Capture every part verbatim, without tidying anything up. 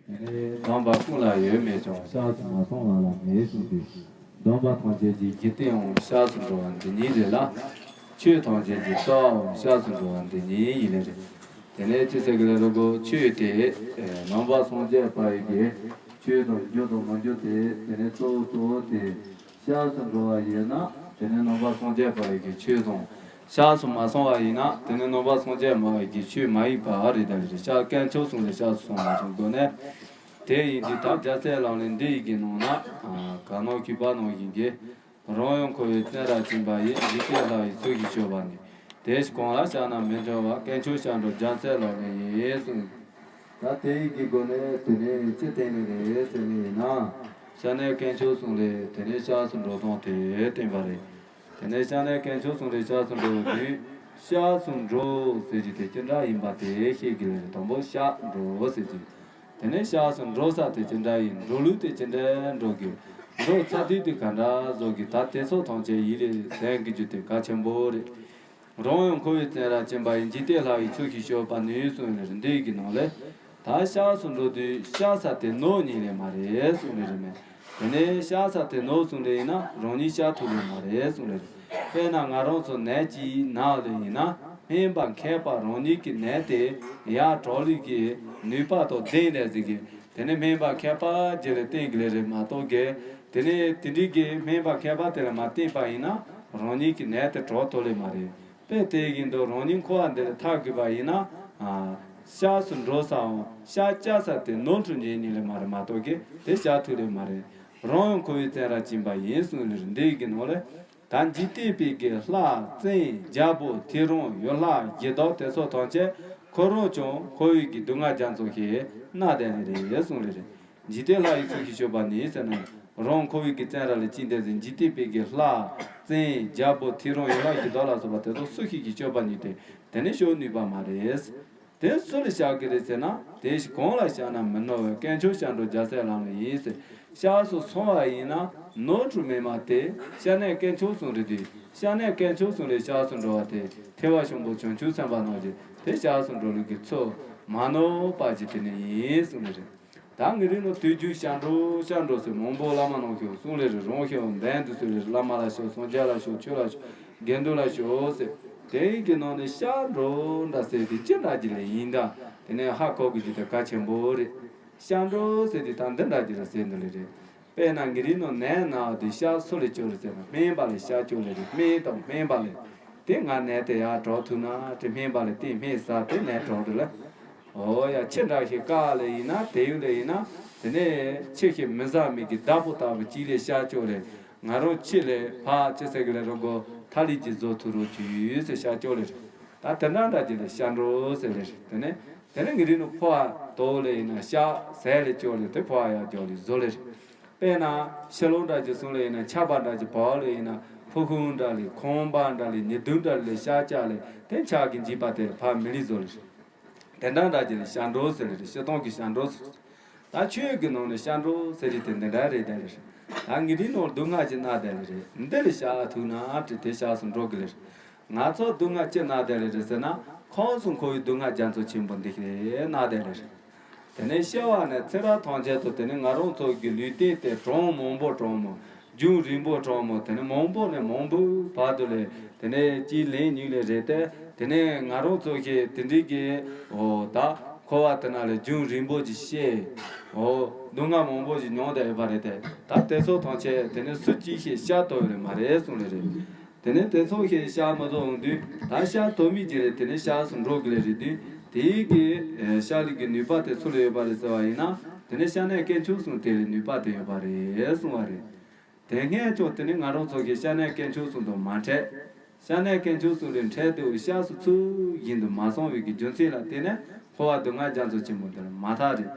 སྡོམ་པ་ཀུན་ལ་ཡོད་མོད་ཀྱང་། སྐྱབས་སུ་མ་སོང་བ་ལ་མེད་གསུངས་ཏེ། སྡོམ་པ་ཐམས་ཅད་ཀྱི་རྒྱུ་རྟེན་འམ་སྐྱབས་སུ་འགྲོ་བ་འདི་ཉིད་རེད་ལ། ཆོས་ཐམས་ཅད་ཀྱི་རྩ་བའམ་སྐྱབས་སུ་འགྲོ་བ་འདི་ཉིད་ཡིན་ལེ་རེད། དེ་ནས་ཅི་ཟེར་གི་ལེ་རེད་གོ། ཆོས་དེ་ནང་པ་སངས་རྒྱས་པ་ཡི་གི་ཆོས་དང་རྒྱུ་དང་མི་རྒྱུ་དེ། དེ་ནས་གཙོ་བོ་གཙོ་བོ་དེ་སྐྱབས་སུ་འགྲོ་བ་ཡིན་ན། དེ་ནས་ནང་པ་སངས་རྒྱས་པ་ཡི་གི་ཆོས་དང་། སྐྱབས་སུ་མ་སོང་བ་ཡིན་ན། དེ་ནི་ནང་པ་སངས་རྒྱས་མ་ཡི་གི་ཆོས་མ་ཡིན་པ་རེད་ད་རེད། སྐྱབས་དཀོན་མཆོག་གསུམ་ལས་སྐྱབས་སུ་སོང་མ་སོང་དགོས་ནས། དེ་ཡིན་དུས་ད་རྒྱལ་སྲས་ལག་ལེན་འདི་ཡི་གི་ནང་ན། ག་ནོ་གུས་པ་ནང་བཞིན་གྱི། རང་ཡང་འཁོར་བའི་བཙོན་རར་བཅིངས་པ་ཡི། འཇིག་རྟེན་ལྷ་ཡི་ཚུལ་བཞིན་སྤྱོད་པ་ནི། དེ་ཞིག་གང་ལ་བཤགས་ན་མི་འབྱུང་བ། དཀོན་མཆོག་སྐྱབས་འགྲོ་རྒྱལ་སྲས་ལག་ལེན་ཡིན་གསུངས། ད་དེ་ཡི་གི་སྒོ་ནས་དེ་ནས་ཅི་བསྟན་ནི་རེད་ཟེར་ནི་ཡིན་ན། སྐྱབས་གནས་དཀོན་མཆོག་གསུམ་ལས་དེ་ནས་སྐྱབས་སུ་འགྲོ་སྟངས་དེ་བསྟན་པ་རེད། དེ་ནས་སྐྱབས་གནས་དཀོན་མཆོག་གསུམ་ལས་སྐྱབས་སུ་འགྲོ་བའི་དུས། སྐྱབས་སུ་འགྲོ་ཟེར་གྱི་དེ་ཅི་འདྲ་ཡིན་པ་དེ་ཤེས་ཀྱི་ལས་རེད། དང་པོ་སྐྱབས་འགྲོ་ཟེར་གྱི། དེ་ནས་སྐྱབས་སུ་འགྲོ་ས་དེ་ཅི་འདྲ་ཡིན། འགྲོ་ལུགས་དེ་ཅི་འདྲ་འགྲོ་དགོས། འགྲོ་ཚར་དུས་དེ་ག་འདྲ་བཟོ་དགོས། ད་དེ་ཚོ་ཐམས་ཅད་ཡིད་ལ་ཟིན་དགོས་རྒྱུ་དེ་གལ་ཆེན་པོ་རེད། རང་ཡང་འཁོར་བའི་བཙོན་རར་བཅིངས་པ་ཡི། འཇིག་རྟེན་ལྷ་ཡི་ཚུལ་བཞིན་སྤྱོད་པ་ནི་གསུངས་ནས་འདི་ཡི་གི་ནང་ལས། ད་སྐྱབས་སུ་འགྲོ་དུས་སྐྱབས་ས་དེ་ནོར་ཉིད་ལས་མ་རེད་གསུངས་ནས་རེད་མོད། དེ་ནས་སྐྱབས་ས་དེ་ནོར་གསུངས་ནས་ཡིན་ན་རང་ཉིད་སྐྱབས་ཐུབ་ལས་མ་རེད་གསུངས་ནས་རེད། དཔེར་ན་ང་རང་ཚོ་ནད་ཅིག་ན་ལས་ཡིན་ན། སྨན་པ་མཁས་པ་རང་ཉིད་ཀྱི་ནད་དེ་ཡར་དྲག་ལུགས་ཀྱི་ནུས་པ་དང་ལྡན་ནས་ཟིག་གི། དེ་ནས་སྨན་པ་མཁས་པ་ཅིག་ལ་བསྟེན་གི་ལས་རེད་མ་གཏོགས་གི། དེ་ནས་དེ་འདྲའི་གི་སྨན་པ་མཁས་པ་དེ་ལ་མ་བསྟེན་པ་ཡིན་ན་རང་ཉིད་ཀྱི་ནད་དེ་དྲག་ཐུབ་ལས་མ་རེད། དཔེ་དེ་བཞིན་དུ་རང་ཉིད་འཁོར་བ་འདི་ལས་ཐར་དགོས་པ་ཡིན་ན། ཨ། སྐྱབས་སུ་འགྲོ་སའང་སྐྱབས་བཅོལ་ས་དེ་ནོར་འཁྲུལ་ཉིད་ཉིད་ལས་མ་རེད་མ་གཏོགས་གི་དེ་སྐྱབས་ཐུབ་ལས་མ་རེད། རང་ཡང་འཁོར་བའི་བཙོན་རར་བཅིངས་པ་ཡིན་གསུངས་ནས་འདི་ཡི་གི་ནང་ལས། ད་འཇིག་རྟེན་པའི་གི་ལྷ་བཙན་རྒྱལ་པོ་ཐེའུ་རང་ཡུལ་ལྷ་གཞི་བདག་དེ་ཚོ་ཐམས་ཅད་ཁོ་རང་ཀྱང་འཁོར་བའི་གི་སྡུག་བསྔལ་རྒྱ་མཚོ་ཞིག་མནར་བསྡད་ནི་རེད་གསུངས་ལེ་རེད། འཇིག་རྟེན་ལྷ་ཡི་ཚུལ་བཞིན་སྤྱོད་པ་ནི་ཟེར་ན། རང་འཁོར་བའི་གི་བཙོན་ར་ལ་བཅིངས་བསྡད་ཟིན། འཇིག་རྟེན་པའི་གི་ལྷ་བཙན་རྒྱལ་པོ་ཐེའུ་རང་ཡུལ་ལྷ་གཞི་བདག་ལ་སོགས་པ་དེ་ཚོ་སུ་ཞིག་གི་སྤྱོད་པ་ནི་དེ་དེ་ནི་སྤྱོད་ནུས་པ་མ་རེད། དེ་སུ་ལ་བཤགས་ཀྱི་རེད་ཟེར་ན། དེ་ཞིག་གང་ལ་བཤགས་ན་མི་ནོར་བའི། དཀོན་མཆོག་སྐྱབས་འགྲོ་རྒྱལ་སྲས་ལག་ལེན་ཡིན་ཟེར། སྐྱབས་སུ་སོང་བ་ཡིན་ན་ནོར་འཁྲུལ་མེད་མ་དེ་སྐྱབས་གནས་དཀོན་མཆོག་གསུམ་རེད་དེ། སྐྱབས་གནས་དཀོན་མཆོག་གསུམ་ལས་སྐྱབས་སུ་འགྲོ་བ་དེ་ཐེག་པ་ཆེན་པོ་བྱང་ཆུབ་སེམས་དཔའ་རྣམས་ཀྱི་དེ་སྐྱབས་སུ་འགྲོ་ལུགས་ཀྱི་ཚུལ་མ་ནོར་བ་ཅིག་དེ་ནི་ཡིན་གསུངས་ནས་རེད། ད་ངེད་རིགས་ནང་དུས་རྒྱུན་སྐྱབས་འགྲོ་སྐྱབས་འགྲོ་ཟེར་མང་པོ་བླ་མ་རྣམས་ཀྱིས་གསུངས་ལེ་རེད། རང་ཤོག་འདན་དུ་ཟེར་ལེ་རེད། བླ་མ་ལ་ཤོག་སངས་རྒྱས་ལ་ཤོག་ཆོས་ལ་ཤོག་དགེ་འདུན་ལ་ཤོག་ཟེར། དེ་ཡི་གི་ནང་ནས་སྐྱབས་འགྲོ་འདྲ་ཟེར་དེ་ཅི་འདྲ་ཅིག་ལས་ཡིན་ད། དེ་ནས་ཧ་གོ་དགོས་ཀྱི་དེ་གལ་ཆེན་པོ་རེད། སྐྱབས་འགྲོ་ཟེར་དེ་ད་འདི་འདྲ་ཅིག་ལ་ཟེར་འདུག་ལེ་རེད། དཔེར་ན་ངེད་རིགས་ནང་ནད་ན་དེ་སྐྱབས་སུ་ལ་བཅོལ་ཟེར་ན་སྨན་པ་ལ་སྐྱབས་བཅོལ་ལེ་རེད། སྨན་དང་སྨན་པ་ལ། དེ་ང་ནད་དེ་ཡར་དྲག་ཐུབ་ན་དེ་སྨན་པ་ལ་བསྟེན་སྨན་ཟ་དེ་ནད་དྲག་འགྲོ་ལེ། ཨོ་ཡ་ཁྱི་འདྲ་ཞིག་བཀག་ལེ་ཡིན་ན་དེ་ཡུལ་ལེ་ཡིན་ན། དེ་ནས་ཁྱི་ཞིག་མི་ཟ་མི་གི་བདག་པོ་ལྟ་བུ་གཅིག་ལས་སྐྱབས་བཅོལ་ལེ། ང་རང་ཁྱི་ལས་ཕར་ཅི་ཟེར་གི་ལེ་རོ་གོ་ཐ་ལི་ཅིག་བཟོ་ཐུབ་རོགས་གྱིས་ཟེར་སྐྱབས་བཅོལ་ལེ་རེད། ད་དེ་འདྲ་འདྲ་ཅིག་ལ་སྐྱབས་འགྲོ་ཟེར་ལེ་རེད། དེ་ནས་དེ་ནས་ངེད་རིགས་ནང་ཕོ་བ་དོ་ལེ་ཡིན་ན་སྐྱབས་ཟས་ལེ་བཅོལ་ལེ་དེ་ཕོ་བ་ཡར་བཅོལ་ལེ་བཟོ་ལེ་རེད། དཔེར་ན་ཕྱི་ལོགས་འདྲ་ཅིག་སོང་ལེ་ཡིན་ན་ཆར་པ་འདྲ་ཅིག་བབས་ལེ་ཡིན་ན་ཕུ་ཁུང་འདྲ་ལེ་ཁང་པ་འདྲ་ལེ་ཉི་གདུགས་འདྲ་ལེ་ཤར་བཅག་ལེ་དེ་ཆར་གྱིས་འཇིབ་པ་དེ་ལ་ཕར་མི་ལི་བཟོ་ལེ་རེད། དེ་འདྲ་འདྲ་ཅིག་ལ་སྐྱབས་འགྲོ་ཟེར་ལེ་རེད། སྤྱིར་བཏང་གི་སྐྱབས་འགྲོ་ཟེར། ད་ཆོས་ཀྱི་ནང་ནས་སྐྱབས་འགྲོ་ཟེར་རེད་དེ་འདི་འདྲ་རེད་དེ་ལེ་རེད། ད་ངེད་རིགས་ནང་སྡུག་བསྔལ་ཅིག་མནར་དེ་ལེ་རེད། འདི་ལ་བཤགས་ཐུབ་ན་དེ་དེ་སྐྱབས་སུ་འགྲོ་གི་ལེ་རེད། ང་ཚོ་སྡུག་བསྔལ་ཅི་མནར་དེ་ལེ་རེད་ཟེར་ན། ཁམས་གསུམ་འཁོར་བའི་སྡུག་བསྔལ་རྒྱ་མཚོ་ཆེན་པོ་འདི་ཞིག་ལས་མནར་དེ་ལེ་རེད། དེ་ནས་སྐྱེ་བ་ནས་ཚེ་རབས་ཐམས་ཅད་དུ་དེ་ནས་ང་རང་ཚོ་གི་ལུས་རྟེན་དེ་གྲངས་མང་པོ་གྲངས་མང་། རྒྱུན་རིང་པོ་གྲངས་མང་། དེ་ནས་མང་པོ་ནས་མང་པོའི་བར་དུ་ལས་དེ་ནས་གཅིག་ལེན་གཉིས་ལེན་རེད་དེ། དེ་ནས་ང་རང་ཚོ་ཞིག་དེ་འདྲའི་གི་འོ་ད་འཁོར་བ་དེ་ན་ལས་རྒྱུན་རིང་པོ་ཅིག་སྐྱེས། འོ་སྡུག་བསྔལ་མང་པོ་ཞིག་མྱོང་བསྡད་ཡོད་པ་རེད་དེ། ད་དེ་ཚོ་ཐམས་ཅད་དེ་ནས་སུ་གཅིག་ཞིག་བཤགས་ཐུབ་ཡོད་རེད་མ་རེད་གསུངས་ལེ་རེད། དེ་ནས་དེ་ཚོ་ཞིག་བཤགས་མ་ཐུབ་འོང་དུས་ད་བཤགས་ཐུབ་མི་ཅིག་ལས་དེ་ནས་སྐྱབས་སུ་འགྲོ་དགོས་ལེ་རེད་དུས། དེའི་གི་བཤགས་ལུགས་ཀྱི་ནུས་པ་དེ་སུ་ལ་ཡོད་པ་རེད་ཟེར་བ་ཡིན་ན། དེ་ནས་སྐྱབས་གནས་དཀོན་མཆོག་གསུམ་དེ་ལ་ནུས་པ་དེ་ཡོད་པ་རེད་གསུངས་པ་རེད། དེ་སྔས་ཀྱང་དེ་ནི་ང་རང་ཚོ་གི་སྐྱབས་གནས་དཀོན་མཆོག་གསུམ་དང་མ་འཕྲད། སྐྱབས་གནས་དཀོན་མཆོག་གསུམ་ལས་འཕྲད་དེ་བའི་སྐྱབས་སུ་ཚུལ་བཞིན་དུ་མ་སོང་བའི་གི་རྒྱུ་མཚན་ལ་བརྟེན་ནས་འཁོར་བ་སྡུག་བསྔལ་རྒྱ་མཚོ་ཆེན་པོ་འདི་ལ་མ་ཐར་རེད།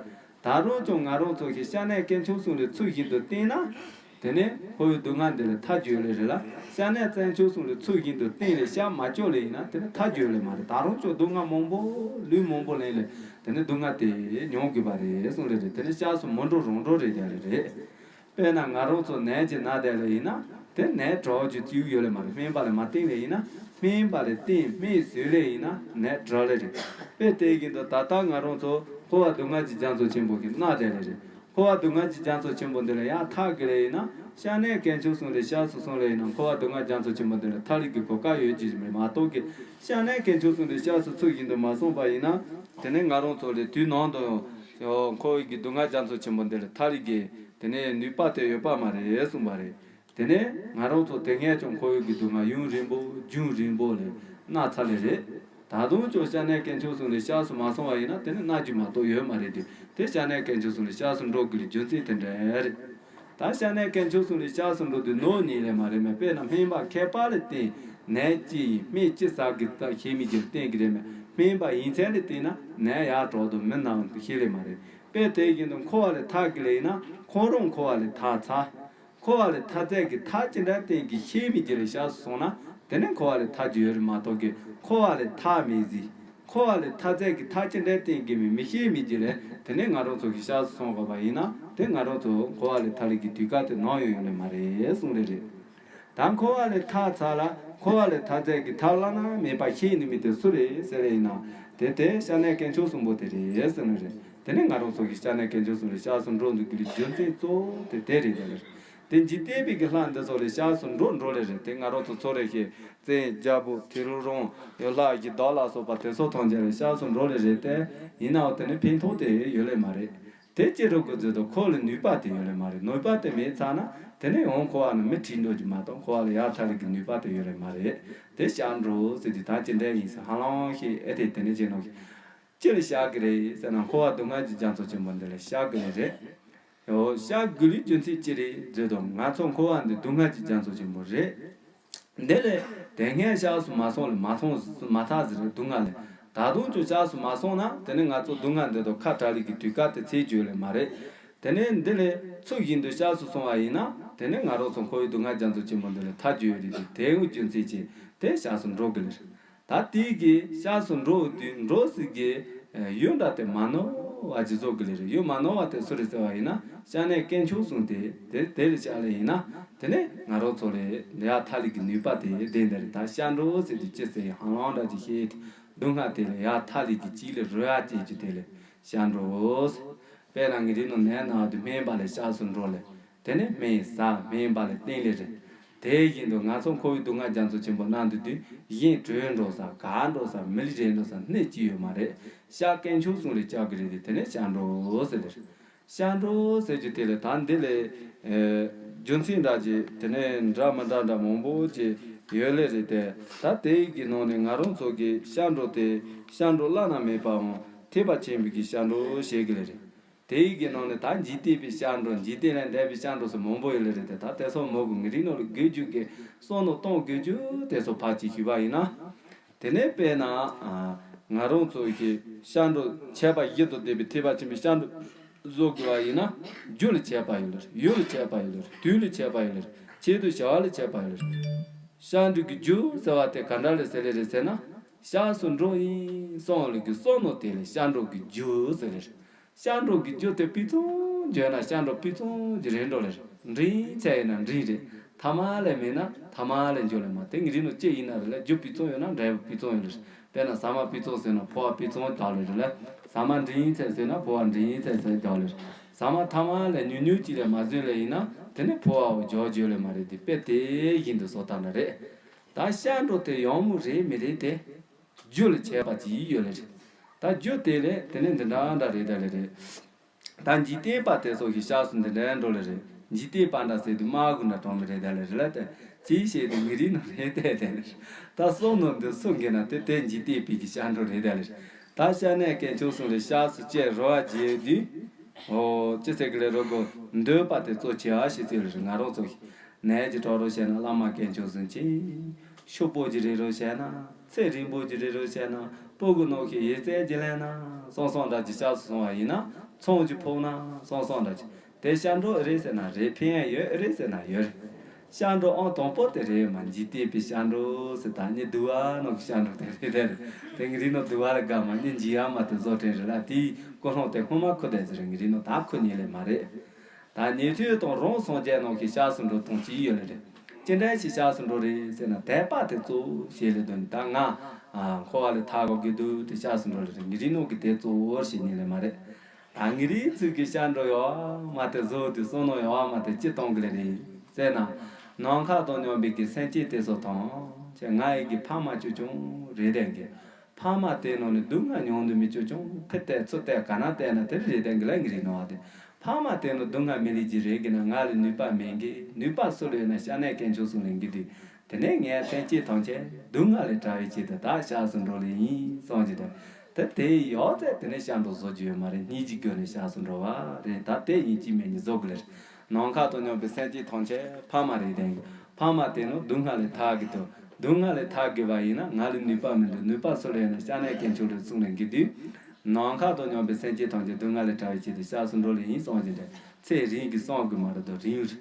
ད་རུང་ཀྱང་ང་རང་ཚོ་གི་སྐྱབས་གནས་དཀོན་མཆོག་གསུམ་ལས་ཚུལ་བཞིན་དུ་བསྟེན་ན། དེ་ནི་འཁོར་བའི་སྡུག་བསྔལ་འདི་ལས་ཐར་རྒྱུ་ལེ་རེད་ལ། སྐྱབས་གནས་དཀོན་མཆོག་གསུམ་ལས་ཚུལ་བཞིན་དུ་བསྟེན་ལས་བཤགས་མ་བཅོལ་ལེ་ཡིན་ན་དེ་ནི་ཐར་རྒྱུ་ལེ་མ་རེད། ད་རུང་ཀྱང་སྡུག་བསྔལ་མང་པོ་ལུས་མང་པོ་ལེན་ལེ་དེ་ནི་སྡུག་བསྔལ་དེ་མྱོང་དགོས་པ་རེད་གསུངས་ལེ་རེད། དེ་ནི་སྐྱབས་སུ་མི་འགྲོ་རང་འགྲོ་རེད་རྒྱ་ལེ་རེད། དཔེར་ན་ང་རང་ཚོ་ནད་ཀྱིས་ན་བསྡད་ལེ་ཡིན་ན། དེ་ནད་དྲག་རྒྱུ་ཅིག་ཡོད་ལེ་མ་རེད། སྨན་པ་ལ་མ་བསྟེན་ལེ་ཡིན་ན། སྨན་པ་ལ་བསྟེན་སྨན་ཟོས་ལེ་ཡིན་ན་ནད་དྲག་ལེ་རེད། དཔེ་དེ་བཞིན་དུ་ད་ལྟ་ང་རང་ཚོ་ འཁོར་བ་སྡུག་བསྔལ་གྱི་རྒྱ་མཚོ་ཆེན་པོ་གི་སྣ་དེ་ལས་རེད། འཁོར་བ་སྡུག་བསྔལ་གྱི་རྒྱ་མཚོ་ཆེན་པོ་འདི་ལས་ཡར་ཐར་གི་ལས་ཡིན་ན། སྐྱབས་གནས་དཀོན་མཆོག་གསུམ་ལས་སྐྱབས་སུ་སོང་ལས་ཡིན་ན། འཁོར་བ་སྡུག་བསྔལ་རྒྱ་མཚོ་ཆེན་པོ་འདི་ལས་ཐར་ལུགས་ཀྱི་གོ་སྐབས་ཡོད་ཀྱི་མེད་མ་གཏོགས་ཀྱི། སྐྱབས་གནས་དཀོན་མཆོག་གསུམ་ལས་སྐྱབས་སུ་ཚུལ་བཞིན་དུ་མ་སོང་བ་ཡིན་ན། དེ་ནས་ང་རང་ཚོ་ལས་དུས་ནམ་དུ་ཡང་འཁོར་བའི་གི་སྡུག་བསྔལ་རྒྱ་མཚོ་ཆེན་པོ་འདི་ལས་ཐར་ལུགས་ཀྱི་དེ་ནས་ནུས་པ་དེ་ཡོད་པ་མ་རེད་གསུངས་པ་རེད། དེ་ནས་ང་རང་ཚོ་དེ་སྔས་ཀྱང་འཁོར་བའི་གི་སྡུག་བསྔལ་ཡུན་རིང་པོ་རྒྱུན་རིང་པོ་ལས་མནར་ཚར་ལེ་རེད། ད་དུང་ཀྱང་སྐྱབས་གནས་དཀོན་མཆོག་གསུམ་ལས་སྐྱབས་སུ་མ་སོང་བ་ཡིན་ན། དེ་ནི་མནར་རྒྱུ་མ་གཏོགས་ཡོད་མ་རེད་དེ། དེ་སྐྱབས་གནས་དཀོན་མཆོག་གསུམ་ལས་སྐྱབས་སུ་འགྲོ་དགོས་ལས་རྒྱུ་མཚན་དེ་འདྲ་རེད། ད་སྐྱབས་གནས་དཀོན་མཆོག་གསུམ་ལས་སྐྱབས་སུ་འགྲོ་དུས་ནོར་གཉིས་ལས་མ་རེད་མེད། དཔེར་ན་སྨན་པ་མཁས་པ་ལ་བསྟེན། ནད་ཅི་ཡིན་སྨན་ཅི་ཟ་དགོས་ད་ཤེས་མི་རྒྱུ་བསྟེན་གི་རེད་མེད། སྨན་པ་ཡིན་ཚད་ལ་བསྟེན་ན་ནད་ཡག་དྲག་ཏུ་མི་ན་བ་ཤེས་ལེ་མ་རེད། དཔེ་དེ་བཞིན་དུ་འཁོར་བ་ལས་ཐར་གི་ལས་ཡིན་ན། ཁོང་རང་འཁོར་བ་ལས་ཐར་ཚར། འཁོར་བ་ལས་ཐར་ཚད་ཀྱི་ཐབས་ཅི་འདྲ་བསྟེན་གི་ཤེས་མི་རྒྱུ་ལ་སྐྱབས་སུ་སོང་ན། དེ་ནས་འཁོར་བ་ལས་ཐར་རྒྱུ་ཡོད་རེད་མ་གཏོགས་ཀྱི་འཁོར་བ་ལས་ཐར་མི་ཟིན། འཁོར་བ་ལས་ཐར་ཚད་ཀྱི་ཐབས་ཅི་འདྲ་བསྟེན་གི་མི་མི་ཤེས་མི་རྒྱུ་ལས། དེ་ནས་ང་རང་ཚོ་གི་སྐྱབས་སུ་སོང་དགོས་པ་ཡིན་ན། དེ་ང་རང་ཚོ་འཁོར་བ་ལས་ཐར་ལུགས་ཀྱི་དུས་སྐབས་དེ་ནམ་ཡང་ཡོང་ལེ་མ་རེད་གསུངས་ལེ་རེད། ད་འཁོར་བ་ལས་ཐར་ཚར་ལ། འཁོར་བ་ལས་ཐར་ཚད་ཀྱི་ཐབས་བླ་ན་མེད་པ་ཤེས་ནུས་མི་དེ་སུ་རེད་ཟེར་ལེ་ཡིན་ན། དེ་དེ་སྐྱབས་གནས་དཀོན་མཆོག་གསུམ་པོ་དེ་རེད་ཟེར་ནི་རེད། དེ་ནས་ང་རང་ཚོ་གི་སྐྱབས་གནས་དཀོན་མཆོག་གསུམ་ལས་སྐྱབས་སུ་འགྲོ་འདུག་གི་ལས་རྒྱུ་མཚན་གཙོ་བོ་དེ་དེ་རེད་ཟེར་ལེ། དེ་འཇིག་རྟེན་པའི་གི་ལྷ་འདི་ཚོ་ལས་སྐྱབས་སུ་འགྲོ་འགྲོ་ལེ་རེད། དེ་ང་རང་ཚོ་ཚོ་རེ་ཤེས་བཙན་རྒྱལ་པོ་ཐེའུ་རང་ཡོད་ལྷ་ཡི་བདག་ལ་སོགས་པ་དེ་ཚོ་ཐམས་ཅད་ལས་སྐྱབས་སུ་འགྲོ་ལེ་རེད་དེ། ཡིན་ནའང་དེ་ནི་ཕན་ཐོགས་དེ་ཡོད་ལེ་མ་རེད། དེ་ཅི་རུ་དགོས་ཚོད་དུ་ཁོ་ལ་ནུས་པ་དེ་ཡོད་ལེ་མ་རེད། ནུས་པ་དེ་མེད་ཚར་ན་དེ་ནས་ཡང་འཁོར་བ་ནི་མི་ཁྲིད་འགྲོ་རྒྱུ་མ་གཏོགས་འཁོར་བ་ལས་ཡར་ཐར་ལུགས་ཀྱི་ནུས་པ་དེ་ཡོད་ལེ་མ་རེད། དེ་སྐྱབས་འགྲོ་ཟེར་དུས་ད་ཅི་འདྲ་ཡིན་ཟེར་ཧ་ལམ་ཤེས་ཨེ་ཐེ་དེ་ནས་བྱས་ནོ། ཅི་ལ་སྐྱབས་ཀྱི་རེད་ཟེར་ན། འཁོར་བ་སྡུག་བསྔལ་གྱི་རྒྱ་མཚོ་ཆེན་པོ་འདི་ལ་སྐྱབས་ཀྱི་ལས་རེད། ཡོ། སྐྱབས་དགོས་ལུགས་རྒྱུ་མཚན་ཅི་རེད་ཟེར་དུས། ང་ཚོ་འཁོར་བ་འདི་སྡུག་བསྔལ་གྱི་རྒྱ་མཚོ་ཆེན་པོ་རེད། འདི་ལས་དེ་སྔས་སྐྱབས་སུ་མ་སོང་ལ་མ་མཐོང་མ་ཐག་ཟེར་སྡུག་བསྔལ་ལས། ད་དུང་ཀྱང་སྐྱབས་སུ་མ་སོང་ན་དེ་ནས་ང་ཚོ་སྡུག་བསྔལ་འདི་དང་ཁ་བྲལ་ལུགས་ཀྱི་དུས་སྐབས་དེ་ཚེ་རྒྱུ་ལས་མ་རེད། དེ་ནས་འདི་ལས་ཚུལ་བཞིན་དུ་སྐྱབས་སུ་སོང་བ་ཡིན་ན། དེ་ནས་ང་རང་ཚོ་འཁོར་བའི་སྡུག་བསྔལ་རྒྱ་མཚོ་ཆེན་པོ་འདི་ལས་ཐར་རྒྱུ་ཡོད་རེད་དེ། དེའི་རྒྱུ་མཚན་གྱིས་དེ་སྐྱབས་སུ་འགྲོ་དགོས་ལེ་རེད། ད་དེའི་གི་སྐྱབས་སུ་འགྲོ་དུས་འགྲོ་སའི་གི་ཡུལ་འདྲ་དེ་མ་ནོར་བ་ཅིག་བཟོ་དགོས་ལེ་རེད། ཡུལ་མ་ནོར་བ་དེ་སུ་རེད་ཟེར་བ་ཡིན་ན། སྐྱབས་གནས་དཀོན་མཆོག་གསུམ་དེ་དེ་དེ་ལ་སྐྱབས་ལེ་ཡིན་ན། དེ་ནས་ང་རང་ཚོ་ལས་ཡར་ཐར་ལུགས་ཀྱི་ནུས་པ་དེ་ལྡན་དེ་རེད། ད་སྐྱབས་འགྲོ་ཟེར་དུས་ཅི་ཟེར་ཡང་ཧ་ལམ་འདྲ་ཅིག་ཤེས་ཏེ། སྡུག་བསྔལ་དེ་ལས་ཡར་ཐར་ལུགས་ཀྱི་ཅིག་ལ་རོལ་ཡ་ཅིག་ཅིག་དེ་ལ་སྐྱབས་འགྲོ་ཟེར། དཔེར་ན་ངའི་རིགས་ནང་ནད་ན་དུས་སྨན་པ་ལ་སྐྱབས་སུ་འགྲོ་ལེ། དེ་ནས་སྨན་ཟ། སྨན་པ་ལ་བསྟེན་ལེ་རེད། དེ་བཞིན་དུ་ང་ཚོ་འཁོར་བའི་སྡུག་བསྔལ་རྒྱ་མཚོ་ཆེན་པོ་ནང་དུ་དུས་གཞན་བྲོས་འགྲོ་ས། གར་འགྲོ་ས། མི་ལ་རེ་འགྲོ་ས་སྣེ་གཅིག་ཡོད་མ་རེད། སྐྱབས་དཀོན་མཆོག་གསུམ་ལ་སྐྱབས་ཀྱི་རེད་དེ། དེ་ནས་སྐྱབས་འགྲོ་ཟེར་ལེ་རེད། སྐྱབས་འགྲོ་ཟེར་རྒྱུ་དེ་ལས་ད་འདི་ལས་ཨེ་རྒྱུ་མཚན་འདྲ་ཅིག་དེ་ནས་འདྲ་མི་འདྲ་འདྲ་མང་པོ་ཅིག་ཡོད་ལེ་རེད་དེ། ད་དེའི་གི་ནང་ནས་ང་རང་ཚོ་གི་སྐྱབས་འགྲོ་དེ་སྐྱབས་འགྲོ་བླ་ན་མེད་པའམ་ཐེག་པ་ཆེན་པོའི་གི་སྐྱབས་འགྲོ་བྱེད་གི་ལེ་རེད། དེའི་གི་ནང་ནས་ད་འཇིག་རྟེན་པའི་སྐྱབས་འགྲོ། འཇིག་རྟེན་ལས་འདས་པའི་སྐྱབས་འགྲོ་སོགས་མང་པོ་ཡོད་ལེ་རེད་དེ། ད་དེ་ཚོ་མང་པོ་ངའི་རིགས་ནང་ལ་དགོས་རྒྱུ་གི་བསམ་བློ་གཏོང་དགོས་རྒྱུ་དེ་ཚོ་ཕར་ཅིག་ཞུས་པ་ཡིན་ན། དེ་ནས་དཔེར་ན་ཨ་ང་རང་ཚོ་གི་སྐྱབས་འགྲོ་ཁྱད་པར་བཞི་དང་ལྡན་པའི་ཐེག་པ་ཆེན་པོའི་སྐྱབས་འགྲོ་བཟོ་དགོས་པ་ཡིན་ན། རྒྱུ་ལ་ཁྱད་པར་ཡོད་ལེ་རེད། ཡུལ་ལ་ཁྱད་པར་ཡོད་ལེ་རེད། དུས་ལ་ཁྱད་པར་ཡོད་ལེ་རེད། ཆེད་དུ་བྱ་བ་ལ་ཁྱད་པར་ཡོད་ལེ་རེད། སྐྱབས་འགྲོ་གི་རྒྱུ་ཟེར་བ་དེ་ག་འདྲ་ལ་ཟེར་ལེ་རེད་ཟེར་ན། སྐྱབས་སུ་འགྲོ་ཡིན་གསུངས་ལུགས་ཀྱི་བསམ་བློ་དེ་ལ་སྐྱབས་འགྲོ་གི་རྒྱུ་ཟེར་ལེ་རེད། སྐྱབས་འགྲོ་གི་རྒྱུ་དེ་སྤུས་གཙང་བརྗོད་ན་སྐྱབས་འགྲོ་སྤུས་གཙང་གི་རེད་འགྲོ་ལེ་རེད། འབྲིང་ཚད་ཡིན་ན་འབྲིང་རེད། ཐ་མ་ལས་མེད་ན་ཐ་མ་ལས་འཇོག་ལེ་མ། དེ་ངའི་རིགས་ནང་ཅི་ཡིན་ན་རེད་ལ། རྒྱུ་སྤུས་གཙང་ཡོད་ན་འབྲས་བུ་སྤུས་གཙང་ཡོད་ལེ་རེད། དཔེར་ན་ཟ་མ་སྤུས་གཙང་ཟོས་ན་ཕོ་བ་སྤུས་གཙང་རྒྱག་ལེ་རེད་ལ། ཟ་མ་འབྲིང་ཚད་ཟོས་ན་ཕོ་བ་འབྲིང་ཚད་ཟོས་རྒྱག་ལེ་རེད། ཟ་མ་ཐ་མ་ལས་ཉུང་ཉུང་ཅིག་ལས་མ་ཟོས་ལེ་ཡིན་ན་དེ་ནི་ཕོ་བ་འོ་རྒྱག་རྒྱུ་ལེ་མ་རེད་དེ། དཔེ་དེ་བཞིན་དུ་བཟོ་ལྟ་འདྲ་རེད། ད་སྐྱབས་འགྲོ་དེ་ཡོང་མུ་རེད་མི་རེད་དེ། རྒྱུ་ལ་ཁྱད་པར་ཅིག་ཡོད་ལེ་རེད། ད་རྒྱུ་དེ་ལས་དེ་ནས་འདི་འདྲ་འདྲ་རེད་ད་ལེ་རེད། ད་འཇིག་རྟེན་པ་དེ་ཚོ་གི་སྐྱབས་སུ་འདི་འདྲ་འགྲོ་ལེ་རེད། འཇིག་རྟེན་པ་འདྲ་ཟེར་དུས་དམག་གུ་འདྲ་གྲོང་མི་རེད་ད་ལེ་རེད་ལ། དེ་ཅིའི་ཕྱིར་དེ་ངའི་རིགས་ནང་རེད་དེ་དེ་ལེ་རེད། ད་བསམ་ནོ་འདི་སུ་འགེ་ན་དེ་དེ་འཇིག་རྟེན་པའི་གི་སྐྱབས་འགྲོ་རེད་ད་ལེ་རེད། ད་སྐྱབས་གནས་དཀོན་མཆོག་གསུམ་ལས་སྐྱབས་སུ་བཅས་རོ་བ་བྱེད་དུས། ཨོ་ཅི་ཟེར་གི་ལེ་རོ་གོ། འདོད་པ་དེ་གཙོ་ཆེ་བ་ཞིག་ཟེར་ལེ་རེད། ང་རང་ཚོ་གི་ནད་ཀྱི་གྲོགས་རོ་བྱས་ན་བླ་མ་དཀོན་མཆོག་གསུམ་ཅིག་ཤོག་པོ་གྱི་རེ་རོ་བྱས་ན། ཚེ་རིང་པོ་གྱི་རེ་རོ་བྱས་ན། སྤུ་གུ་ནོ་ཁའི་ཡིག་ཚད་ཀྱི་ལེན་ན། སོང་སོང་འདྲ་གྱི་སྐྱབས་སུ་སོང་བ་ཡིན་ན། ཚོང་གྱི་ཕོག་ན། སོང་སོང་འདྲ་གྱི་དེ་སྐྱབས་འགྲོ་རེད་ཟེར་ན་རེད། ཕན་ཡ་ཡོད་རེད་ཟེར་ན་ཡོད་རེད། སྐྱབས་འགྲོ་ཨང་དང་པོ་དེ་རེད་མ། འཇིག་རྟེན་པའི་སྐྱབས་འགྲོ་ཟེར། ད་ནི་འདུལ་བ་ནང་གི་སྐྱབས་འགྲོ་དེ་རེད་དེ་རེད། དེ་ངའི་རིགས་ནང་འདུལ་བ་ལ་དགའ་མ། ནི་འཇིགས་ཡ་མ་དེ་བཟོ་དྲན་རེད་ལ། དེའི་ཀུན་སློང་དེ་སྔོན་མ་ཁུ་དེ་ཟེར་རེད། ངའི་རིགས་ནང་ད་ཁུ་ཉེ་ལེ་མ་རེད། ད་ཉན་ཐོས་དང་རང་སངས་རྒྱས་རྣམས་ཀྱི་སྐྱབས་སུ་འགྲོ་སྟངས་གཅིག་ཡོད་ལེ་རེད། ཅི་འདྲ་ཞིག་ཤགས་སུ་འགྲོ་རེད་ཟེར་ན། དད་པ་དེ་གཙོ་བོ་བྱས་ལས་དོན་ད་ང་ཨ་འཁོར་བ་ལས་ཐར་དགོས་ཀྱི་འདུག་དེ་ཤགས་སུ་འགྲོ་ལེ་རེད། ངེས་རིག་ནང་གི་དེ་གཙོ་བོ་བྱེད་ཉན་ལེ་མ་རེད། ད་ངེས་རིག་ཚུལ་གྱི་ཤགས་འགྲོ་ཡོད་མ་དེ་བཟོ་དུས་བསམ་མནོ་ཡོད་མ་དེ་ཅི་གཏོང་གི་ལེ་རེད་ཟེར་ན། ནམ་མཁའ་དང་མཉམ་པའི་གི་སེམས་ཅན་དེ་ཚོ་དང་ཅེ་ང་ཡི་གི་ཕ་མ་ཅོ་ཅུང་རེད་དེ་གི་ཕ་མ་དེ་ནང་ནས་སྡུག་བསྔལ་མྱོང་འདུག་མི་ཅོ་ཅུང་ཕི་ཏེ་ཚུ་ཏེ་ག་ན་ཏེ་ན་དེ་རེད་དེ་གི་ལ་ངེས་རིག་ནང་བ་དེ། ཕ་མ་དེ་ནི་སྡུག་བསྔལ་མི་ལས་ཀྱི་རེད་གི་ན་ང་ལ་ནུས་པ་མེད་གི། ནུས་པ་སུ་ལ་ཡོད་ན་སྐྱབས་གནས་དཀོན་མཆོག་གསུམ་ལ་འགོད་དུས། དེ་ནས་ངའི་སེམས་ཅན་ཐམས་ཅད་སྡུག་བསྔལ་ལས་བྲལ་བའི་ཆེད་དུ་ད་ཤགས་སུ་འགྲོ་ལེ་ཡིན་གསུངས་ཀྱི་འདུག་དེ་དེ་ཡོད་ཚད་དེ་ནས་ཤགས་འགྲོ་བཟོ་རྒྱུ་ཡོད་མ་རེད། སྙིང་རྗེ་སྒོ་ནས་ཤགས་སུ་འགྲོ་བ་རེད། ད་དེ་ཡིན་གཅིག་མིན་གཉིས་བཟོ་དགོས་ལེ་རེད། ནམ་མཁའ་དང་མཉམ་པའི་སེམས་ཅན་ཐམས་ཅད་ཕ་མ་རེད་དེ། ཕ་མ་དེ་ནི་སྡུག་བསྔལ་ལས་ཐར་གི་འདུག་སྡུག་བསྔལ་ལས་ཐར་དགོས་པ་ཡིན་ན་ང་ལ་ནུས་པ་མི་འདུག་ནུས་པ་སུ་ལ་ཡོད་ན་སྐྱབས་གནས་དཀོན་མཆོག་ལ་གསུམ་ལ་འགོད་དུས། ནམ་མཁའ་དང་མཉམ་པའི་སེམས་ཅན་ཐམས་ཅད་སྡུག་བསྔལ་ལས་བྲལ་བའི་ཆེད་དུ་ཤགས་སུ་འགྲོ་ལེ་ཡིན་གསུངས་ཀྱི་འདུག་ཚེ་རིང་གི་བསམ་དགོས་མ་རེད་དོ། རིང་རུ།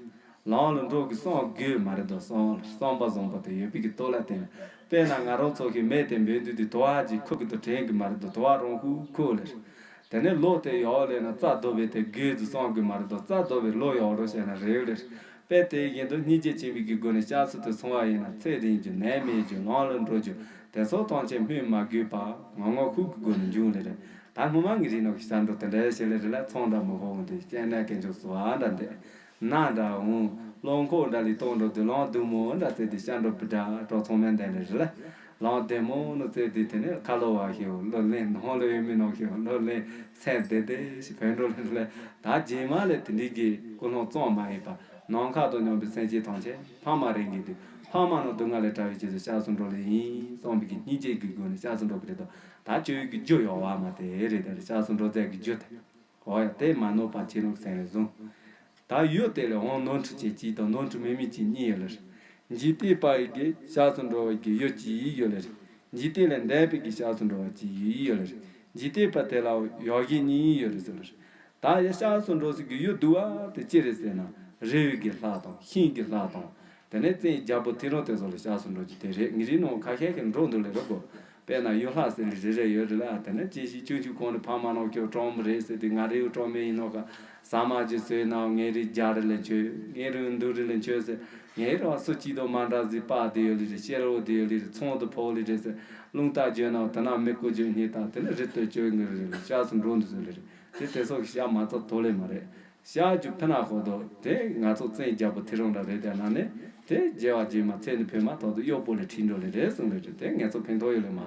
ལམ་ལ་འགྲོ་གི་བསམ་དགོས་མ་རེད་དོ། བསམ་བསམ་པ་བཟང་པོ་དེ་ཡོད་པའི་གི་སྟོབས་ལ་བརྟེན་ནས། དཔེར་ན་ང་རང་ཚོ་གི་མེ་དེ་འབོད་དུས་དེ་དུ་བ་ཅིག་ཁུག་གི་དུ་དྲན་གི་མ་རེད་དོ། དུ་བ་རང་ཁུག་ཁུག་ལེ་རེད། དེ་ནས་ལོ་དེ་ཡོག་ལེ་ན་རྩྭ་རྡོ་བའི་དེ་དགོས་དུ་བསམ་གི་མ་རེད་དོ། རྩྭ་རྡོ་བའི་ལོ་ཡོག་རོ་བྱས་ན་རེད་ལེ་རེད། དཔེ་དེ་བཞིན་དུ་སྙིང་རྗེ་ཆེན་པོའི་གི་སྒོ་ནས་ཤགས་སུ་དུ་སོང་བ་ཡིན་ན་ཚེ་རིང་རྒྱུ་ནད་མེད་རྒྱུ་ལམ་ལ་འགྲོ་རྒྱུ་དེ་ཚོ་ཐམས་ཅད་སྨོས་མ་དགོས་པ་ངང་ངམ་ཤུགས་ཀྱི་སྒོ་ནས་འབྱུང་ལེ་རེད། ད་སྔོན་མ་ངེས་རིག་ནང་གི་ཤགས་འགྲོ་དེ་འདྲ་བྱེད་ལེ་རེད་ལ། ཚོང་འདྲ་མི་ཧོ་འོང་དེ་སྐྱེ་གནས་དཀོན་མཆོག་གསུམ་འདྲ་འདེད་ན་འདྲ་འོང་། བློ་འཁོར་འདྲ་ལི་གཏོང་འགྲོ་དུས་ལམ་སྡུག་མོ་འདྲ་བཙལ་དུས་ཤགས་འགྲོ་བུ་འདྲ་གྲོགས་ཚང་མས་འདེད་ལེ་རེད་ལ། ལམ་བདེ་མོ་ནོ་བཙལ་དུས་དེ་ནས་ཁ་ལོ་བ་ཞིག་བློ་ལེན་ནང་ལ་ཡོད་མི་ནང་ཞིག་བློ་ལེན་སེམས་བདེ་བདེ་ཞིག་བོད་འགྲོ་ལེ་རེད་ལ། ད་རྗེས་མ་ལས་དེ་འདྲའི་གི་ཀུན་སློང་བཙོང་མ་ཡིན་པ། ནམ་མཁའ་དང་མཉམ་པའི་སེམས་ཅན་ཐམས་ཅད་ཕ་མ་རེད་འགོད་དུས་ཕ་མ་ནི་སྡུག་བསྔལ་ལས་བྲལ་བའི་ཆེད་དུ་ཤགས་སུ་འགྲོ་ལེ་ཡིན་བསམ་པའི་གི་སྙིང་རྗེ་གི་སྒོ་ནས་ཤགས་སུ་འགྲོ་གི་རེད་དོ། ད་སྤྱོད་ཡུལ་གྱི་རྒྱུ་ཡོད་བ་མ་དེ་རེད། དེ་ཤགས་སུ་འགྲོ་ཚད་ཀྱི་རྒྱུ་དེ། འོ་ཡ་དེ་མ་ནོར་བ་ཁྱེད་རང་གི་སེམས་ལ་བཟུང་། ད་ཡུལ་དེ་ལ་འོང་ནོར་འཁྲུལ་ཅན་གཅིག་དང་ནོར་འཁྲུལ་མེད་མིན་གཅིག་གཉིས་ཡོད་ལེ་རེད། འཇིག་རྟེན་པ་ཡི་གི་ཤགས་སུ་འགྲོ་བའི་གི་ཡུལ་གཅིག་ཡོད་ལེ་རེད། འཇིག་རྟེན་ལས་འདས་པའི་གི་ཤགས་སུ་འགྲོ་བ་གཅིག་ཡོད་ལེ་རེད། འཇིག་རྟེན་པ་དེ་ལ་ཡོད་གཞི་གཉིས་ཡོད་རེད་ཟེར་ལེ་རེད། ད་ཡ་ཤགས་སུ་འགྲོ་སའི་གི་ཡུལ་བསྡུ་བ་དེ་ཅི་རེད་ཟེར་ན། རི་བོའི་གི་ལྷ་དང་ཤིང་གི་ལྷ་དང་། དེ་ནས་རྩེ་རྒྱལ་པོ་ཐེའུ་རང་དེ་ཚོ་ལ་ཤགས་སུ་འགྲོ་རྒྱུ་དེ་རེད། ངེས་རིག་ནང་ཁ་ཤས་ཀྱིས་འགྲོ་འདུག་ལེ་རེད་གོ། དཔེར་ན་ཡུལ་ལྷ་ཟེར་ལེ་རེ་རེ་ཡོད་རེད་ལ། དེ་ནས་ཅི་ཞིག་ཆུང་ཆུང་གོང་ནས་ཕ་མ་ནང་ཁྱོད་གྲོང་མི་རེད་ཟེར་དུས་ང་རེའུ་གྲོང་མི་ཡིན་ནོ་ག་ཟ་མ་ཅི་ཟོས་ན་ངའི་རི་རྒྱ་རི་ལ་མཆོད། ངའི་རི་འདུ་རི་ལ་མཆོད་ཟེར། ངའི་རི་བ་སུ་གཅིག་དང་མ་འདྲ་ཟིག་པ་དེ་ཡོད་ལེ་རེད། ཤེལ་འོ་དེ་ཡོད་ལེ་རེད། ཚོང་དུ་ཕོག་ལེ་རེད་ཟེར། རླུང་རྟ་བརྗོད་ན་དེ་ན་མི་བཀོལ་རྒྱུ་རྙེད་དང་དེ་ནས་རི་སྟོད་བཅོ་ལྔའི་རི་ལ་ཤགས་སུ་འགྲོ་འདུག་ཟེར་ལེ་རེད། དེ་དེ་སོགས་ཀྱི་ཤགས་མ་ཚོགས་དོ་ལེ་མ་རེད། ཤགས་རྒྱུ་ཕི་ན་ཧོ་དོ་དེ་ང་ཚོ་བཙན་རྒྱལ་པོ་ཐེ་རང་འདྲ་རེད། དེ་ན་ནི་དེ་རྒྱལ་བ་རྗེས་མ་ཚེ་ནི་བོད་མ་ཐོག་ཏུ་གཡོག་པོ་ལས་ཁྲིད་འགྲོ་ལེ་རེད་གསུངས་ལེ་རེད། དེ་ངེད་ཚོ་ཕན་ཐོགས་ཡོད་ལེ་མ།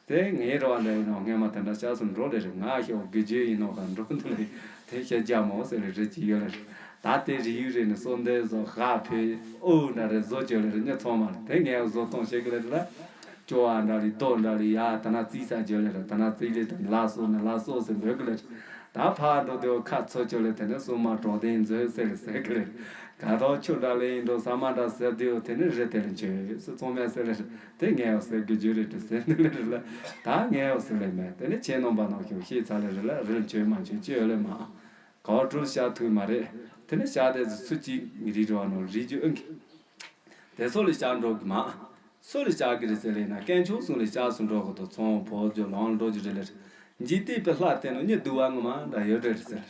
དེ་ངའི་རེ་བ་འདྲ་ཡིན་ནོ་སྔས་མ་དེ་འདྲ་ཤགས་སུ་འགྲོ་ལེ་རེད། ང་ཤོག་དགེ་བརྗོད་ཡིན་ནོ་ག་འགྲོ་འདུག་ལེ། དེ་ཤ་རྒྱ་མོ་ཟེར་ལེ་རེད་ཅི་ཡོད་ལེ་རེད། ད་དེ་རི་ཡུལ་རེ་ནི་གསོལ་འདེབས་བཟོ་ཧ་ཕེ་ཨོ་འདྲ་རེ་བཟོ་བཅོས་ལེ་རེད། ཉི་ཚང་མ་རེད། དེ་ངས་བཟོ་གཏོང་བྱེད་གི་ལེ་རེད་ལ། སྐྱོ་བ་འདྲ་ལི་རྡོ་འདྲ་ལི་ཡ་ད་ན་རྩིས་ས་བརྗོད་ལེ་ར། ད་ན་རྩིས་ལེ་དང་ལ་སོ་ནི་ལ་སོ་ཟེར་འབོད་གི་ལེ་ར། ད་ཕ་འགྲོ་དེའོ་ཁ་ཚོ་བཅོ་ལེ་དེ་ནི་སོ་མ་གྲོགས་དེ་མཛོད་ཟེར་ལེ་ཟེར་གི་ལེ་ར། ག་ཐོག་ཆུ་འདྲ་ལེ་ཡིན་འགྲོ་ས་མ་འདྲ་ཟེར་དེའོ་དེ་ནི་རི་དེ་ལེ་མཆོད་སུ་ཚོང་མེད་ཟེར་ལེ་ར། དེ་ངས་ཟེར་གི་རྒྱུ་རེད་དེ་ཟེར་ནི་ལེ་ར་ལ། ད་ངས་ཟེར་ལེ་མེད། དེ་ནི་ཁྱེད་རྣམ་པ་ནང་ཁྱོད་ཤེས་ཚ་ལེ་ར་ལ། རི་མཆོད་མ་མཆོད་ཅི་ཡོད་ལེ་མ། ག་བ་གྲུལ་ཤགས་ཐུག་མ་རེད། དེ་ནི་ཤགས་དེ་ཚོ་ཚུ་གཅིག་རི་རུ་བ་ནོ་རི་རྒྱུ་ཨང་གི་དེ་ཚོ་ལ་ཤགས་འགྲོ་གི་མ། སུ་ལ་ཤགས་གི་རེད་ཟེར་ལེ་ན། དཀོན་མཆོག་གསུམ་ལ་ཤགས་སུ་འགྲོ་གི་འདུག་ཚོང་ཕོ་རྒྱུ་ལོང་འགྲོ་རྒྱུ་རེད་ལེ་ར། འཇིག་རྟེན་པའི་ལྷ་དེ་ནི་མྱི་སྡུག་བ་ངོ་མ་འདྲ་ཡོད་རེད་ཟེར།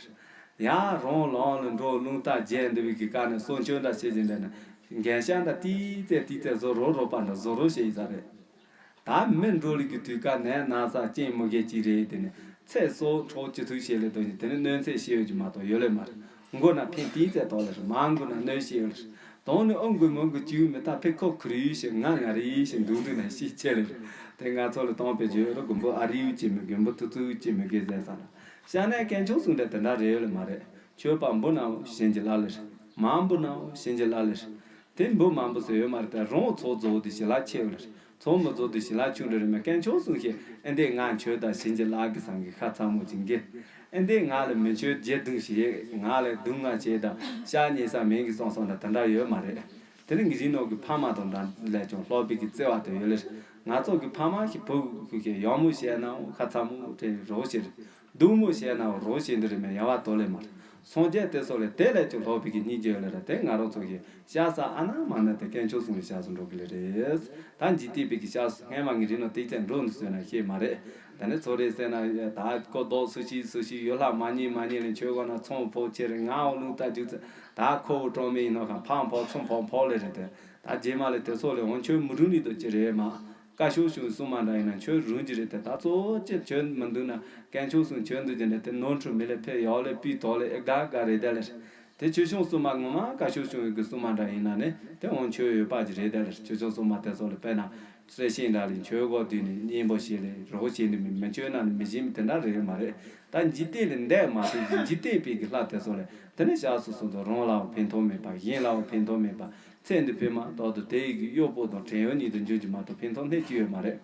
ཡ་རང་ལོང་ལ་འགྲོ་རླུང་རྟ་རྒྱས་འདུག་པའི་གི་ཀ་ནས་གསོལ་མཆོད་འདྲ་བྱེད་ཀྱིན་འདྲ་ན། འགན་ཤགས་འདྲ་ཏིག་ཙེ་ཏིག་ཙེ་བཟོ་རོགས་རོགས་པ་འདྲ་བཟོ་རོགས་བྱེད་ཡི་ས་རེད། ད་མི་འགྲོ་ལུགས་ཀྱི་དུས་ཀ་ནད་ན་ཚ་རྐྱེན་མི་དགེ་གཅིག་རེད། དེ་ནི་ཚེ་སྲོག་འཕྲོག་ཅི་ཐུབ་བྱེད་ལེ་དོ་ནི་དེ་ནི་གནོད་འཚེ་བྱེད་ཡོད་ཀྱི་མ་གཏོགས་ཡོད་ལེ་མ་རེད། མགོ་ན་ཕན་ཏིག་ཙེ་ཏོག་ལེ་རེད། མ་མགོ་ན་གནོད་བྱེད་ཡོད་ལེ་རེད། དོང་ནི་ཨོ་མགོ་མོ་མགོ་བཅུག་མི་ཐག་ཕི་ཁོ་ཁུ་རི་ཡུ་ཞེས་ང་ང་རི་ཡི་ཞེས་འདུག་འདུག་ན་ཤི་ཆེ་ལེ་རེད། དེ་ང་ཚོ་ལ་གཏོང་པའི་བརྗོད་རོ་མགོན་པོ་ཨ་རི་ཡུ་ཅེས་མི་མགོན་པོ་ཐུ་ཚུ་ཡུ་ཅེས་མི་དགེ་ཟེར་ས་ལ། ཤ་ནའི་དཀོན་མཆོག་གསུམ་འདྲ་དེ་འདྲ་རེད་ཡོད་ལེ་མ་རེད། ཆོས་པ་འབུ་ནའོ་གཞན་གྱི་ལ་ལེ་རེད། མ་འབུ་ནའོ་གཞན་གྱི་ལ་ལེ་རེད། དེ་འབུ་མ་འབུ་ཟེར་ཡོད་མ་རེད། ད་རང་ཚོགས་རྫོགས་དེ་ཞི་ལ་ཆེ་བ་ལེ་རེད། ཚོགས་མི་རྫོགས་དེ་ཞི་ལ་ཆུང་འདྲ་རེད་མ། དཀོན་མཆོག་གསུམ་ཞེས་ཨེ་འདས་ང་མཆོད་ད་གཞན་གྱི་ལ་གི་སང་གི་ཁ་ཚ་མོ་ཅིག་གི་ཨེ་འདས་ང་ལ་མི་མཆོད་རྒྱལ་དུང་ཞེས་ང་ལ་སྡུག་བསྔལ་བྱེད་ད་ཤ་ཉེ་ས་མིན་གི་སོང་སོང་ད་དེ་འདྲ་ཡོད་མ་རེད། དེ་ནི་ངེས་ཤེས་ནོར་གྱི་ཕ་མ་དང་འདྲ་ལས་ཀྱང་ལྷག་པའི་གི་བརྩེ་བ་དེ་ཡོད་ལེ། ང་ཚོ་གི་ཕ་མ་ཞིག་བུ་གུ་ཞིག་ཡག་མོ་བཤད་ནའང་ཁ་ཚ་མོ་དེ་རོགས་བྱེད་རེད། སྡུག་མོ་བཤད་ནའང་རོགས་བྱེད་འདི་རེད་མེད་ཡ་བ་དོ་ལེ་མ་རེད། སངས་རྒྱས་དེ་ཚོ་ལས་དེ་ལས་ཀྱང་ལྷག་པའི་གི་སྙིང་རྗེ་ཡོད་ལེ་རེད། དེ་ང་རང་ཚོ་གི་ཤ་ས་ཨ་ན་མ་ན་དེ་དཀོན་མཆོག་གསུམ་ལ་ཤགས་སུ་འགྲོ་གི་ལེ་རེད། ད་འཇིག་རྟེན་པའི་གི་ཤགས་སུ་སྔས་མ་ངེས་ཤེས་ནོར་ཏིག་ཙམ་འགྲོ་འདུག་ཟེར་ན་ཤེས་མ་རེད། ད་ནི་ཚོ་རེ་ཟེར་ན་ད་ཀོ་རྡོག་སུ་ཤི་སུ་ཤི་ཡོད་ལྷ་མ་ཉེས་མ་ཉེས་ལ་མཆོད་གོ་ན་ཚོང་ཕོག་ཆེ་རེད། ང་འོ་ལུང་ལྟ་རྒྱུ་ཚེ་ད་ཁོ་བོ་གྲོང་མི་ཡིན་ནོ་ག་ཕང་ཕོག་ཚོང་ཕོག་ཕོག་ལེ་རེད་དེ། ད་རྗེས་མ་ལ་དེ་ཚོ་ལས་འོང་ཁྱོད་མི་རུང་ནི་དོ་ཅི་རེད་མ། བཀའ་ཤོག་གཞུང་གསུང་མ་འདྲ་ཡིན་ན་ཁྱོད་རུང་གི་རེད་དེ། ད་གཙོ་བོ་ཅི་ཁྱོད་མི་འདུག་ན་དཀོན་མཆོག་གསུང་ཁྱོད་འདུག་གི་འདྲ་དེ་ནོར་འཁྲུལ་མི་ལས་ཕེ་ཡོག་ལས་པི་དོག་ལས་ཨེ་དགའ་དགའ་རེད་དེ་ལས། དེ་ཆོས་སྐྱོང་སྲུང་མ་ངོ་མ་བཀའ་ཤོག་གཞུང་གི་སྲུང་མ་འདྲ་ཡིན་ན་ནི་དེ་འོང་ཁྱོད་ཡོད་པ་ཅི་རེད་དེ་ལས། ཆོས་སྐྱོང་སྲུང་མ་དེ་ཚོ་ལ་དཔེར་ན་བརྩེ་ཞེན་འདྲ་ལས་ཁྱོད་གོ་དུས་ནི་གཉེན་པོ་ཞེས་ལས་རོགས་བྱེད་འདི་མི་མི་ཆོས་ན་ནི་མི་གཞན་མི་དེ་འདྲ་རེད་མ་རེད། ད་འཇིག་རྟེན་ལས་འདས་མ་ཐུབ་ཀྱི་འཇིག་རྟེན་པའི་གི་ལྷ་དེ་ཚོ་ལས་དེ་ནི་ཞག་སོ་སོ་དུ་རང་ལའང་ཕན་ཐོགས་མེད་པ་གཞན་ལའང་ཕན་ཐོགས་མེད་པ། ཚེ་འདི་ཕན་མ་ཏོག་ཏུ་དེ་ཡི་གི་གཡོག་པོ་དང་བྲན་གཡོག་ཉིད་དུ་འགྱུར་གྱི་མ་གཏོགས་ཕན་ཐོགས་སྣེ་གཅིག་ཡོད་མ་རེད།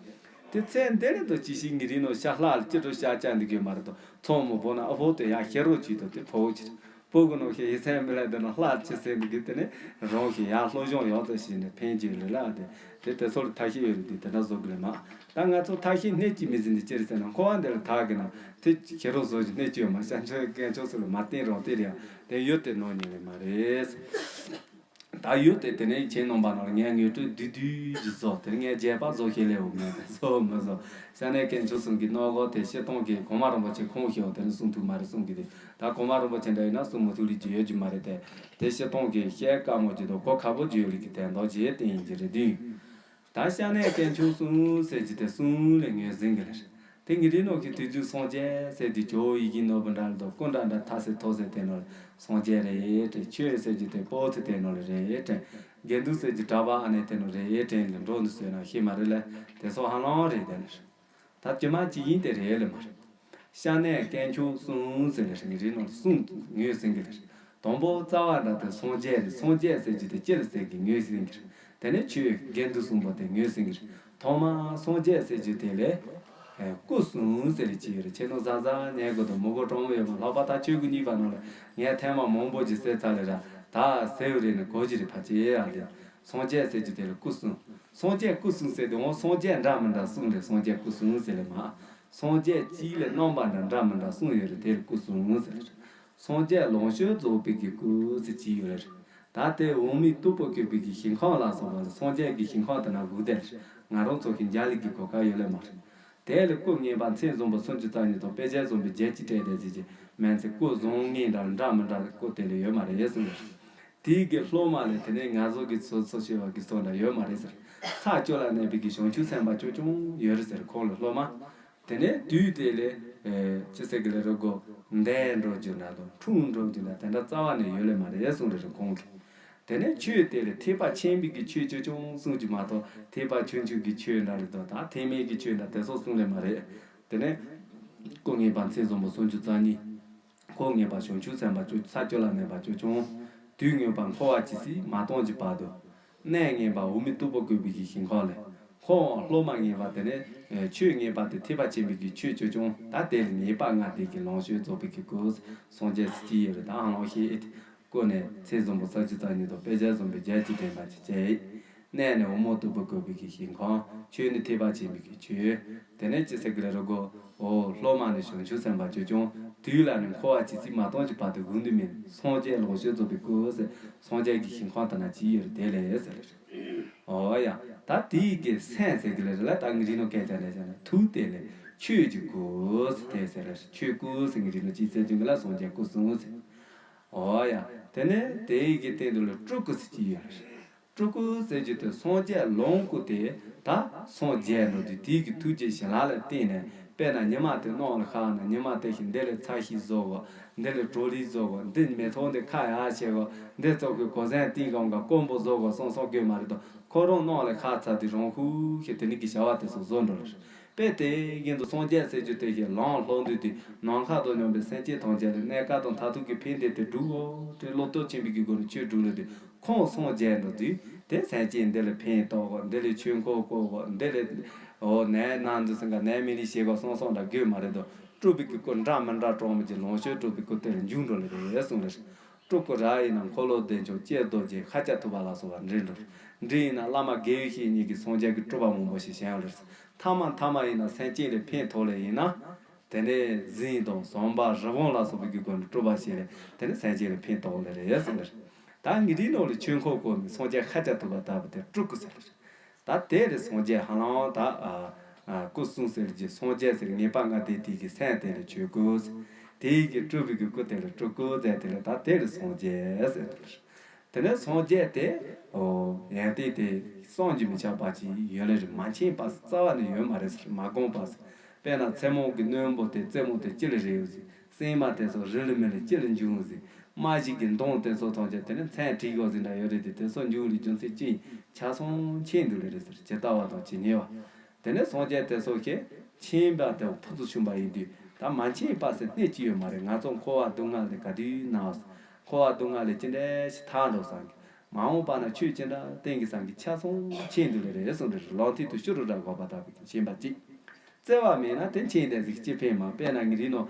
དེ་ཚེ་འདི་ནས་དུ་ཅི་ཞིག་ངི་རིགས་ནང་ཤ་ལྷག་ལ་ཅི་འགྲོ་ཤ་བཅའ་འདི་དགོས་མ་རེད་དོ། ཚོང་མི་པོ་ན་ཨ་ཕོ་དེ་ཡང་ཤེ་རོགས་གཅིག་དང་དེ་ཕོ་བོ་གཅིག་ཕོ་གི་ནང་ཤེ་ཡི་སེམས་མི་ལ་དེ་ན་ལྷག་ཅི་སེམས་འདི་གི་དེ་ནས་རང་ཤེ་ཡང་སློབ་སྦྱོང་ཡག་ཙམ་ཞིག་ནས་ཕན་གྱི་རེད་ལ། དེ་དེ་དེ་ཚོ་ལ་ཐ་ཤི་ཡོད་རེད། དེ་དེ་འདྲ་བཟོ་གི་རེད་མ། ད་ང་ཚོ་ཐ་ཤི་སྣེ་གཅིག་མི་ཟིན་དེ་ཅི་རེད་ཟེར་ན་འཁོར་བ་འདི་ལ་ཐག་གི་ན་དེ་ཤེ་རོགས་བཟོ་གི་སྣེ་གཅིག་ཡོད་མ། ཤ་འཕྲོད་དཀོན་མཆོག་ཚོ་ལ་མ་བསྟན་རོགས་དེ་རེད་ཡང་དེ་ཡོད་དེ་ནོར་ཉེ་རེད་མ་རེད། ད་ཡོད་དེ་དེ་ནས་ཁྱེད་རྣམ་པ་ནང་ལ་ངས་ངོས་སྤྲོད་བསྡུས་བསྡུས་ཀྱི་བཟོ་དེར་ངས་རྒྱས་པ་བཟོ་ཤེས་ལེའོ་ངས་བཟོ་མི་བཟོ། ཤ་ནས་དཀོན་མཆོག་གསུམ་གྱི་སྣོད་གོ་དེ་ཤེས་སྟོང་གི་གོང་མ་རིན་པོ་ཆེ་ཁོང་ཤེའོ་དེ་ནི་གསུང་ཐུབ་མ་རེད་གསུང་གི་དེ། ད་གོང་མ་རིན་པོ་ཆེ་འདྲ་ཡིན་ན་གསུང་མི་ཐུབ་ལེ་ཀྱི་ཡོད་ཀྱི་མ་རེད་དེ། དེ་ཤེས་སྟོང་གི་ཤེས་དཀའ་མོ་ཀྱི་དོ་གོ་ཁ་པོ་ཀྱི་ཡོད་ལེ་ཀྱི་དན་རྡོ་རྗེ་བསྟན་ཡིན་གྱི་རེད་དུས། ད་ཤ་ནས་དཀོན་མཆོག་གསུམ་ཟེར་གྱི་དེ་གསུམ་ལས་ངོས་ཟིན་གྱི་རེད། དེ་ངེད་རིགས་ནང་གི་དུས་རྒྱུན་སངས་རྒྱས་ཟེར་དུས་ཇོ་བོ་ཡིད་བཞིན་ནོར་བུ་འདྲ་ལ་དང་སྐུ་འདྲ་འདྲ་ཐ་སེ་ཐོ་སེ་དེ་ནོར་སངས་རྒྱས་རེད་དྲན། ཆོས་ཟེར་གྱི་དེ་པོ་ཐི་དེ་ནོར་རེད་དྲན། དགེ་འདུན་ཟེར་གྱི་གྲྭ་པ་ཨ་ནེ་དེ་ནོར་རེད་དྲན་ལ་འགྲོ་འདུག་ཟེར་ན་ཤེས་མ་རེད་ལ། དེ་སོགས་ཧ་ལམ་རེད་དེ་ནི། ད་དཀྱུས་མ་ཅི་ཡིན་དེ་རེད་ལ་མ་རེད། ཤ་ནས་དཀོན་མཆོག་གསུམ་ཟེར་ལ་ངེད་རིགས་ནང་གསུམ་ངོས་ཟིན་གྱི་རེད། དང་པོ་རྩ་བ་འདྲ་དེ་སངས་རྒྱས་རེད། སངས་རྒྱས་ཟེར་རྒྱུ་དེ་ཅི་ལ་ཟེར་གི་ངོས་ཟིན་གྱི་རེད། དེ་ནས་ཆོས་དགེ་འདུན་གསུམ་པོ་དེ་ངོས་ཟིན་གྱི་རེད། ཐོག་མར་སངས་རྒྱས་ཟེར་རྒྱུ་དེ་ལས་སྐུ་གསུམ་ཟེར་རེ་ཅི་ཡོད་རེད། ཁྱེད་ནང་གཟའ་གཟའ་ཉལ་དགོས་དང་མི་གོ་གྲོང་མི་ཡོད་མ། ལྷག་པར་ད་ཆོས་གོས་གཉིས་པ་ནང་ལ་ངས་ཐེངས་མ་མང་པོ་ཅིག་ཟེར་ཚར་ལེ་ར། ད་ཟེར་བ་རེད་ནི་གོ་གི་རེད། ཕ་ཅེ་ཨ་དེ་སངས་རྒྱས་ཟེར་རྒྱུ་དེ་ལ་སྐུ་གསུམ། སངས་རྒྱས་སྐུ་གསུམ་ཟེར་དུས་འོང་སངས་རྒྱས་འདྲ་མི་འདྲ་གསུམ་རེད། སངས་རྒྱས་སྐུ་གསུམ་ཟེར་ལེ་མ། སངས་རྒྱས་གཅིག་ལས་རྣམ་པ་འདྲ་འདྲ་མི་འདྲ་གསུམ་ཡོད་རེད། དེ་ལ་སྐུ་གསུམ་ཟེར་རེད། སངས་རྒྱས་ལོངས་སྤྱོད་རྫོགས་པའི་གི་སྐུ་ཟེར་གཅིག་ཡོད་རེད། ད་དེ་འོག་མིན་སྟུག་པོ་བཀོད་པའི་གི་ཞིང་ཁམས་ལ་སོགས་པ་ལ་སངས་རྒྱས་ཀྱི་ཞིང་ཁམས་དེ་ན་སྒུག་བསྡད་རེད། ང་རང་ཚོ་གི་འཇའ་ལུས་ཀྱི་གོ་སྐབས་ཡོད་ལེ་མ་རེད། དེ་ལ་སྐུ་ངེས་པ་མཚན་བཟང་པོ་སུམ་ཅུ་རྩ་གཉིས་དང་དཔེ་བྱད་བཟང་པོའི་བརྒྱད་ཅུ་སྤྲས་ཏེ་ཟེར་གྱི་མན་ཚེ་སྐུ་བཟང་ངན་འདྲ་འདྲ་མི་འདྲ་སྐུ་དེ་ལ་ཡོད་མ་རེད་གསུངས་རེད། དེའི་གི་སློབ་མ་ལས་དེ་ནས་ང་ཚོ་གི་སོ་སོ་ཤེས་པ་གི་སོ་འདྲ་ཡོད་མ་རེད་ཟེར། ས་བཅུ་ལ་གནས་པའི་གི་བྱང་ཆུབ་སེམས་དཔའ་ཅོ་ཅོང་ཡོད་རེད་ཟེར། ཁོང་ལ་སློབ་མ། དེ་ནས་དུས་དེ་ལས་ཅི་ཟེར་གི་ལ་རི་གོ་འདས་འགྲོ་རྒྱུ་འདྲ་དང་འཁྲུངས་འགྲོ་རྒྱུ་འདྲ་དེ་འདྲ་རྩ་བ་ནས་ཡོད་ལེ་མ་རེད་གསུངས་རེད་རི་ཁོང་གིས། དེ་ནས་ཆོས་དེ་ལས་ཐེག་པ་ཆེན་པོའི་གི་ཆོས་ཅོ་ཅོང་གསུངས་རྒྱུ་མ་གཏོགས་ཐེག་པ་ཆུང་ཆུང་གི་ཆོས་འདྲ་རེད་དོ། ད་ཐེག་དམན་གི་ཆོས་འདྲ་དེ་སོགས་གསུངས་ལེ་མ་རེད། དེ་ནས་སྐུ་ངེས་པ་མཚན་བཟང་པོ་སུམ་ཅུ་རྩ་གཉིས། འཁོར་ངེས་པ་བྱང་ཆུབ་སེམས་དཔའ་ཅོ་ས་བཅུ་ལ་གནས་པ་ཅོ་ཅོང་། དུས་ངེས་པ་འཁོར་བ་ཇི་སྲིད་མ་སྟོངས་ཀྱི་བར་དུ། གནས་ངེས་པ་འོག་མིན་སྟུག་པོ་བཀོད་པའི་གི་ཞིང་ཁམས་ལས། འཁོར་བའི་སློབ་མ་ངེས་པ་དེ་ནས་ཆོས་ངེས་པ་དེ་ཐེག་པ་ཆེན་པོའི་གི་ཆོས་ཅོ་ཅོང་། ད་དེ་ལ་ངེས་པ་ལྔ་དེ་གི་ལོངས་སྤྱོད་རྫོགས་པའི་གི་སྐུ། སངས་རྒྱས་སུ་སྐྱེས་ཡོད་རེད། ད་ཧང་ལོང་ཤེས་ཨེ་ཐི། སྐུ་ནི་མཚན་བཟང་པོ་ས་བཅུ་རྩ་གཉིས་དང་དཔེ་བྱད་བཟང་པོའི་བརྒྱད་ཅུ་ལྡན་པ་ཅིག་བྱས། གནས་ནི་འོག་མིན་སྟུག་པོ་བཀོད་པའི་གི་ཞིང་ཁམས། ཆོས་ནི་ཐེག་པ་ཆེན་པོའི་གི་ཆོས། དེ་ནས་ཅི་ཟེར་གི་ལ་རི་གོ་འོ་སློབ་མ་ནི་བྱང་ཆུབ་སེམས་དཔའ་ཅོ་ཅོང་། དུས་ལ་ནི་འཁོར་བ་ཇི་སྲིད་མ་སྟོངས་ཀྱི་བར་དུ་སྒུག་འདུག་མིན། སངས་རྒྱས་ལོངས་སྤྱོད་རྫོགས་པའི་སྐུ་ཟེར། སངས་རྒྱས་ཀྱི་ཞིང་ཁམས་དེ་ན་ཅི་ཡོད་རེད་དེ་ལས་ཟེར་ལེ་རེད། འོ་ཡ། ད་དེའི་གི་སེམས་ཟེར་གི་ལ་རེད་ལ། ད་ངེད་རིགས་ནང་སྐད་ཆ་ལས་བྱས་ན་ཐུགས་དེ་ལས་ཆོས་ཀྱི་སྐུ་ཟེར་དེ་ཟེར་ལེ་རེད། ཆོས་སྐུ་ཟེར་ངེད་རིགས་ནང་ཅི་ཟེར་རྒྱུ་གི་ལ་སངས་རྒྱས་སྐུ་གསུམ་ཟེར། འོ་ཡ། དེ་ནས་དེའི་གི་སྟེང་དུ་ལ་སྤྲུལ་སྐུ་ཟེར་གྱི་ཡོད་རེད། སྤྲུལ་སྐུ་ཟེར་རྒྱུ་དེ་སངས་རྒྱས་ལོངས་སྐུ་དེ་ད་སངས་རྒྱས་འགྲོ་དུས་དེའི་གི་ཐུགས་རྗེ་ཞི་ལྷག་ལ་བརྟེན་ནས། དཔེར་ན་ཉི་མ་དེ་གནམ་ལ་ཤར་ན་ཉི་མ་དེ་བཞིན་འདི་ལ་ཚ་ཤིང་བཟོ་དགོས། འདི་ལ་གྲོ་ལེབ་བཟོ་དགོས། འདི་མེ་ཏོག་འདི་ཁ་ཡར་བྱེད་དགོས། འདི་ཚོ་གི་གོས་ཟན་ཏིང་གང་ག་དཀོན་པོ་བཟོ་དགོས་གསུངས་གསུངས་དགོས་མ་རེད་དོ། ཁོ་རང་གནམ་ལ་ཤར་ཚར་དུས་རང་ཤུགས་ཀྱིས་དེ་ནི་གི་བྱ་བ་དེ་ཚོ་བཟོ་འགྲོ་ལེ་རེད། དཔེ་དེ་བཞིན་དུ་སངས་རྒྱས་ཟེར་རྒྱུ་དེ་བཞིན་ལམ་ལྷོ་འདུས་དུས་ནམ་མཁའ་དང་མཉམ་པའི་སེམས་ཅན་ཐམས་ཅད་ལ་གནས་སྐབས་དང་མཐར་ཐུག་གི་ཕན་བདེ་དེ་སྒྲུབ་འོ་དེ་བློ་སྟོབས་ཆེན་པོའི་གི་སྒོ་ནས་ཆོས་སྒྲུབ་ལེ་དུས་ཁོང་སངས་རྒྱས་འགྲོ་དུས་དེ་སེམས་ཅན་འདི་ལ་ཕན་ཐོགས་གོ། འདི་ལ་ཆོས་འཁོར་བསྐོར་གོ། འདི་ལ་འོ་ནད་ན་འདི་ཚོ་ག་ནད་མི་ལི་ཞེས་གོ་གསུངས་གསུངས་འདྲ་དགོས་མ་རེད་དོ། སྤྲུལ་པའི་གི་སྐུ་འདྲ་མི་འདྲ་གྲོགས་མི་གི་ལོངས་སྤྱོད་སྤྲུལ་པའི་སྐུ་དེ་ལ་འཇུག་འགྲོ་ལེ་རེད་གསུངས་ལེ་རེད། སྤྲུལ་སྐུ་ར་ཡིན་ན་འཁོར་ལོ་བདེ་མཆོག་ཀྱེ་རྡོ་རྗེ་ཤཱཀྱ་ཐུབ་པ་ལ་སོགས་པ་འདྲེན་འགྲོ། འདི་ཡིན་ན་བླ་མ་དགེ་བའི་བཤེས་གཉེན་གྱི་སངས་རྒྱས་ཀྱི་སྤྲུལ་པ་མང་པོ་ཞིག་བཞེངས་ཡོད་རེད། ཐ་མ་ཐ་མ་ཡིན་ན་སེམས་ཅན་ལ་ཕན་ཐོགས་ལེ་ཡིན་ན། དེ་ནས་གཟིམ་དང་ཟམ་པ་རི་བོང་ལ་སོགས་པའི་གི་སྒོ་ནས་སྤྲུལ་པ་བཞེངས་ལེ་དེ་ནས་སེམས་ཅན་ལ་ཕན་ཐོགས་ལེ་རེད་གསུངས་ལེ་རེད། ད་ངེད་རིགས་ནང་ལ་ཆོས་འཁོར་བསྐོར་མི་སངས་རྒྱས་ཤཱཀྱ་ཐུབ་པ་ལྟ་བུ་དེ་སྤྲུལ་སྐུ་ཟེར་ལེ་རེད། ད་དེ་ལས་སངས་རྒྱས་ཧ་ལམ་ད་ཨ་ཨ་སྐུ་གསུམ་ཟེར་གྱི་སངས་རྒྱས་ཟེར་ངེས་པ་ལྔ་དེ་དེ་གི་སེམས་དེ་ལས་ཆོས་སྐུ་ཟེར། དེ་ཡི་གི་སྤྲུལ་པའི་གི་སྐུ་དེ་ལས་སྤྲུལ་སྐུ་ཟེར། དེ་ལས་ད་དེ་ལས་སངས་རྒྱས་ཟེར་དེ་ལས། དེ་ནས་སངས་རྒྱས་དེ། ཨོ། ཡོན་ཏན་དེ་བསམ་གྱིས་མི་ཁྱབ་པ་ཅིག་ཡོད་ལེ་རེད། མ་མཁྱེན་པ་རྩ་བ་ནས་ཡོད་མ་རེད་ཟེར། མ་བསྒོམས་པ་ཟེར། དཔེར་ན་མཚན་མོ་གི་རྣོན་པོ་དེ་རྩེ་མོ་དེ་ཅི་ལ་རེད་ཡོད་ཟེར། སྲན་མ་དེ་ཚོ་རི་ལ་མི་ལ་ཅི་ལ་འབྱུང་ཟེར། རྨ་བྱའི་གི་མདོངས་དེ་ཚོ་ཐམས་ཅད་དེ་ནི་མཚན་བྲིས་དགོས་ཟེར་འདྲ་ཡོད་རེད་དེ། དེ་ཚོ་འབྱུང་བའི་རྒྱུ་མཚན་ཅི་ཡིན། ཆ་ཚང་མཁྱེན་འདུག་ལེ་རེད་ཟེར། ཇི་ལྟ་བ་དང་ཇི་སྙེད་པ། དེ་ནས་སངས་རྒྱས་དེ་ཚོ་ཞིག་མཁྱེན་པ་དེ་ཕུན་སུམ་ཚོགས་པ་ཡིན་དུས། ད་མ་མཁྱེན་པ་ཟེར་སྣེ་གཅིག་ཡོད་མ་རེད། ང་ཚོ་འཁོར་བ་སྡུག་བསྔལ་ལས་ག་དུས་ན། འཁོར་བ་སྡུག་བསྔལ་ལས་ཅི་འདྲ་ཞིག་ཐར་འགྲོ་བསམ་གི། མ་འོངས་པ་ན་ཆོས་ཅི་འདྲ་བསྟན་གི་བསམ་གི། ཆ་ཚང་མཁྱེན་འདུག་ལེ་རེད་གསུངས་རེད། ལག་མཐིལ་དུ་ཤུ་རུ་ར་འགོག་པ་ལྟ་བུའི་མཁྱེན་པ་གཅིག། བརྩེ་བ་མེད་ན་དེ་མཁྱེན་དེ་ཟིག་ཅི་ཕན་མ། དཔེར་ན་ཉེ་རིང་ནོ་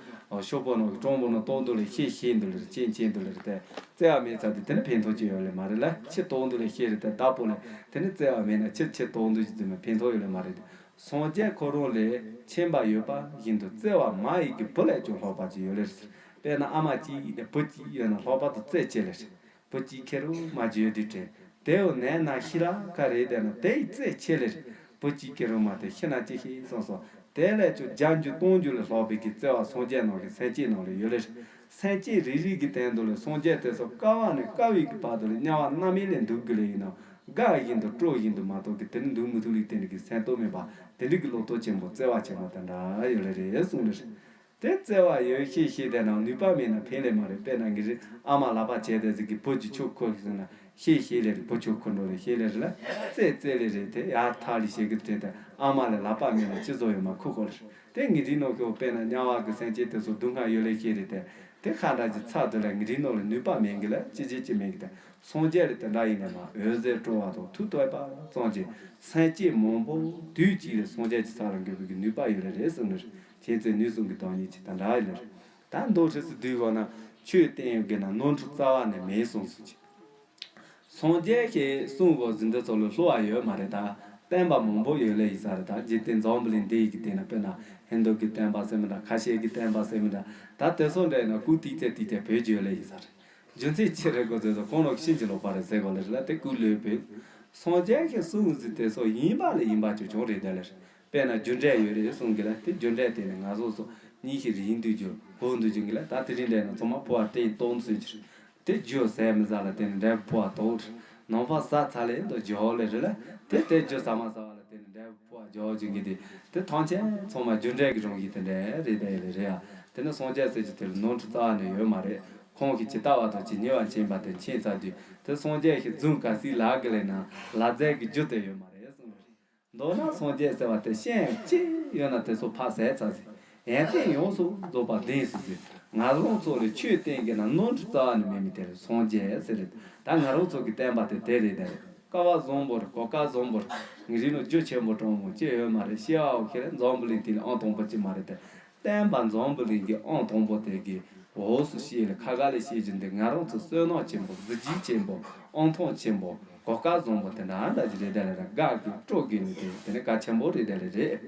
ཤོག་བུ་ནོ་གྲོང་བུ་ནོ་ཏོག་འདུག་ལེ་ཤེས་ཤེས་འདུག་ལེ་རེད། མཁྱེན་མཁྱེན་འདུག་ལེ་རེད། དེ་བརྩེ་བ་མེད་ཚ་དེ་དེ་ནི་ཕན་ཐོགས་ཅི་ཡོད་ལེ་མ་རེད་ལ། ཁྱི་ཏོག་འདུག་ལེ་ཤེས་རེད། དེ་བདག་པོ་ལེ་དེ་ནི་བརྩེ་བ་མེད་ན་ཁྱི་ཁྱི་ཏོག་འདུག་ཅི་དེ་མ་ཕན་ཐོགས་ཡོད་ལེ་མ་རེད། སངས་རྒྱས་ཁོ་རང་ལས་མཁྱེན་པ་ཡོད་པ་བཞིན་དུ་བརྩེ་བ་མ་ཡི་གི་བུ་ལས་ཀྱང་ལྷག་པ་ཅིག་ཡོད་ལེ་ཟེར། དཔེར་ན་ཨ་མ་གཅིག་ཡིན་ཏེ་བུ་གཅིག་ཡོད་ན་ལྷག་པར་དུ་བརྩེ་ཆེ་ལེ་ཟེར། བུ་གཅིག་ཁེ་རུ་མ་བརྗོད་དུས་དྲན། དེའུ་ནས་ན་ཤི་ལ་ཁ་རེད་དེ་ན་དེ་ཡི་བརྩེ་ཆེ་ལེ་ཟེར། བུ་གཅིག་ཁེ་རུ་མ་དེ་ཤི་ན་ཅི་ཤེས་སོང་སོང་། དེ་ལས་ཀྱང་བརྒྱ་འགྱུར་སྟོང་འགྱུར་ལས་ལྷག་པའི་གི་བརྩེ་བ་སངས་རྒྱས་ནང་གི་སེམས་བསྐྱེད་ནང་ལ་ཡོད་ལེ་ཟེར། སེམས་བསྐྱེད་རེ་རེ་གི་སྟེང་དུ་ལ་སངས་རྒྱས་དེ་ཚོ་དཀའ་བ་ནས་དཀའ་བའི་གི་བར་དུ་ལ་དམྱལ་བ་རྣམ་གཡེང་ལས་འདུག་གི་ལེ་ཡིན་ནོ། དགའ་བཞིན་དུ་སྤྲོ་བཞིན་དུ་མ་གཏོགས་ཀྱི་དེ་ནི་འདུག་མི་ཐུབ་ལེ་དེ་ནི་གི་སེམས་རྟོགས་མེད་པ། དེ་འདྲ་གི་བློ་རྟོགས་ཆེན་པོ་བརྩེ་བ་ཆེན་པོ་དེ་འདྲ་ཡོད་ལེ་རེད་གསུངས་ལེ་རེད། དེ་བརྩེ་བ་ཡོད་ཤེས་ཤེས་དེ་ན་ནུས་པ་མེད་ན་ཕན་ལེ་མ་རེད། དཔེར་ན་ངེད་རི་ཨ་མ་ལག་པ་བྱས་དེ་ཟིག་གི་བུ་གཅིག་ཆུ་ཁུར་ཟེར་ན་ཤེས་ཤེས་ལེ་རེད། བུ་ཆུ་ཁུར་འགྲོ་ལེ་ཤེས་ལེ་རེད་ལ། བརྩེ་བརྩེ་ལེ་རེད། དེ་ཡར་ཐག་ལེ་ཤེས་གི་དྲན་དེ་ཨ་མ་ལེ་ལག་པ་མེད་ན་ཅི་བཟོ་ཡོད་མ་ཁུར་ཁོ་ལེ་རེད། དེ་ངེད་རི་ནོ་ཁྱོ་དཔེར་ན་དམྱལ་བ་གི་སེམས་ཅན་དེ་ཚོ་སྡུག་བསྔལ་ཡོད་ལེ་ཤེས་རེད་དེ། དེ་ཁ་འདྲ་གི་ཚ་དུ་ལ་ངེད་རི་ནོ་ལ་ནུས་པ་མེད་གི་ལ་ཅི་བྱེད་ཅི་མེད་གི་དེ། སངས་རྒྱས་ལ་དེ་འདྲ་ཡིན་ནས་མ་འོད་ཟེར་སྤྲོ་བ་དང་ཐུགས་དད་པ་ཙམ་གྱིས་སེམས་བསྐྱེད་མང་པོ་དུས་གཅིག་ལ་སངས་རྒྱས་ཀྱི་ས་ལ་འགོད་པའི་གི་ནུས་པ་ཡོད་ལེ་རེད་གསུངས་ནས། ཁྱེད་ཚོས་ནུས་གསུམ་གྱི་བདག་ཉིད་ཀྱི་དེ་འདྲ་ཡིན་ལེ་རེད། ད་མདོ་ཁྲིད་སུ་བསྡུས་བ་ན་ཆོས་བསྟན་ཡོད་གི་ན་ནོར་འཁྲུལ་རྩ་བ་ནས་མེད་གསུངས་སུ་ཅི། སངས་རྒྱས་ཀྱིས་གསུངས་དགོས་ཟིན་འདི་ཚོ་ལ་བསླུ་བ་ཡོད་མ་རེད། ད་བསྟན་པ་མང་པོ་ཡོད་ལེ་ཡིན་ས་རེད། ད་འཇིག་རྟེན་འཛམ་བུ་གླིང་འདི་ཡི་གི་སྟེང་ན་དཔེར་ན་ཧིན་དུ་གི་བསྟན་པ་ཟེར་མི་འདྲ། ཁ་ཤས་ཀྱི་བསྟན་པ་ཟེར་མི་འདྲ། ད་དེ་ཚོ་འདྲ་ཡིན་ན་སྐུ་ཏིག་ཙེ་ཏིག་ཙེ་བོད་བརྒྱུད་ལེ་ཡིན་ས་རེད། རྒྱུ་མཚན་ཅི་རེད་གོ་ཟེར་ཚོ་ཁོང་ལོག་ཕྱིན་ཅི་ལོག་པ་རེད་ཟེར་གོ་ལེ་རེད་ལ། དེ་སྐུ་ལོས་བོད། སངས་རྒྱས་ཀྱིས་གསུངས་ཟིན་དེ་ཚོ་ཡིན་པ་ལ་ཡིན་པ་ཅོ་ཅོང་རེད་ད་ལེ་རེད། དཔེར་ན་རྒྱུ་འབྲས་ཡོད་རེད་གསུང་གི་ལ། དེ་རྒྱུ་འབྲས་དེ་ནི་ང་ཚོ་ཚོ་གཉིས་ཤིག་རེད་ཡིན་དུས་རྒྱུ་བོ་འདུ་རྒྱུ་གི་ལ། ད་དེ་རིང་འདྲ་ན་ཚང་མ་ཕོ་བ་སྟེང་སྟོང་ཚོད་ཀྱི་རེད། དེ་རྒྱུ་ཟས་མི་ཟ་ལ་དེ་ནི་འབྲས་བུ་ཕོ་བ་དོག་རེད། ནང་ཕ་ཟ་ཚ་ལས་དོ་འཇོག་ལེ་རེད་ལ། དེ་དེ་རྒྱུ་ཟ་མ་ཟ་བ་ལ་དེ་ནི་འབྲས་བུ་ཕོ་བ་འཇོག་རྒྱུ་གི་དེ། དེ་ཐམས་ཅད་ཚང་མ་རྒྱུ་འབྲས་ཀྱི་རང་བཞིན་དེ་འདྲ་རེད་ད་ཡེ་ལེ་རེད་ཡ། དེ་ནི་སངས་རྒྱས་ཟེར་རྒྱུ་དེ་ལ་ནོར་འཁྲུལ་རྩ་བ་ནས་ཡོད་མ་རེད། ཁོང་གིས་ཇི་ལྟ་བ་དང་ཇི་སྙེད་པ་མཁྱེན་པ་དེ་མཁྱེན་ཚར་དུས་དེ་སངས་རྒྱས་ཀྱིས་རྫུན་ག་སྲིད་ལབ་གི་ལེ་ན་ལབ་རྫས་ཀྱི་རྒྱུ་དེ་ཡོད་མ་རེད་གསུངས་ལེ་རེད། མདོར་ན་སངས་རྒྱས་ཟེར་བ་དེ་ཤེས་ཡོན་ཅི་ཡོད་ན་དེ་ཚོ་ཕར་ཟད་ཚར་ཟིན། ཡོན་ཏན་ཡོངས་སུ་རྫོགས་པ་ལྡན་སུ་ཟིན། ང་རང་ཚོ་ལ་ཆོས་བསྟན་གྱི་ན་ནོར་འཁྲུལ་རྩ་བ་ནས་མེད་མི་དེ་ལ་སངས་རྒྱས་ཟེར་རེད། ད་ང་རང་ཚོ་གི་བསྟན་པ་དེ་དེ་རེད་ད་རེད། སྐལ་བ་བཟང་པོ་རེད། གོ་སྐལ་བཟང་པོ་རེད། ངེད་རིགས་ནང་རྒྱུ་ཆེན་པོ་དྲང་མོ་ཅི་ཡོད་མ་རེད། ཤེས་བ་ཁྱེད་རང་འཛམ་བུ་གླིང་དེ་ལ་ཨང་དང་པོ་ཅི་མ་རེད་དེ། བསྟན་པ་འཛམ་བུ་གླིང་གི་ཨང་དང་པོ་དེ་གི་འོག་སུ་བཤད་ལ་ཁ་ཁ་ལ་བཤད་རྒྱུ་འདི་ང་རང་ཚོ་བསོད་ནམས་ཆེན་པོ་གཟི་བརྗིད་ཆེན་པོ་ཨང་ཐང་ཆེན་པོ་གོ་སྐལ་བཟང་པོ་དེ་འདྲ་འདྲ་ཅིག་རེད་དེ་ལ་དགའ་གི་སྤྲོ་གི་ནི་དེ་དེ་ནི་གལ་ཆེན་པོ་རེད་དེ་ལ་རེད།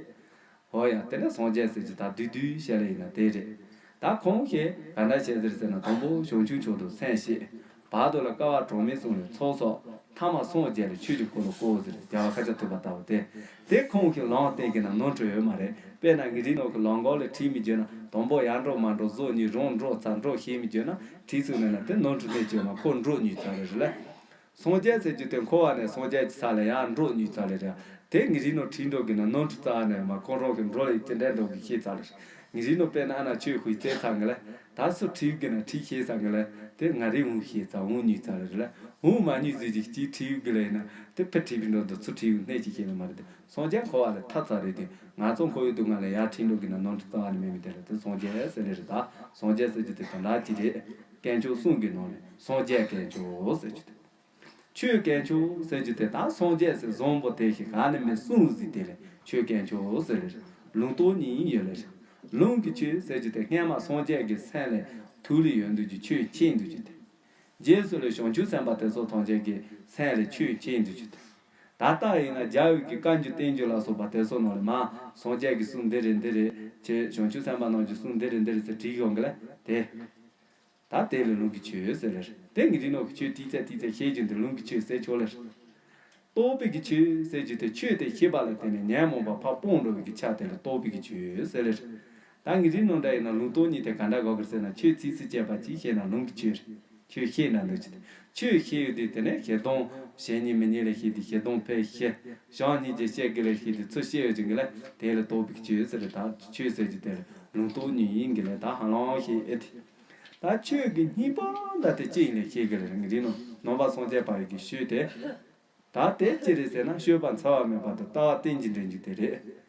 འོ་ཡ་དེ་ནི་སངས་རྒྱས་ཟེར་གྱི་ད་བསྡུས་བསྡུས་བཤད་ལ་ཡིན་ན་དེ་རེད། ད་ཁོང་གིས་ག་འདྲ་བཤད་ཟེར་ཟེར་ན་དང་པོ་བྱང་ཆུབ་མཆོག་ཏུ་སེམས་བསྐྱེད། བར་དུ་ལ་སྐལ་བ་གྲངས་མེད་གསུམ་ལ་ཚོགས་གསོག་ཐ་མ་སངས་རྒྱས་ལ་ཆོས་ཀྱི་འཁོར་ལོ་བསྐོར་ཟེར་རྒྱལ་བ་ཤཱཀྱ་ཐུབ་པ་ལྟ་བུ་དེ། དེ་ཁོང་གིས་ལམ་བསྟན་གྱི་ན་ནོར་འཁྲུལ་ཡོད་མ་རེད། དཔེར་ན་ངེད་རིགས་ནང་གི་ལམ་འགོག་ལ་ཁྲིད་མི་བརྗོད་ན་དང་པོ་ཡར་འགྲོ་མར་འགྲོ་ཟོ་ཉུལ་རང་འགྲོ་ཚར་འགྲོ་ཤེས་མི་བརྗོད་ན་ཁྲིད་ཚུགས་ནས་ན་དེ་ནོར་འཁྲུལ་གནས་བཅོས་མ་ཁོ་འགྲོ་ཉུལ་ཚར་རེད་ལ། སངས་རྒྱས་ཟེར་རྒྱུ་དེ་འཁོར་བ་ནས་སངས་རྒྱས་ཀྱི་ས་ལ་ཡང་འགྲོ་ཉུལ་ཚར་ལེ་རེད། དེ་ངེད་རིགས་ནང་ཁྲིད་འགྲོ་གི་ན་ནོར་འཁྲུལ་རྩ་བ་ནས་མ་ཁོང་རང་གི་འགྲོ་ལ་ཅི་འདྲ་འགྲོ་གི་ཤེས་ཚར་ལེ། ངེད་རིགས་ནང་དཔེར་ན་ཨ་ན་ཆོས་ཤུགས་རྩེ་ཚར་གི་ལ། ད་སུ་ཁྲིད་གི་ན་ཁྲིད་ཤེས་ཚར་གི་ལ། དེ་ང་རིགས་འུང་ཤེས་ཚར་འུང་ཉུལ་ཚར་ལེ་རེད་ལ། འུང་མ་ཉུལ་ཟེར་གྱི་གཅིག་ཁྲིད་གི་ལ་ཡིན་ན་དེ་ཕི་ཁྲིད་པའི་འགྲོ་འདུག་ཚུར་ཁྲིད་གི་གནས་ཅིག་ཤེས་ལེ་མ་རེད་དེ། སངས་རྒྱས་འཁོར་བ་ལས་ཐར་ཚར་རེད་དེ། ང་ཚོ་འཁོར་བའི་སྡུག་བསྔལ་ལས་ཡར་ཁྲིད་འགྲོ་གི་ན་ནོར་འཁྲུལ་རྩ་བ་ནས་མེད་མི་དེ་ལ་དེ་སངས་རྒྱས་ཟེར་ལེ་རེད། ད་སངས་རྒྱས་ཟེར་རྒྱུ་དེ་དོན་དག་ཅི་རེད། དཀོན་མཆོག་གསུམ་གྱི་ནང་ནས་སངས་རྒྱས་དཀོན་མཆོག་ཟེར་རྒྱུ་དེ། ཆོས་དཀོན་མཆོག་ཟེར་རྒྱུ་དེ་ད་སངས་རྒྱས་ཟེར་བཟང་པོ་དེ་ཞིག་ག་ནས་མི་གསུངས་ཟིག་དེ་ལས་ཆོས་དཀོན་མཆོག་ཟེར་ལེ་རེད། ལུང་རྟོགས་གཉིས་ཡོད་ལེ་རེད། ལུང་གི་ཆོས་ཟེར་རྒྱུ་དེ་སྔན་མ་སངས་རྒྱས་ཀྱི་སེམས་ལས་ཐུགས་ལས་ཡོད་འདུག་རྒྱུ་ཆོས་མཁྱེན་འདུག་རྒྱུ་དེ། རྗེས་སུ་ལས་བྱང་ཆུབ་སེམས་དཔའ་དེ་ཚོ་ཐམས་ཅད་ཀྱི་སེམས་ལས་ཆོས་མཁྱེན་འདུག་རྒྱུ་དེ། ད་ལྟ་ཡིན་ན་རྒྱལ་བའི་གི་བཀའ་འགྱུར་བསྟན་འགྱུར་ལ་སོགས་པ་དེ་ཚོ་ནང་ལས་མ་སངས་རྒྱས་ཀྱི་གསུང་འདི་རེད་འདི་རེད། ཆོས་བྱང་ཆུབ་སེམས་དཔའ་རྣམས་ཀྱི་གསུང་འདི་རེད་འདི་རེད་ཟེར་བྲིས་ཡོང་གི་ལ་དེ། ད་དེ་ལ་ལུང་གི་ཆོས་ཟེར་ལེ་རེད། དེ་ངེད་རིགས་ནང་གི་ཆོས་ཏིག་ཙེ་ཏིག་ཙེ་ཤེས་རྒྱུ་འདི་ལུང་གི་ཆོས་ཟེར་ཆོག་ལེ་རེད། རྟོགས་པའི་གི་ཆོས་ཟེར་རྒྱུ་དེ་ཆོས་དེ་ཤེས་པ་ལ་བརྟེན་ནས་ཉོན་མོངས་པ་ཕར་སྤངས་འགྲོ་བའི་གི་ཆ་དེ་ལ་རྟོགས་པའི་གི་ཆོས་ཟེར་ལེ་རེད། ད་ངེད་རིགས་ནང་འདྲ་ཡིན་ན་ལུང་རྟོགས་གཉིས་དེ་ག་འདྲ་དགོས་གི་ཟེར་ན་ཆོས་ཚིགས་སུ་བཅད་པ་གཅིག་བཤད་ན་ལུང་གི་ཆོས་རེད། ཆོས་ཤེས་ན་འདུག་ཅི། ཆོས་ཤེས་ཡོད་དུས་དེ་ནས་ཞེ་སྡང་བྱས་ཉེས་མི་ཉེས་ལ་ཤེས་དུས་ཞེ་སྡང་ཕལ་ཤེས། བྱམས་སྙིང་རྗེ་བཤད་དགོས་ལ་ཤེས་དུས་ཚུར་བཤད་ཡོད་ཅིག་གི་ལ་དེ་ལ་རྟོགས་པའི་ཆོས་ཟེར་རེད། ད་ཆོས་ཟེར་གྱི་དེ་ལ་ལུང་རྟོགས་གཉིས་ཡིན་གྱི་ལ་ད་ཧ་ལམ་ཤེས་ཨེ་ཐི། ད་ཆོས་ཀྱི་སྙིང་པོ་འདྲ་དེ་ཅི་ཡིན་ལ་ཤེས་དགོས་ལ་རིང་རིང་ནོ་ནང་པ་སངས་རྒྱས་པ་ཡི་གི་ཤོད་དེ། ད་དེ་ཅི་རེད་ཟེར་ན་སྤྱོད་པ་འཚེ་བ་མེད་པ་དང་ལྟ་བ་རྟེན་ཅིང་འབྲེལ་རྒྱུ་དེ་རེད།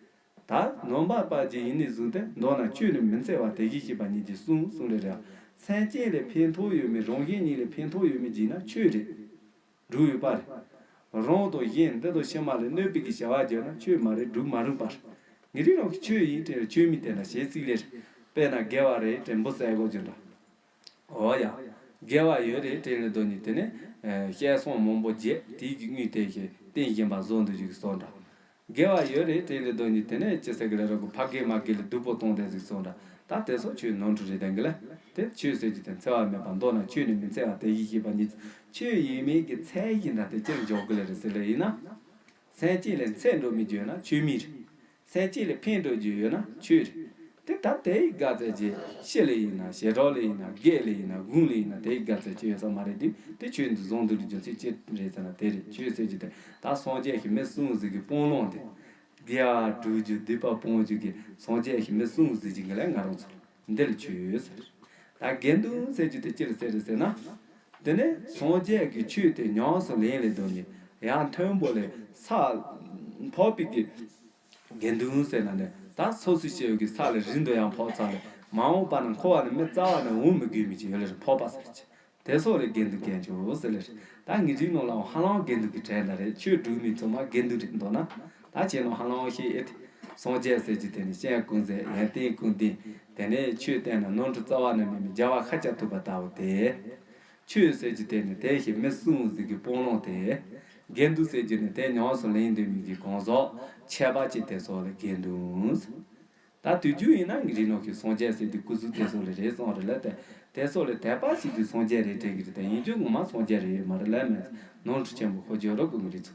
ད་ནང་པ་པ་ཅིག་ཡིན་ནས་བཟུང་སྟེ་མདོར་ན་ཆོས་ནི་མི་འཚེ་བ་དེ་བཞིན་གཤེགས་པ་ཉིད་ཀྱིས་གསུངས་གསུངས་རེད་ར། སེམས་ཅན་ལ་ཕན་ཐོགས་ཡོད་མེད་རང་གཞན་གཉིས་ལ་ཕན་ཐོགས་ཡོད་མེད་བགྱིས་ན་ཆོས་རེད། སྒྲུབ་ཡོད་པ་རེད། རང་དང་གཞན་འདི་དང་ཕྱི་མ་ལ་གནོད་པའི་གི་བྱ་བ་བརྒྱབ་ན་ཆོས་མ་རེད་སྒྲུབ་མ་རུང་པ་རེད། ངེད་རིགས་རང་གི་ཆོས་ཡིན་དྲན་ཆོས་མིན་དེ་འདྲ་ཞེ་གཅིག་ལས་རེད། དཔེར་ན་དགེ་བ་རེད་དྲན་འབུ་བསད་དགོས་རྒྱུ་འདྲ། འོ་ཡ། དགེ་བ་ཡོད་རེད་དྲན་ལས་དོན་ནི་དེ་ནས་བཤད་སོང་མང་པོ་བརྒྱད་དེའི་གི་དངོས་དེ་ཞེས་བསྟན་བཞིན་པ་བཟོ་འདུག་ཞིག་སོང་འདྲ། དགེ་བ་ཡོད་རེད་དྲན་ལས་དོན་ནི་དེ་ནས་ཅི་ཟེར་གི་ལ་རོགས་ཕ་དགེ་མ་དགེ་ལ་སྡུག་པོ་གཏོང་བསྡད་ཟིག་སོང་འདྲ། ད་དེ་སོགས་ཆོས་ནོར་འཁྲུལ་རེད་དེ་གི་ལ། དེ་ཆོས་ཟེར་གྱི་དེ་འཚེ་བ་མེད་པ་མདོར་ན་ཆོས་ནི་མི་འཚེ་བ་དེ་བཞིན་གཤེགས་པ་ཉིད་ཆོས་ཡིན་མིན་གྱི་མཚན་ཡིན་ན་དེ་ཅིར་འཇོག་གི་ལ་རེད་ཟེར་ལེ་ཡིན་ན། སེམས་ཅན་ལ་འཚེ་འགྲོ་མི་རྒྱུ་ན་ཆོས་མིན་རེད། སེམས་ཅན་ལ་ཕན་འགྲོ་རྒྱུ་ཡོད་ན་ཆོས་རེད། དེ་ད་དེའི་དགག་བྱ་ཅི་ཕྱི་ལ་ཡིན་ན་ཞེ་གྲོགས་ལ་ཡིན་ན་སྒེར་ལ་ཡིན་ན་དགུང་ལ་ཡིན་ན་དེའི་དགག་བྱ་ཅི་ཡོད་ས་མ་རེད་དུས་དེ་ཆོས་འདི་བཟང་འདུལ་རྒྱུ་ཚིག་ཅི་རེད་ཟེར་ན་དེ་རེད་ཆོས་ཟེར་རྒྱུ་དེ་ད་སངས་རྒྱས་ཀྱི་མི་གསུམ་ཟིག་གི་སྤོང་ལོང་དེ། དགེ་བ་སྒྲུབ་རྒྱུ་སྡིག་པ་སྤོང་རྒྱུ་གི་སངས་རྒྱས་ཀྱི་མི་གསུམ་ཟིག་གི་ལས་ང་རང་ཚོ་འདི་ལ་ཆོས་ཟེར། ད་དགེ་འདུན་ཟེར་རྒྱུ་དེ་ཅི་ལ་ཟེར་རེད་ཟེར་ན། དེ་ནས་སངས་རྒྱས་ཀྱི་ཆོས་དེ་ཉམས་སུ་ལེན་ལས་དོན་ནི་ཡང་མཐོན་པོ་ལས་ས་འཕགས་པའི་གི་དགེ་འདུན་ཟེར་ན་ནི་ད་སོ་སོའི་སྐྱེ་བོ་གི་ས་ལ་རིང་དུ་ཡང་འཕགས་ཚར་ལས་མ་འོངས་པ་ན་འཁོར་བ་ནི་མི་རྩ་བ་ནས་འོང་མི་དགོས་མི་ཅིག་ཡོད་ལ་རེད་འཕགས་པ་ཟེར་གྱི། དེ་སོགས་ལས་དགེ་འདུན་དཀོན་མཆོག་ཟེར་ལེ་རེད། ད་ངེད་ཅག་ནང་ལའང་ཧ་ལམ་དགེ་འདུན་གྱི་གྲས་འདྲ་རེད་ཆོས་སྒྲུབ་མི་ཚང་མ་དགེ་འདུན་རེད་འདུག་ན། ད་ཁྱེད་ནང་ཧ་ལམ་ཤེས་ཨེ་ཐི། སངས་རྒྱས་ཟེར་གྱི་དེ་ནི་སྤྱན་ཀུན་མཛེས་ཡོན་ཏན་ཀུན་ལྡན། དེ་ནས་ཆོས་བསྟན་ན་ནོར་འཁྲུལ་རྩ་བ་ནས་མེད་མི་རྒྱལ་བ་ཤཱཀྱ་ཐུབ་པ་ལྟ་བུ་དེ། ཆོས་ཟེར་གྱི་དེ་ནི་དེ་བཞིན་མི་གསུམ་ཟིག་གི་སྤོང་ལོང་དེ། དགེ་འདུན་ཟེར་གྱི་ནི་དེ་ཉམས་སུ་ལེན་འདོད་མི་གི་གང་ཟག་ཆད་པ་ཅིག་དེ་སོགས་ལ་དགེ་འདུན། ད་དུས་རྒྱུན་ཡིན་ན་ངེད་ཅག་ནང་གི་སངས་རྒྱས་ཟེར་དུས་སྐུ་གཟུགས་དེ་སོགས་ལ་རེད་སོང་རེད་ལ་དེ་དེ་སོགས་ལ་དད་པ་བྱེད་དུས་སངས་རྒྱས་རེད་དྲན་གི་རེད་དེ་ཡིན་རྒྱུ་ངོ་མ་སངས་རྒྱས་རེད་ཡོད་མ་རེད་ལ་མེད་ནོར་འཁྲུལ་ཆེན་པོ་ཁོ་བརྗོད་རོགས་དགོས་ངེད་ཅག་ཚོ་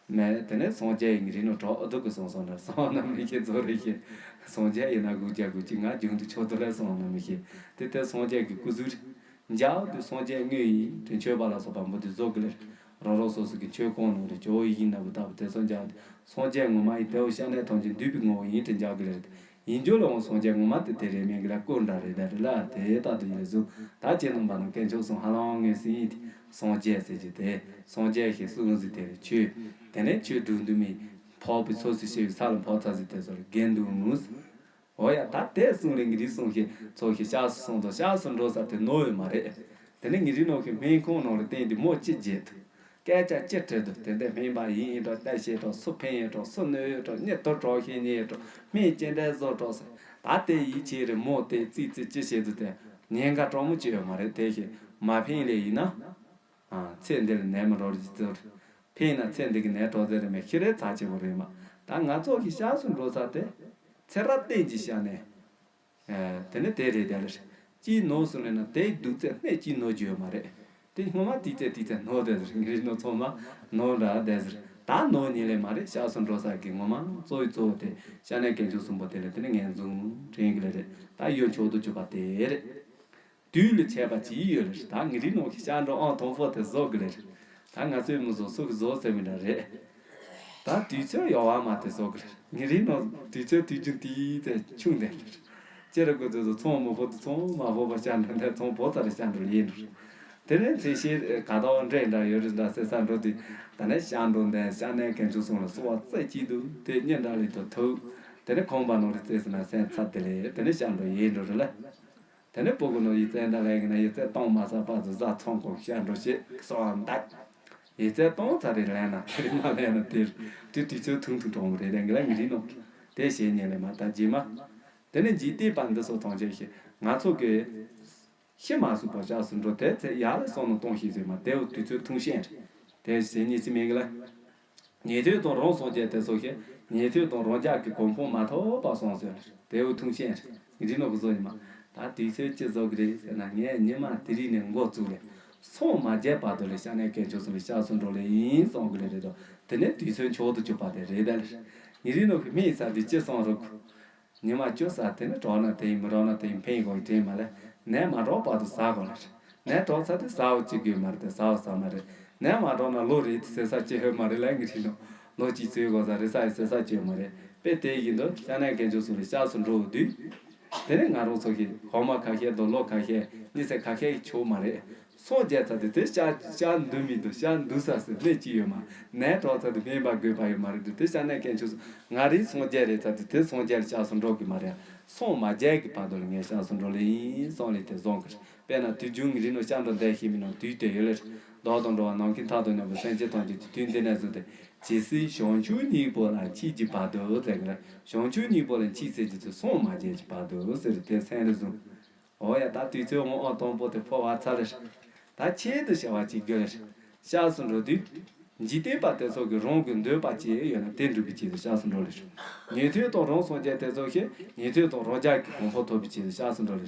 མེད་དེ་ནས་སངས་རྒྱས་ཡིན་ངེད་ཅག་ནང་གྲོགས་ཨ་དུ་གི་སོང་སོང་ར་སོང་ན་མི་ཤེས་ཚོ་རེད་ཤེས་སངས་རྒྱས་ཡིན་ན་དགུ་བརྒྱ་དགུ་བཅུ་ང་རྒྱུན་དུ་ཆོག་ཏུ་ལ་སོང་ན་མི་ཤེས་དེ་དེ་སངས་རྒྱས་ཀྱི་སྐུ་གཟུགས་རེད། མཇལ་དུས་སངས་རྒྱས་དངོས་ཡིན་དྲན་མཆོད་པ་ལ་སོགས་པ་འབུལ་དུས་བཟོ་དགོས་ལེ། རང་རང་སོ་སོ་གི་མཆོད་ཀོང་ནང་རེ་ཇོ་བོ་ཡིད་བཞིན་ནོར་བུ་ལྟ་བུ་དེ་ཚོ་མཇལ་དུས་སངས་རྒྱས་ངོ་མ་ཡིན་དེའོ་ཤ་གནད་ཐམས་ཅད་འདུས་པའི་ངོ་བོ་ཡིན་དྲན་མཇལ་དགོས་ལེ། ཡིན་རྒྱུ་ལའང་སངས་རྒྱས་ངོ་མ་དེ་དེ་རེད་མིན་གི་ལ་སྐུ་འདྲ་རེད་ད་རེད་ལ་དེ་ལྟ་དུ་ཡིན་ལ་གཟུགས་ད་ཁྱེད་རྣམ་པ་ནང་དཀོན་མཆོག་གསུམ་ཧ་ལམ་ངོས་ཟིན་ཡིན་ཏེ་སངས་རྒྱས་ཟེར་གྱི་དེ་སངས་རྒྱས་ཤིག་གསུང་ཟིན་དེ་རེད་ཆོས་དེ་ནས་ཆོས་སྒྲུབ་འདུག་མིན་འཕགས་པའི་ཚོགས་སུ་སྐྱེ་བའི་ས་ལ་འཕགས་ཚར་ཟིན་དེ་ཚོ་ལ་དགེ་འདུན་ངུས། འོ་ཡ་ད་དེ་གསུང་རེ་ངེད་རིགས་གསུང་ཞིག་ཚོགས་ཞིག་སྐྱབས་སུ་སོང་དང་སྐྱབས་སུ་འགྲོ་ས་དེ་ནོར་ཡོད་མ་རེད། དེ་ནས་ངེད་རིགས་ནང་གི་སྨན་ཁང་ནང་ལ་བསྟན་ཏེ་མོ་ཅི་བརྗེད་འདུག་སྐད་ཆ་ཅི་དྲིས་འདུག་དེ་འདྲ་སྨན་པ་ཡིན་ཡིན་འགྲོ་ལྟ་ཤེས་འགྲོ་སུ་ཕན་ཡོད་འགྲོ་སུ་གནོད་ཡོད་འགྲོ་གཉིད་དུ་གྲོགས་ཤེས་ཉེ་ཡོད་འགྲོ་སྨན་ཅི་འདྲ་བཟོ་འགྲོ་ཟེར་ད་དེ་ཡིད་ཆེས་རེ་མོ་དེ་ཙི་ཙི་ཅི་བྱེད་འདུག་དེ་ཉེན་ཁ་གྲོགས་མོ་ཅི་ཡོད་མ་རེད་དེ་ཞིག་མ་ཕན་ལེ་ཡིན་ན། ཨ། ཚེ་འདི་ལ་ནད་མི་རོ་རི་ཚོར། ཕན་ན་ཚེ་འདི་གི་ནད་གྲོགས་ཟེར་རེ་མེད་ཤི་རེ་ཚ་ཆེ་བོ་རེད་མ། ད་ང་ཚོ་གི་ཤ་སུ་འགྲོ་ས་དེ། ཚེ་རབས་གཏན་གྱི་ཤ་ནས། ཨ། དེ་ནི་དེ་རེད་དེ་ལ་རེད། ཅིའི་ནོར་སུ་ལེན་ན་དེའི་སྡུག་ཚད་སྣེ་གཅིག་ནོར་རྒྱུ་ཡོད་མ་རེད། དེ་སྔོན་མ་དེའི་ཚད་དེའི་ཚད་ནོར་དེ་ཟེར་ངེད་རིགས་ནོར་ཚང་མ་ནོར་འདྲ་དེ་ཟེར། ད་ནོར་ཉིན་ལས་མ་རེད་ཤ་སུ་འགྲོ་ས་གི་ངོ་མ་གཙོ་བོའི་གཙོ་བོ་དེ་ཤ་ནས་གན་ཆུ་གསུམ་པོ་དེ་ལ་དེ་ནི་ངན་བཟུང་དྲན་གི་ལ་རེད་ད་ཡོད་མཆོག་ཏུ་གྱུར་པ་དེ་རེད། དུས་ལ་ཆད་པ་ཅིག་ཡོད་ལེ། ད་ངེད་རིགས་ནང་གི་ཤ་འགྲོ་ཨང་དང་པོ་དེ་བཟོ་གི་ལེ། ད་ང་ཚོས་མི་བཟོ་སུ་གི་བཟོ་ཟེར་མི་འདྲ་རེད། ད་དུས་ཚོད་ཡོལ་བ་མ་དེ་བཟོ་གི་ལེ། ངེད་རིགས་ནང་དུས་ཚོད་དུས་རྒྱུན་དེའི་ཚེ་ཆུང་དེ་ལེ། ཅེ་ར་ཀོ་ཚོས་ཚོང་མི་ཕོ་དུ་ཚོང་མ་ཕོ་བ་ཤ་འགྲོ་འདས་ཚོང་བོ་ཚ་རེ་ཤ་འགྲོ་ཡིན་འགྲོ། དེ་ནས་ཚེ་ཤེས་ག་དོག་འདྲེ་འདྲ་ཡོད་རེད་འདྲ་ཟེར་ས་འགྲོ་དུས་ད་ནས་ཤ་འགྲོ་འདས་ཤ་ནས་གན་ཆུ་སོང་ལ་སོ་བ་རྩེ་གཅིག་འདུག་དེ་གཉིས་འདྲ་ལེ་དུ་ཐུག་དེ་ནས་ཁོང་པ་ནང་རེ་རྩེ་ཟེར་ན་སེམས་ཚ་དེ་ལེ་དེ་ནས་ཤ་འགྲོ་ཡིན་འགྲོ་རེད་ལ། དེ་ནས་སྤུ་གུ་ནོ་ཡིག་ཚད་འདྲ་ལས་ཀྱི་ན་ཡིག་ཚད་གཏོང་མ་ཚར་བར་དུ་བཟའ་ཚང་གོ་ཤ་འགྲོ་ཞེས་གསོལ་བ་འདེབས། ཡིག་ཚད་གཏོང་ཚར་རེ་ལེན་ན་དེ་རིང་མ་ལེན་ན་དེ་དེ་དུས་ཚོད་ཐུང་ཐུང་གྲོང་རེད་དེ་འགི་ལ་ངི་རིང་ནོ། དེ་བྱེད་ཉེ་ལེ་མ་ད་རྗེས་མ། དེ་ནས་འཇིག་རྟེན་པ་འདི་སོགས་མཐོང་ཆེན་ཞིག་ང་ཚོ་གི་ཤི་མ་སུ་པ་ཤ་སུ་འགྲོ་དེ་ཚེ་ཡར་ལ་སོང་ནོ་གཏོང་ཞིག་ཟེར་མ་དེའུ་དུས་ཚོད་ཐུང་ཤེས་རེད། དེ་བྱེད་ཉེ་སི་མེད་གི་ལ། ཉན་ཐོས་དང་རང་སངས་རྒྱས་དེ་སོགས་ཤིག་ཉན་ཐོས་དང་རང་རྒྱལ་གྱི་གོ་འཕང་མ་ཐོབ་པར་སོང་ཟེར། དེའུ་ཐུང་ཤེས་རེད། འདི་ནོ་གི་བཟོ་ཡིན་མ། ད་དུས་ཚོད་ཅི་བཟོ་གི་རེད་ཟེར་ན་ངས་ཉི་མ་དེ་རིང་ནས་འགོ་བཙུགས་ལེ། སོང་མ་རྒྱས་བར་དུ་ལེ་ཤ་ནས་སྐད་ཆོག་སོང་ལེ་ཤ་སོང་འགྲོ་ལེ་ཡིན་སོང་གི་ལེ་རེད་དོ། དེ་ནས་དུས་ཚོད་མཆོག་ཏུ་གྱུར་པ་དེ་རེད་ད་ལེ། ཉི་རིང་ནོ་གི་སྨན་ཟ་དུས་ཅི་སོང་རུག་ཉི་མ་བཅུ་ཟ་དེ་ནི་གྲོགས་ན་དེ་ཡིན་མི་རོགས་ན་དེ་ཡིན་ཕན་ཡིན་གོ་ཡི་དྲན་མ་ལེ། ནས་མ་གྲོགས་བར་དུ་ཟ་གོ་ལེ། ནས་གྲོགས་ཚ་དེ་ཟ་བ་ཅིག་དགོས་མ་རེད་དེ་ཟ་བ་ཟ་མ་རེད། ནས་མ་གྲོགས་ན་ལོ་རེད་དེ་ཟེར་ས་ཅི་ཧོད་མ་རེད་ལ་ངི་ཁྲིད་ནོ། ལོ་གཅིག་ཚོའི་གོ་ས་རེད་ས་ཡི་ཟེར་ས་ཅི་ཧོད་མ་རེད། དཔེ་དེ་ཡིན་དུ་ཤ་ནས་གན་ཆོ་སུ་རེད་ཤ་སུ་འགྲོ་དུས། དེ་ནས་ང་རང་ཚོ་གི་ཧོ་མ་ཁ་ཤས་དང་ལོ་ཁ་ཤས་གཉིས་ཚེ་ཁ་ཤས་ཀྱི་ཆོག་མ་རེད། སོང་རྒྱལ་ཚ་དེ་དེ་ཤ་ཤ་འདུ་མི་འདུ་ཤ་འདུ་ས་ཟེར་གནས་ཅི་ཡོད་མ། ནས་གྲོགས་ཚ་དེ་སྨན་པ་དགོས་པ་ཡོད་མ་རེད་དུ་དེ་ཤ་ནས་གན་ཆོ་སུ་ང་རེད་སོང་རྒྱལ་རེད་ཚ་དེ་དེ་སོང་རྒྱལ་ཤ་སུ་འགྲོ་གི་མ་རེད། སོང་མ་རྒྱལ་གི་བར་དུ་ལ་ངས་ཤ་སུ་འགྲོ་ལེ་ཡིན་སོང་ལེ་དེ་བཟོང་གི་རེད། དཔེར་ན་དུས་རྒྱུན་ངི་རིགས་ནང་བཤད་འགྲོ་འདས་ཤེས་མི་ནང་དུས་དེ་ཡོད་ལེ། མདོ་དང་འགྲོ་བ་ནམ་མཁའི་མཐའ་དང་མཉམ་པའི་སེམས་ཅན་ཐམས་ཅད་ཀྱི་དུས་འདི་ནས་བཟུང་སྟེ་ཇི་སྲིད་བྱང་ཆུབ་སྙིང་པོ་ལ་མཆིས་ཀྱི་བར་དུ་ཟེར་གི་ལ། བྱང་ཆུབ་སྙིང་པོ་ལ་མཆིས་ཟེར་གྱི་དུས་སོང་མ་རྒྱལ་གྱི་བར་དུ་ཟེར་དེ་སེམས་ལ་བཟུང་། འོ་ཡ་ད་དུས་ཚོད་འོང་ཨང་དང་པོ་དེ་འཕོ་བ་ཚར་ལེ། ད་ཆེད་དུ་བྱ་བ་ཅིག་དགོས་ལེ། ཤ་སུ་འགྲོ་དུས། འཇིག་རྟེན་པ་དེ་ཚོ་གི་རང་གི་འདོད་པ་ཅི་ཡོད་ན་དེ་འགྲུབ་པའི་ཆེད་དུ་ཤ་སུ་འགྲོ་ལེ། ཉན་ཐོས་དང་རང་སངས་རྒྱས་དེ་ཚོ་ཞིག་ཉན་ཐོས་དང་རང་རྒྱལ་གྱི་གོ་འཕང་ཐོབ་པའི་ཆེད་དུ་ཤ་སུ་འགྲོ་ལེ།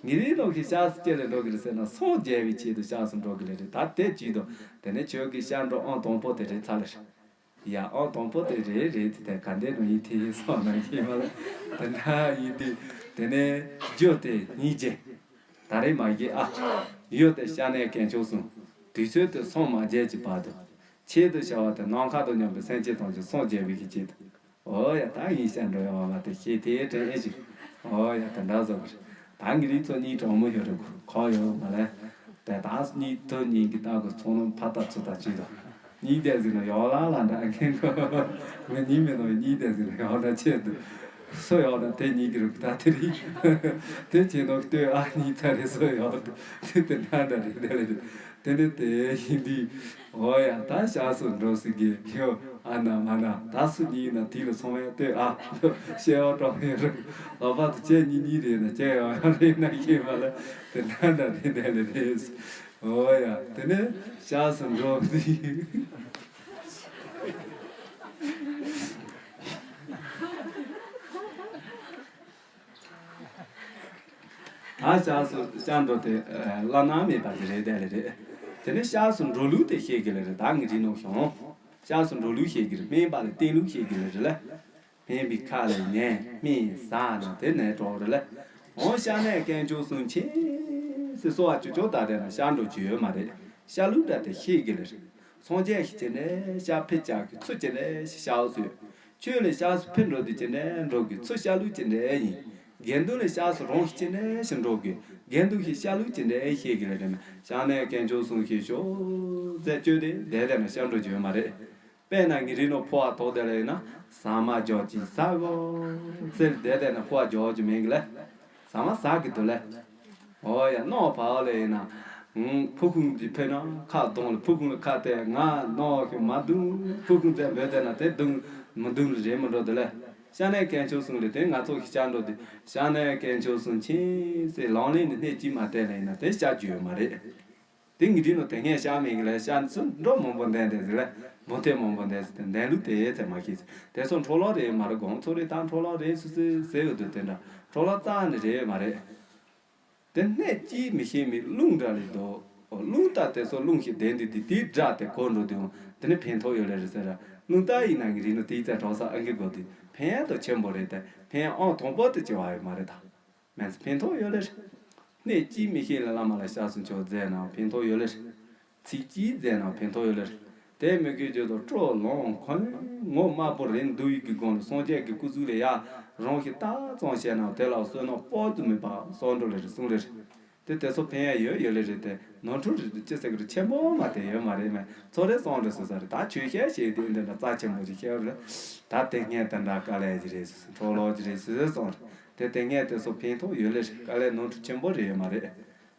ངེད་རིགས་ནང་གི་ཤ་སུ་སྐྱེ་ལེ་འགྲོ་གི་རེད་ཟེར་ན་སངས་རྒྱས་པའི་ཆེད་དུ་ཤ་སུ་འགྲོ་གི་ལེ་རེད་ད་དེ་ཅིག་དང་དེ་ནས་ཁྱོད་ཀྱི་ཤ་འགྲོ་ཨང་དང་པོ་དེ་རེད་ཚར་ལེ། ཡ་ཨང་དང་པོ་དེ་རེད་རེད་དེ་དེ་ག་འདྲས་ནང་ཡིན་དེ་ཡིན་སོང་ན་ཤེས་མ་ལ། དེ་འདྲ་ཡིན་དུས་དེ་ནས་རྒྱུ་དེ་སྙིང་རྗེ། ད་རེས་མ་གི་ཨ། ཡོད་དེ་ཤ་ནས་གན་ཆོག་སོང་། དུས་ཚོད་དེ་སོང་མ་རྒྱལ་གྱི་བར་དུ། ཆེད་དུ་བྱ་བ་དེ་ནམ་མཁའ་དང་མཉམ་པའི་སེམས་ཅན་ཐམས་ཅད་སངས་རྒྱས་པའི་གི་ཆེད་དུ། འོ་ཡ་ད་ཡིན་ཤ་འགྲོ་ཡ་བ་མ་དེ་ཤེས་དེ་དྲན་ཨེ་ཞིག་འོ་ཡ་དེ་འདྲ་བཟོ་གི་རེད། ད་ངེད་རིགས་ཚོ་གཉིས་གྲོགས་མོ་ཡོད་རེད་གོ་ཁོ་ཡོད་མ་ལས། དེ་ད་གཉིས་དོ་གཉིས་ཀྱི་ད་གི་ཚོང་ལམ་ཕ་ད་ཚོ་ད་ཅི་དང་། གཉིས་དེ་ཟིན་ལ་ཡོག་ལ་ལ་འདྲ་མཁན་གོ། ངས་གཉིས་མེད་ནོ་གཉིས་དེ་ཟིན་ལ་ཡོག་ལ་ཆེད་དུ། སོ་ཡོག་ན་དེ་གཉིས་ཀྱི་རུ་ད་དེ་རིག་དེ་ཆེད་ནོ་ལྟོས་ཨ་གཉིས་ཚ་རེ་སོ་ཡོག་དེ་དེ་འདྲ་འདྲ་རེད་དེ་ལ་རེད། དེ་ནི་དེ་ཡིན་དུས། འོ་ཡ་ད་ཤ་སུ་འགྲོ་སྲིད་གི་ཡོ། ཨ་ན་མ་ན་ད་སུ་གཉིས་ན་དེ་ལ་སོང་བས་ལྟོས་ཨ། ཤེས་ཡོག་གྲོགས་ཡོད་རུ། ལོ་པ་དུ་ཁྱེད་གཉིས་གཉིས་རེད་ན་ཁྱེད་ཡོག་ཡོག་རེད་ན་ཤེས་མ་ལ། དེ་འདྲ་འདྲ་རེད་དེ་ལ་རེད། འོ་ཡ་དེ་ནས་ཤ་སུ་འགྲོ་སྲིད། ད་ཤ་སུ་ཤ་འགྲོ་དེ་བླ་ན་མེད་པ་དེ་རེད་དེ་ལེ་རེད། དེ་ནས་ཤ་སུ་འགྲོ་ལུགས་དེ་ཤེས་གི་ལེ་རེད་ད་ངི་རི་ནོ་ཤོང་། ཤ་སུ་འགྲོ་ལུགས་ཤེས་གི་རེད་སྨན་པ་ལ་བསྟེན་ལུགས་ཤེས་གི་ལེ་རེད་ལེ། སྨན་པའི་ཁ་ལ་ཉན་སྨན་ཟ་ན་དེ་ནས་གྲོགས་རེད་ལེ། འོ་ཤ་ནས་གན་ཆོག་སུན་ཆེན་སེ་སོ་བ་ཅུ་ཅོ་ད་དེ་ན་ཤ་འགྲོ་རྒྱུ་ཡོད་མ་རེད། ཤ་ལུགས་འདྲ་དེ་ཤེས་གི་ལེ་རེད། སངས་རྒྱས་ཤིག་ཅི་ནས་ཤ་ཕི་ཅག་གི་ཚུ་ཅི་ནས་ཤ་ཤའོ་སུས། ཁྱོད་ལས་ཤ་སུ་ཕི་འགྲོ་དུས་ཅི་ནས་འགྲོ་གི་ཚུ་ཤ་ལུགས་ཅི་འདྲ་ཡིན། དགེ་འདུན་ལས་ཤ་སུ་རོང་ཤི་ཅི་ནས་ཤི་འགྲོ་གི་དགེ་འདུན་ཤི་ཤ་ལུགས་ཅི་འདྲ་ཤེས་གི་ལ་དེ་ན་ཤ་ནས་གན་ཆོག་སུང་ཤི་ཤོ་ཟེར་བཅོས་ཏེ་དེ་དེ་ན་ཤ་འགྲོ་རྒྱུ་ཡོད་མ་རེད། དཔེར་ན་ངི་རི་ནོ་ཕོ་བ་ཐོག་དེ་ལ་ཡིན་ན་ཟ་མ་འཇོག་ཅིག་ཟ་གོ་ཟེར་དེ་དེ་ན་ཕོ་བ་འཇོག་རྒྱུ་མེད་གི་ལ། ཟ་མ་ཟ་གི་འདུག་ལ། འོ་ཡ་རྣོ་བ་ལ་ཡིན་ན། ཧུང་ཕུ་ཁུང་འདི་ཕེ་ན་ཁ་གདོང་ལ་ཕུ་ཁུང་ལ་ཁ་གཏད་ང་རྣོ་ཞིག་མ་བརྡུང་ཕུ་ཁུང་བཙན་འབོད་བསྡད་ན་དེ་བརྡུང་མི་བརྡུང་ལ་རེད་མི་འགྲོ་འདུག་ལ། ཤ་ནས་གན་ཆོག་སུང་ལ་དེ་ང་ཚོ་ཞིག་ཤ་འགྲོ་དེ་ཤ་ནས་གན་ཆོག་སུང་ཆེན་སེ་ལང་ལིང་ནི་སྣེ་གཅིག་མ་བསྟན་ལ་ཡིན་ན་དེ་ཤ་རྒྱུ་ཡོད་མ་རེད། དེ་ངི་རི་ནོ་དེ་ངས་ཤ་མེད་གི་ལ་ཤ་ཚུ་འགྲོ་མང་པོ་འདན་དེ་ཟིག་ལ་འབུ་ཐེ་མང་པོ་འདན་ཟིག་དེ་འདན་ལུགས་དེ་ཚེ་མ་ཤེས་ཟིག་དེ་ཚོ་འཕྲོ་ལོག་རེད་མ་རེད་དགོང་ཚོ་རེད་ད་འཕྲོ་ལོག་རེད་སུ་སི་ཟེར་ཡོད་དུ་དེ་འདྲ་འཕྲོ་ལོག་རྩ་ནི་རེད་མ་རེད། དེ་སྣེ་གཅིག་མི་ཤེས་མི་རླུང་འདྲ་ལས་དོ། རླུང་རྟ་དེ་ཚོ་རླུང་ཞིག་ལྡན་དུས་དེ་དེའི་སྒྲ་དེ་གོ་འགྲོ་དུས་དེ་ནི་ཕན་ཐོགས་ཡོད་ལེ་རེད་ཟེར། རླུང་རྟ་ཡིན་ན་ངི་རི་ནོ་དེའི་རྩ་གྲོགས་ས་ཨང་ཀི་དགོས་དུས་ཕན་ཡང་དོ་ཆེན་པོ་རེད་དེ་ཕན་ཨང་དང་པོ་དེ་ཆེ་བ་ཡོད་མ་རེད་ད། མེད་ཚེ་ཕན་ཐོགས་ཡོད་ལེ་རེད། སྣེ་གཅིག་མི་ཤེས་ལ་བླ་མ་ལ་ཤ་སུ་མཆོག་མཛད་ན་ཕན་ཐོགས་ཡོད་ལེ་རེད། ཚིག་གཅིག་མཛད་ན་ཕན་ཐོགས་ཡོད་ལེ་རེད། དེ་མི་དགོས་བརྗོད་དོ་སྤྲོ་ལོང་ཁོན་ངོ་དམར་པོ་རེད་འདུག་ཡིག་གི་དགོངས་ལ་སངས་རྒྱས་ཀྱི་སྐུ་གཟུགས་ལས་ཡ་རང་ཞིག་ཏག་ཙམ་བཤད་ན་དེ་ལ་བསོད་ནམས་དཔག་ཏུ་མེད་པ་གསོག་འགྲོ་ལེ་རེད་གསུང་ལེ་རེད། དེ་དེ་ཚོ་ཕན་ཡ་ཡོད་ཡོད་ལེ་རེད་དེ་ནོར་འཁྲུལ་རེད་དེ་ཅི་ཟེར་གི་རེད་ཆེན་པོ་མ་དེ་ཡོད་མ་རེད་མེད་ཚོ་རེ་གསུང་རེ་ཟེར་ས་རེད་ད་ཆོས་བཤད་བཤད་དེ་འདི་འདྲ་རྩ་ཆེན་པོ་ཞིག་བཤད་རེད། ད་དེ་ངས་དེ་འདྲ་དཀའ་ལས་ཀྱི་རེད་ཟེར་འཕྲོ་ལོག་གི་རེད་ཟེར་གསུང་རེད། དེ་དེ་ངས་དེ་ཚོ་ཕན་ཐོགས་ཡོད་ལེ་རེད་དཀའ་ལས་ནོར་འཁྲུལ་ཆེན་པོ་རེད་ཡོད་མ་རེད།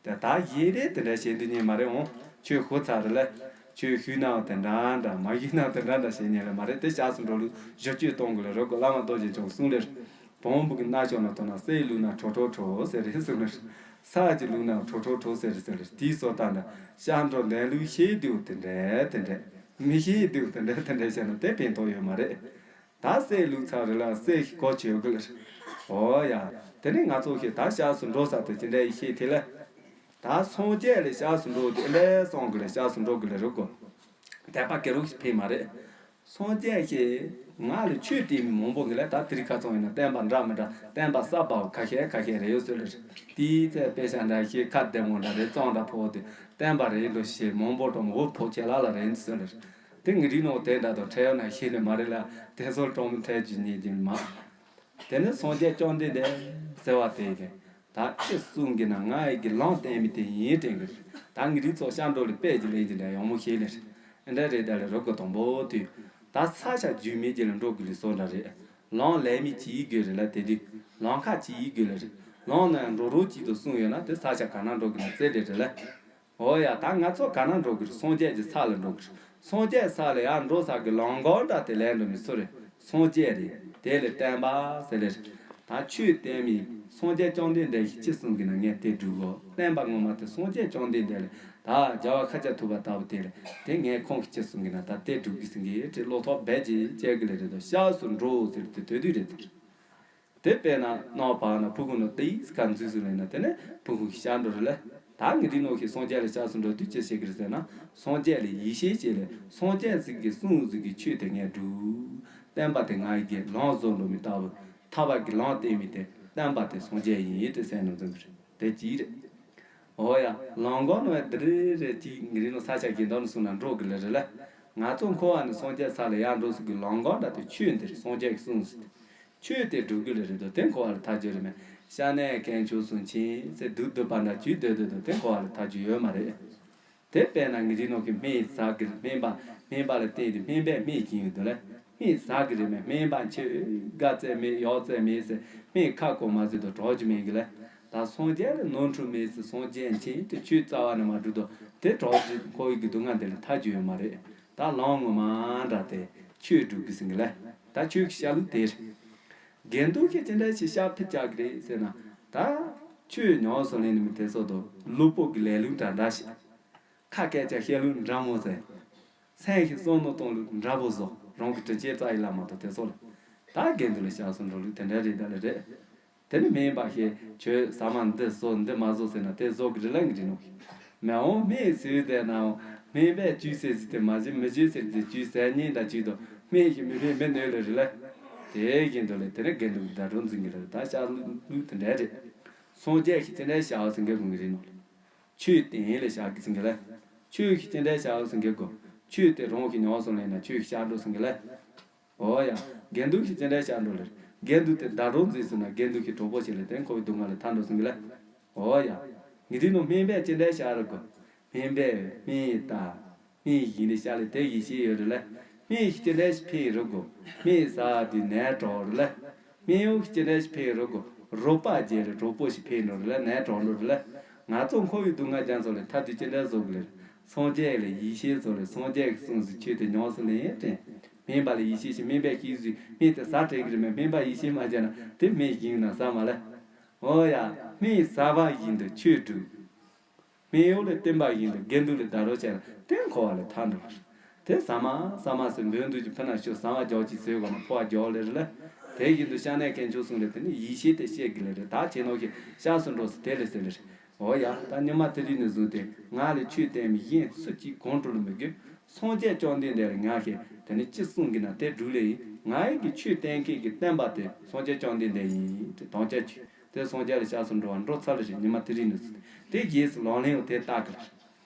དེ་ད་ཡིན་རེད་དེ་འདྲ་བཤད་འདི་ཉིད་མ་རེད་འོང་ཆོས་ཞུ་ཚར་རེད་ལ། ཆོས་ཞུས་ནའང་དེ་འདྲ་འདྲ་མ་ཞུས་ནའང་དེ་འདྲ་འདྲ་བཤད་ཉན་ལེ་མ་རེད་དེ་ཞག་སུ་འགྲོ་ལུགས་བཞི་བཅུ་གཏོང་དགོས་ལེ་རོགས་གོ་བླ་མ་རྡོ་རྗེ་འཆང་གསུང་ལེ་རེད། བོང་བུ་གི་སྣ་ཞོག་ན་ཐོག་ན་སའི་ལུག་ན་ཁྲོ་ཁྲོ་ཁྲོ་ཟེར་རེད་གསུང་ལེ་རེད། ས་གི་ལུག་ན་ཁྲོ་ཁྲོ་ཁྲོ་ཟེར་རེད་ཟེར་ལེ་རེད་དེའི་སོ་ལྟ་འདྲ་ཤ་འགྲོ་འདན་ལུགས་ཤེས་དུས་དེ་འདྲ་དེ་འདྲ་མི་ཤེས་དུས་དེ་འདྲ་དེ་འདྲ་བཤད་ན་དེ་ཕན་ཐོགས་ཡོད་མ་རེད། ད་སའི་ལུག་ཚར་རེད་ལ་སའི་གོ་ཆོད་གི་ལེ་རེད། འོ་ཡ། དེ་ནས་ང་ཚོ་ཞིག་ད་ཞག་སུ་འགྲོ་ས་དེ་ཅི་འདྲ་ཡི་ཤེས་དེ་ལ། ད་སངས་རྒྱས་ལས་ཞག་སུ་འགྲོ་དེ་ལས་སོང་གི་ལ་ཞག་སུ་འགྲོ་གི་ལ་རུ་གོ། དད་པ་གེ་རུ་ཞིག་ཕེ་མ་རེད། སངས་རྒྱས་ཞིག་ ང་ལ་ཆོས་བསྟན་མི་མང་པོ་གི་ལ་ད་དེ་རིང་ཁ་ཚང་ཡིན་ན་བསྟན་པ་འདྲ་མི་འདྲ་བསྟན་པ་གསར་པ་ཁ་ཤས་ཁ་ཤས་རེད་ཡོད་ཟེར་ལེ་རེད། དེའི་ཚེ་དཔེ་ཆ་འདྲ་ཞིག་ཁ་བདེ་མོ་འདྲ་རེད་གཙང་འདྲ་ཕོག་དེ་བསྟན་པ་རེད་འགྲོ་ཞེས་མང་པོ་དང་འུ་ཕོག་ཁྱེད་ལ་ལ་རེད་ཟེར་ལེ་རེད། དེ་ངི་རིགས་ནང་དེ་འདྲ་དང་འཕྲད་ཡོད་ན་ཤེས་ནི་མ་རེད་ལ་དེ་ཚོ་གྲོང་མི་འཕྲད་རྒྱུ་ཉེ་རྒྱུ་མ། དེ་ནི་སངས་རྒྱས་བཅོམ་ལྡན་འདས་ཟེར་བ་དེ་གི་ད་ཅི་གསུང་གི་ན་ང་ཡི་གི་ལམ་བསྟན་མི་དེ་ཡིན་དྲན་གི་རེད། ད་ངི་རིགས་ཚོ་ཤར་འགྲོ་ལ་དཔེ་གི་ལེན་གི་འདྲ་ཡང་མོ་ཤེས་ལེ་རེད། ཨེ་འདྲ་རེད་ད་ལེ་རོགས་གི་དང་པོ་དུས་ད་ས་ཆ་རྒྱུས་མེད་ཀྱི་ལ་འགྲོ་གི་ལི་སོ་འདྲ་རེད། ལམ་ལས་མི་ཅི་ཡི་དགོས་རེད་ལ་དེ་དུས་ལམ་ཁ་ཅི་ཡི་དགོས་ལ་རེད། ལམ་ན་འགྲོ་རོགས་ཅིག་ཏུ་གསུང་ཡོད་ན་དེ་ས་ཆ་ག་ན་འགྲོ་གི་ན་རྩེ་ལེ་རེད་ལ། འོ་ཡ་ད་ང་ཚོ་ག་ན་འགྲོ་གི་རེད། སངས་རྒྱས་ཀྱི་ས་ལ་འགྲོ་གི་རེད། སངས་རྒྱས་ས་ལ་ཡར་འགྲོ་ས་གི་ལམ་ཁ་འདྲ་དེ་ལས་འགྲོ་མི་སུ་རེད། སངས་རྒྱས་རེད། དེ་ལས་བསྟན་པ་ཟེར་ལེ་རེད། ད་ཆོས་བསྟན་མི་སངས་རྒྱས་བཅོམ་ལྡན་འདས་ཀྱིས་ཅི་གསུང་གི་ན་ངས་དེ་སྒྲུབ་གོ་བསྟན་པ་ངོ་མ་དེ་སངས་རྒྱས་བཅོམ་ལྡན་འདས་ལ་ད་རྒྱལ་བ་ཤཱཀྱ་ཐུབ་པ་ལྟ་བུ་དེ་ལ་དེ་ངས་ཁོང་གིས་ཅི་གསུང་གི་ན་ད་དེ་སྒྲུབ་གི་ཟིན་གི་དེ་བློ་ཐོག་རྦད་ཀྱི་བཅད་གི་ལེ་རེད་དོ་ཤགས་སུ་འགྲོ་ཟེར་དེ་དོད་དུས་རེད་ཟེར། དེ་དཔེར་ན་རྣམ་པ་ན་ཕུ་གུ་ནོ་ཏི་སི་ཀ་འཛུལ་སུ་ལེན་ན་དེ་ནས་ཕུ་གུ་ཤགས་འགྲོ་རེད་ལ། ད་ངི་དེ་ནོ་ཤི་སངས་རྒྱས་ལ་ཤགས་སུ་འགྲོ་དུས་ཅི་བྱེད་གི་རེད་ཟེར་ན་སངས་རྒྱས་ལ་ཡིད་ཆེས་བྱེད་ལས་སངས་རྒྱས་ཟིག་གི་གསུང་ཟིག་གི་ཆོས་དེ་ངས་སྒྲུབ། བསྟན་པ་དེ་ང་ཡི་གི་ལམ་བཟོ་འགྲོ་མི་ལྟ་བུ་ཐར་པ་གི་ལམ་བསྟན་མི་དེ་བསྟན་པ་དེ་སངས་རྒྱས་ཡིན་དེ་སེམས་ནང་འཛིན་གི་རེད་དེ་ཅི་རེད། འོ་ཡ། ལམ་ཁ་ནང་ཡ་འདི་རེད་རེད་ཅིག་ངི་རིགས་ནང་ས་ཆ་གི་འདོག་ནས་སོང་ན་འགྲོ་གི་ལེ་རེད་ལ། ང་ཚོ་འཁོར་བ་ནས་སངས་རྒྱས་ས་ལ་ཡར་འགྲོ་ས་གི་ལམ་ཁ་འདྲ་དེ་ཆོས་འདིར་སངས་རྒྱས་ཀྱི་གསུང་ཟིན་ཏེ། ཆོས་དེ་སྒྲུབ་གི་ལེ་རེད་དོ་དེ་འཁོར་བ་ལ་ཐར་རྒྱུ་རེད་མེད། ཤ་ནས་གན་ཆུ་སུན་ཆེན་ཟེར་སྡུག་སྡུག་པ་འདྲ་ཇུས་སྡོད་སྡོད་དོ་དེ་འཁོར་བ་ལ་ཐར་རྒྱུ་ཡོད་མ་རེད། དེ་དཔེར་ན་ངི་རིགས་ནང་གི་སྨན་ཟ་གི་སྨན་པ་སྨན་པ་ལ་བསྟེན་ཏེ་སྨན་པས་སྨན་སྦྱིན་ཡོད་དོ་ལེ། སྨན་ཟ་གི་རེད་མེད་སྨན་པ་ཁྱོད་དགའ་ཚད་མེད་ཡོག་ཚད་མེད་ཟེར་སྨན་ཁ་སྐོམ་མ་ཟེར་དོ་གྲོགས་ཀྱི་མེད་གི་ལེ། ད་སངས་རྒྱས་ལ་ནོར་འཁྲུལ་མེད་ཟེར་སངས་རྒྱས་མཁྱེན་ཏེ་ཆོས་རྩ་བ་ནས་མ་སྒྲུབ་དོ་དེ་གྲོགས་ཀྱི་འཁོར་བའི་གི་སྡུག་བསྔལ་འདི་ལས་ཐར་རྒྱུ་ཡོད་མ་རེད། ད་ལམ་ངོ་མ་འདྲ་དེ་ཆོས་སྒྲུབ་གི་ཟིན་གི་ལེ། ད་ཆོས་ཀྱི་བཤད་ལུགས་དེ་རེད། དགེ་འདུན་གྱིས་ཅི་འདྲ་ཞིག་བཤད་ཐུབ་ཅག་གི་རེད་ཟེར་ན། ད་ཆོས་ཉམས་སུ་ལེན་ནི་མི་དེ་ཚོ་དང་ལུས་པོ་གི་ལས་ལུགས་འདྲ་འདྲ་ཞིག་ཁ་སྐད་ཆ་བཤད་ལུགས་འདྲ་མོ་ཟེར། སེམས་ཀྱི་བསམ་བློ་གཏོང་ལུགས་འདྲ་པོ་བཟོ། རང་གི་དྲིན་ཆེན་རྩ་ཡི་བླ་མ་དང་དེ་ཚོ་ལ། ད་དགེ་འདུན་ལ་ཤགས་སུ་འགྲོ་ལུགས་དེ་འདྲ་རེད་ད་ལ་རེད། དེ་ནི་སྨན་པ་ཞེས་ཁྱོད་ཟ་མ་འདི་ཟོ་འདི་མ་ཟོ་ཟེར་ན་དེ་ཟོ་གི་རེད་ལ་ངི་རེད་ནོ། མི་འོང་སྨན་ཟོས་དེ་ནའང་སྨན་པས་བཅོས་ཟེར་ཟིག་དེ་མ་བྱེད་མི་བཅོས་ཟེར་ཟིག་བཅོས་ཟེར་ཉིན་འདྲ་བཅོས་དང་སྨན་གྱི་མི་ཕན་མི་གནོད་ལ་རེད་ལ། དེ་བཞིན་དུ་ལ་དེ་ནི་དགེ་འདུན་གྱི་ཟླ་གྲོགས་འཛིན་གི་རེད་ད་ཤགས་ལུགས་དེ་འདྲ་རེད། སངས་རྒྱས་ཀྱིས་དེ་འདྲ་ཤགས་ཟིན་གི་དགོངས་གི་རེད་ནོ། ཆོས་བསྟན་ལ་ཤགས་གི་ཟིན་གི་ལ། ཆོས་ཀྱིས་དེ་འདྲ་ཤགས་ཟིན་གི་དགོ། ཆོས་དེ་རང་གི་ཉམས་སུ་ལེན་ན་ཆོས་ཀྱི་ཤགས་འགྲོ་ཟིན་གི་ལ། འོ་ཡ། དགེ་འདུན་གྱིས་ཅི་འདྲ་བྱ་འགྲོ་ལེར། དགེ་འདུན་དེ་ཟླ་གྲོགས་འཛིན་ཟེར་ན་དགེ་འདུན་གྱི་གྲོགས་པོ་ཞིག་ལས་དེ་འཁོར་བའི་སྡུག་བསྔལ་ལས་ཐར་འགྲོ་ཟིན་གི་ལ། འོ་ཡ། ངི་དེ་ནང་སྨན་པས་ཅི་འདྲ་བྱ་རུ་གོ། སྨན་པས་སྨན་ཡི་ལྟ། སྨན་ཡི་ཡིན་ལས་བྱ་ལས་དེ་ཡི་ཤེས་ཡོད་རུ་ལ། སྨན་ཡིས་ཅི་འདྲ་ཕན་རུ་གོ། སྨན་ཡི་ཟ་དུས་ནད་དྲག་རུ་ལ། སྨན་ཡོན་ཅི་འདྲ་ཕན་རུ་གོ། རོགས་པ་རྒྱལ་ལས་གྲོགས་པོ་ཞིག་ཕན་རུ་ལ་ནད་དྲག་རུ་ལ། ང་ཚོ་འཁོར་བའི་སྡུག་བསྔལ་རྒྱ་མཚོ་ལས་ཐར་དུས་ཅི་འདྲ་བཟོ་གི་ལེར། སངས་རྒྱས་ལ་ཡིད་ཆེས་བཟོ་ལེར་སངས་རྒྱས་ཀྱི་གསུང་ཟིག་ཆོས་དེ་ཉམས་སུ་ལེན་ཡས་དྲན། སྨན་པ་ལ་ཡིད་ཆེས་ཤིག་སྨན་པས་ཤིག་ཟིག་སྨན་དེ་ཟ་དྲན་གི་རེད་མེད་སྨན་པ་ཡིད་ཆེས་མ་བྱས་ན་དེ་སྨན་ཡིན་ན་ཟ་མ་ལ། འོ་ཡ། སྨན་ཟ་བ་བཞིན་དུ་ཆོས་སྒྲུབ། སྨན་ཡོན་ལས་བསྟེན་པ་བཞིན་དུ་དགེ་འདུན་ལ་ཟླ་གྲོགས་བྱས་ན་དེ་འཁོར་བ་ལས་ཐར་འགྲོ་ལ། དེ་ཟ་མ་ཟ་མ་ཟེར་འབོད་འདུག་གི་ཕུ་ན་ཤོ་ཟ་མ་རྒྱག་ཅིག་ཟེར་བ་ན་འཁོར་བ་རྒྱག་ལེ་རེད་ལ། དེ་བཞིན་དུ་ཤ་ནས་གན་ཆུང་གསུང་ལེ་དེ་ནི་ཡིད་ཆེས་དེ་བཤད་གི་ལེ་རེད་ད་ཁྱེད་ནོ་ཞིག་ཤགས་སུ་འགྲོ་སི་དེ་ལེ་ཟེར་ལེ་རེད། འོ་ཡ། ད་ཉི་མ་དེ་རིང་ནས་བཟུང་སྟེ་ང་ལ་ཆོས་བསྟན་མི་གཞན་སུ་གཅིག་གང་དྲུག་ལ་མི་དགོས། སངས་རྒྱས་བཅོམ་ལྡན་འདས་ལ་ང་ཞེས་དེ་ནི་ཅི་གསུང་གི་ན་དེ་སྒྲུབ་ལེ་ཡིན། ང་ཡི་གི་ཆོས་བསྟན་མཁན་གྱི་བསྟན་པ་དེ་སངས་རྒྱས་བཅོམ་ལྡན་འདས་ཡིན་དེ་དམ་བཅའ་ཆོས་དེ་སངས་རྒྱས་ལ་ཤགས་སུ་འགྲོ་བ་འགྲོ་ཚར་ལེ་རེད། ཉི་མ་དེ་རིང་ནས་བཟུང་སྟེ་དེ་རྗེས་སུ་ལམ་ལྷན་འོ་དེ་ལྟ་གི་རེད།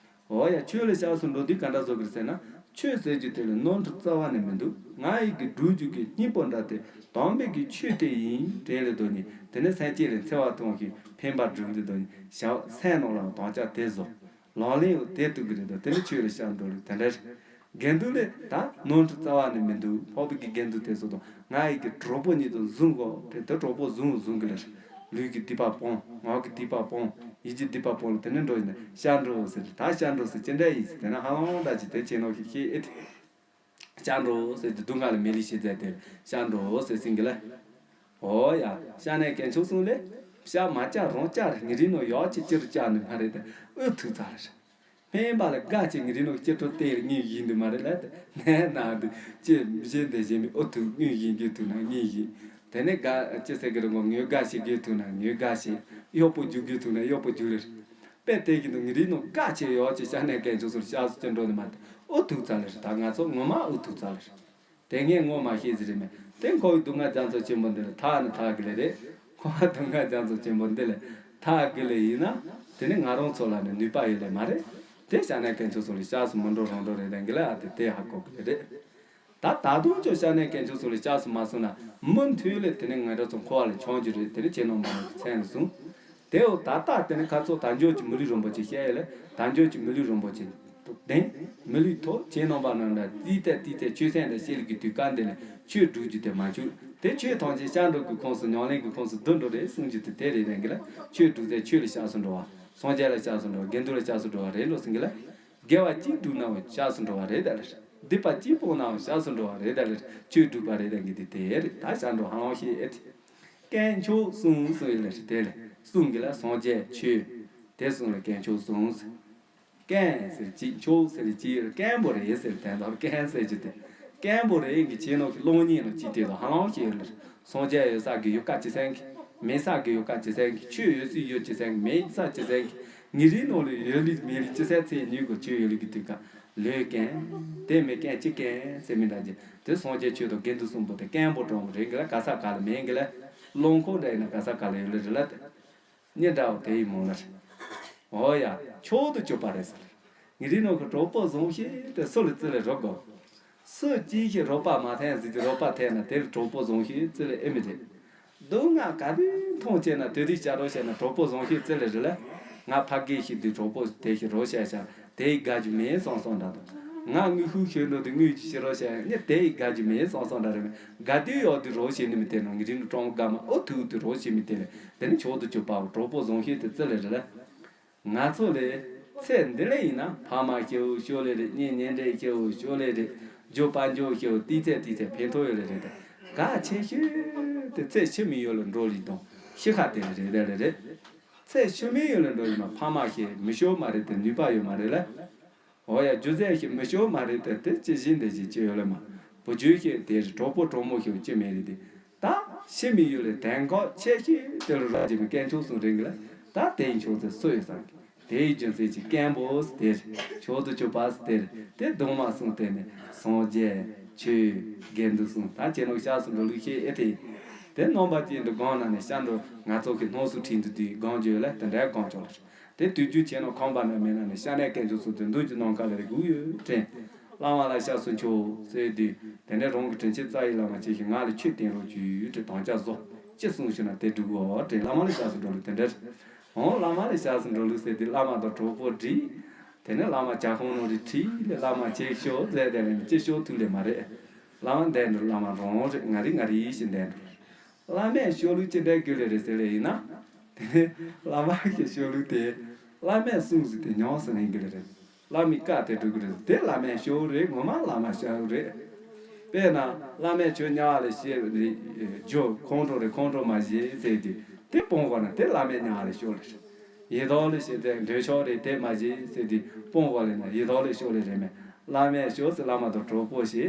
འོ་ཡ། ཆོས་ལ་ཤགས་སུ་འགྲོ་དུས་ག་འདྲ་བཟོ་གི་རེད་ཟེར་ན། ཆོས་ཟེར་རྒྱུ་དེ་ལ་ནོར་འཁྲུལ་རྩ་བ་ནས་མི་འདུག་ང་ཡི་གི་སྒྲུབ་རྒྱུ་གི་སྙིང་པོ་འདྲ་དེ་དམ་པའི་གི་ཆོས་དེ་ཡིན་དྲན་ལེ་དོ་ནི་དེ་ནི་སེམས་ཅན་ལ་འཚེ་བ་གཏོང་ཞིང་ཕན་པ་སྒྲུབ་ལེ་དོ་ནི་ཞག་སེམས་ནང་ལ་དམ་བཅའ་དེ་བཟོ། ལག་ལེན་འོ་དེ་གཏུག་གི་རེད་དོ་དེ་ནི་ཆོས་ལ་ཤགས་འགྲོ་ལེ་དེ་འདྲ་རེད། དགེ་འདུན་ལས་ད་ནོར་འཁྲུལ་རྩ་བ་ནས་མི་འདུག་འཕགས་པའི་གི་དགེ་འདུན་དེ་ཚོ་དང་ང་ཡི་གི་གྲོགས་པོ་ཉིད་དུ་བཟུང་གོ་དེ་དེ་གྲོགས་པོ་བཟུང་བཟུང་གི་ལེར། ལུས་ཀྱི་སྡིག་པ་སྤོང་ངག་གི་སྡིག་པ་སྤོང་ཡིད་ཀྱི་སྡིག་པ་སྤོང་ལ་དེ་ནས་འགྲོ་ཡིན་ན་ཤགས་འགྲོ་ཟེར་ད་ཤགས་འགྲོ་ཟེར་ཅི་འདྲ་ཡིན་ཟེར་དེ་ན་ཧ་ལམ་འདྲ་ཅིག་དེ་ཆེ་ནོ་ཞིག་ཤེས་ཨེ་དེ། ཤགས་འགྲོ་ཟེར་དེ་སྡུག་བསྔལ་ལ་མི་ལུས་ཤེས་ཟེར་དེ་ཤགས་འགྲོ་ཟེར་ཟིན་གི་ལེ། འོ་ཡ། ཤ་ནས་གན་ཆུང་གསུང་ལེ། ཤགས་མ་བཅག་རང་བཅག་རེད། ངི་རིགས་ནང་ཡག་ཅིག་ཅི་རུ་བཅག་ནི་མ་རེད་དེ་ཨུ་ཐུག་ཚར་རེད། སྨན་པ་ལ་དགའ་ཆེ་ངི་རིགས་ནང་སྤྱི་ཚོགས་དེ་ལ་སྙིང་ཡིན་དུ་མ་རེད་ལ་དེ་ནས་ན་དུ་ཅི་མི་ཤེས་འདི་ཤེས་མི་ཨུ་ཐུག་སྙིང་ཡིན་གི་ཐུག་ན་སྙིང་ཡིན། དེ་ནས་དགའ་ཅི་ཟེར་གི་རེད་ངོ་ངོས་དགའ་ཤེས་གི་ཐུག་ན་ངོས་དགའ་ཤེས་གཡོག་པོ་རྒྱུག་གི་ཐུག་ན་གཡོག་པོ་རྒྱུག་ལེ་རེད། དཔེ་དེ་གི་འདུག་ངི་རིགས་ནང་དགའ་ཆེ་ཡག་ཅིག་ཤ་ནས་གན་ཆུང་གསུང་ཤགས་སུ་ཅི་འགྲོ་ནི་མ་དེ་ཨུ་ཐུག་ཚར་ལེ་རེད། ད་ང་ཚོ་ངོ་མ་ཨུ་ཐུག་ཚར་ལེ་རེད། དེ་ངས་ངོ་མ་ཤེས་ཟིག་རེད་མེད། དེ་འཁོར་བའི་སྡུག་བསྔལ་རྒྱ་མཚོ་ཆེན་པོ་འདི་ལས་ཐར་ནི་ཐར་གི་ལེ་རེད། འཁོར་བ་སྡུག་བསྔལ་རྒྱ་མཚོ་ཆེན་པོ་འདི་ལས་ཐར་གི་ལེ་ཡིན་ན། དེ་ནི་ང་རང་ཚོ་ལ་ནི་ནུས་པ་ཡོད་ལེ་མ་རེད། དེ་སྐྱབས་གནས་དཀོན་མཆོག་གསུམ་ལ་སྐྱབས་སུ་མི་འགྲོ་རང་འགྲོ་རེད་དེ་འགི་ལེ། ཨ་དེ་དེ་ཧ་གོ་གི་ལེ་རེད། ད་ད་དུང་ཁྱོད་སྐྱབས་གནས་དཀོན་མཆོག་གསུམ་ལ་སྐྱབས་སུ་མ་སོང་ན་མུ་མཐུད་ལས་དེ་ནི་ང་རང་ཚོ་འཁོར་བ་ལས་འཁྱམས་རྒྱུ་རེད། དེ་ནི་ཁྱེད་རྣམ་པ་རང་གི་མཚན་ལ་བཟུང་། དེའོ་ད་ལྟ་དེ་ནི་ཁ་ཚོ་དལ་འབྱོར་གྱི་མི་ལུས་རིན་པོ་ཆེ་བཤད་ཡོད་ལེ། དལ་འབྱོར་གྱི་མི་ལུས་རིན་པོ་ཆེ་ལྡན། མི་ལུས་ཐོབ། ཁྱེད་རྣམ་པ་རྣམས་ལ་ཏིག་ཙེ་ཏིག་ཙེ་ཆོས་སེམས་དང་བཤད་ལུགས་ཀྱི་དུས་སྐབས་འདི་ལ་ཆོས་སྒྲུབ་རྒྱུ་དེ་མ་བྱུང་། དེ་ཆོས་ཐམས་ཅད་སྐྱབས་འགྲོ་གི་ཁོངས་སུ་ཉམས་ལེན་གྱི་ཁོངས་སུ་བསྡུ་འགྲོ་རེད་གསུང་རྒྱུ་དེ་དེ་རེད་དེ་འགི་ལེ། ཆོས་སྒྲུབ་ཚེ་ཆོས་ལ་སྐྱབས་སུ་འགྲོ་བ། སངས་རྒྱས་ལ་སྐྱབས་སུ་འགྲོ་བ། དགེ་འདུན་ལ་སྐྱབས་སུ་འགྲོ་བ་རེད་འགྲོ་གསུང་གི་ལེ། དགེ་བ་གཅིག་བསྒྲུབས་ནའང་སྐྱབས་སུ་འགྲོ་བ་རེད་དེ་ལེ། སྡིག་པ་གཅིག་སྤོང་ནའང་སྐྱབས་སུ་འགྲོ་བ་རེད་དེ་ལེ། ཆོས་སྒྲུབ་པ་རེད་དེ་འགི་དེ་དེ་རེད། ད་སྐྱབས་འགྲོ་ཧ་ལམ་ཤེས་ཨེ་ཐི། དཀོན་མཆོག་གསུམ་གསུང་ཡོད་ལེ་རེད་དེ་ལེ། གསུང་གི་ལེ། སངས་རྒྱས་ཆོས་དེ་གསུམ་ལ་དཀོན་མཆོག་གསུམ་ཟེར། དཀོན་ཟེར་གཅིག་མཆོག་ཟེར་གཅིག་ཡོད་རེད། དཀོན་པོ་རེད་ཟེར་དོན་དག་དཀོན་ཟེར་རྒྱུ་དེ། དཀོན་པོ་རེད་གི་ཁྱེད་རྣམ་གི་གློག་བརྙན་ལ་ཅིག་དེ་དང་ཧ་ལམ་ཤེས་ཡོད་ལེ། སངས་རྒྱས་ཡོད་ས་གི་ཡོད་ཀ་ཅི་སེང་གི། མེད་ས་གི་ཡོད་ཀ་ཅི་སེང་གི། ཆོས་ཡོད་སའི་ཡོད་ཅི་སེང་གི། མེད་ས་ཅི་སེང་གི། ཉིན་རེའི་ནང་ལ་ཡོད་ལུགས་མེད་ལུགས་ཅི་སེང་ཚེ་ཉིན་གོ་ཆོས་ཡོད་ལུགས་ཀྱི་དུས་ཀ་ལོས་དཀོན། དེ་མེད་དཀོན་ཅི་དཀོན་ཟེར་མི་འདྲ་ཅི། དེ་སངས་རྒྱས་ཆོས་དང་དགེ་འདུན་གསུམ་པོ་དེ་དཀོན་པོ་དྲང་པོ་རེད་གི་ལེ། ག་ས་ག་ལ་མེད་གི་ལེ། རླངས་འཁོར་འདྲ་ཡིན་ན་ག་ས་ག་ལ་ཡོད་ལེ་རེད་ལེ། དེ་གཉིས་འདྲ་བོ་དེ་ཡིན་མོ་ལེ། འོ་ཡ། མཆོག་ཏུ་གྱུར་པ་རེད་ཟེར། ཉིན་རེའི་ནང་གི་གྲོགས་པོ་བཟང་ཤོས་དེ་སུ་ལ་བརྩི་ལེ་རོགས་གོ། སུ་གཅིག་ཤིག་རོགས་པ་མ་འཐེན་ཟིག་དེ་རོགས་པ་འཐེན་ན་དེ་ལ་གྲོགས་པོ་བཟང་ཤོས་བརྩི་ལེ་ཨེ་མི་རེད། སྡུག་བསྔལ་ག་དུས་མཐོང་བྱས་ན་དེ་དུས་བྱ་རོགས་བྱས་ན་གྲོགས་པོ་བཟང་ཤོས་བརྩི་ལེ་རེད་ལེ། ང་ཕ་གི་ཤིག་དུས་གྲོགས་པོ་དེ་ཤིག་རོགས་བྱས་ཤག་དེ་ཡི་དགའ་རྒྱུ་མེད་བསམ་བསམ་འདྲ་དང་། ང་དངུལ་ཤུགས་ཤོར་འགྲོ་དུས་དངུལ་གྱི་ཕྱི་རོགས་བྱས་ནས་དེ་ཡི་དགའ་རྒྱུ་མེད་བསམ་བསམ་འདྲ་རེད། དགའ་དུས་ཡོད་དུས་རོགས་བྱེད་ནི་མི་དེ་ནང་གི་རིང་ནི་ཀྲོང་དགའ་མ་ཨོ་ཐུག་དུས་རོགས་བྱེད་མི་དེ་ལས་དེ་ནི་མཆོག་ཏུ་གྱུར་པའོ་གྲོགས་པོ་བཟང་ཤོས་དེ་བརྩི་ལེ་རེད་ལེ། ང་ཚོ་ལས་ཚེ་འདི་ལས་ཡིན་ན་ཕ་མ་སྐྱིད་པོ་ཤོག་ལེ་རེད། གཉེན་ཉེ་འབྲེལ་སྐྱིད་པོ་ཤོག་ལེ་རེད། རྒྱུ་དཔལ་འབྱོར་སྐྱིད་པོ་ཏིག་ཙེ་ཏིག་ཙེ་ཕན་ཐོགས་ཡོད་ལེ་རེད་དེ། གལ་ཆེ་ཤོས་དེ་ཚེ་ཕྱི་མའི་ཡུལ་ལ་འགྲོ་ལེ་དང་ཤི་ཁ་དེ་ལེ་རེད་དེ་ལེ་རེད། ཚེ་ཕྱི་མའི་ཡུལ་ལ་འགྲོ་ཡིན་ན་ཕ་མ་ཤེས་མི་ཤོར་མ་རེད་དེ་ནུས་པ་ཡོད་མ་རེད་ལེ། འོ་ཡ། རྒྱུ་རྫས་ཤིག་མི་ཤོར་མ་རེད་དེ་དེ་ཅི་བཞིན་དེ་བཞིན་ཅི་ཡོད་ལེ་མ། བུ་རྒྱུད་ཤིག་དེ་རེད། གྲོགས་པོ་གྲོགས་མོ་ཤིག་ཅི་མེད་རེད་དེ། ད་ཕྱི་མའི་ཡུལ་ལ་དེང་གོ་ཆེ་ཤོས་དེ་ལ་རོགས་བྱེད་མི་དཀོན་མཆོག་གསུམ་རེད་གི་ལེ། ད་དེ་ཡི་མཆོག་དེ་སུ་ཡོད་ས་གི། དེ་ཡི་རྒྱུ་མཚན་གྱིས་དཀོན་པོ་དེ་རེད། མཆོག་ཏུ་གྱུར་པ་དེ་རེད། དེ་གདོང་མ་གསུམ་དེ་ནི་སངས་རྒྱས་ཆོས་དགེ་འདུན་གསུམ། ད་ཁྱེད་རྣམས་སྐྱབས་སུ་འགྲོ་ལུགས་ཤེས་ཨེ་ཐི། དེ་རྣམ་པ་ཅན་དུ་སྒོམ་ན་ནི་སྐྱབས་འགྲོ། ང་ཚོ་གི་སྣང་ཚུལ་ཁྲིད་འདུག་དུས་སྒོམ་རྒྱུ་ལ་དེ་འདྲའི་སྒོམ་ཆོག་ལ། དེ་དུས་རྒྱུན་ཁྱེད་རྣམས་ཁོམ་པ་ན་མེད་ན་ནི་སྐྱབས་གནས་དཀོན་མཆོག་གསུམ་དེ་མདུན་གྱི་ནམ་མཁའ་ལ་རེ་སྒུག་ཡོད་དྲན། བླ་མ་ལ་སྐྱབས་སུ་མཆིའོ་ཟེར་དུས་དེ་ནས་རང་གི་དྲིན་ཅན་རྩ་བའི་བླ་མ་ཁྱེད་ཀྱིས་ང་ལ་ཆོས་བསྟན་རོགས་གྱིས་དྲན་དམ་བཅའ་བཟོ། ཅི་གསུངས་ཞུ་ན་དེ་སྒྲུབ་དགོས་དྲན། བླ་མ་ལ་སྐྱབས་སུ་འགྲོ་ལུགས་དེ་འདྲ་རེད། འོང་བླ་མ་ལ་སྐྱབས་སུ་འགྲོ་ལུགས་ཟེར་དུས་བླ་མ་དང་གྲོགས་པོ་བསྒྲིགས། དེ་ནས་བླ་མ་ཇ་ཁང་ནང་རེ་ཁྲིད་ལས་བླ་མ་ཁྱེད་ཤོག་ཟེར་དེ་ལས་ནི་ཅི་ཤོག་ཐུག་ལས་མ་རེད། བླ་མ་འདས་འགྲོ་བླ་མ་རང་རེད། ང་རེ་ང་རེ་ཡིད་བཞིན་འདས་འགྲོ། བླ་མས་ཤོག་ལུགས་ཅི་འདྲའི་དགོས་ལེ་རེད་ཟེར་ལེ་ཡིན་ན། དེ་ནས་བླ་མ་གི་ཤོག་ལུགས་དེ་བླ་མས་གསུངས་ཟིན་དེ་ཉམས་སུ་ལེན་དགོས་ལེ་རེད། བླ་མའི་བཀའ་དེ་སྒྲུབ་དགོས་རེད། དེ་བླ་མས་ཤོག་རེད། ངོ་མ་བླ་མ་ཤོག་རེད། དཔེར་ན་བླ་མས་ཁྱོད་དམྱལ་བ་ལ་སྐྱེ་རེད་རྒྱུ་ཁོང་ཁྲོ་རེད། ཁོང་ཁྲོ་མ་བྱེད་ཟེར་དུས་དེ་སྤོང་དགོས་ན་དེ་བླ་མས་དམྱལ་བ་ལ་ཤོག་ལེ་རེད། ཡི་དྭགས་ལ་སྐྱེ་དེ་འདོད་ཆགས་རེད་དེ་མ་བྱེད་ཟེར་དུས་སྤོང་དགོས་ལེ་ན་ཡི་དྭགས་ལ་ཤོག་ལེ་རེད་མེད། བླ་མས་ཤོག་ཟེར་བླ་མ་དང་གྲོགས་པོ་བྱས་ལས་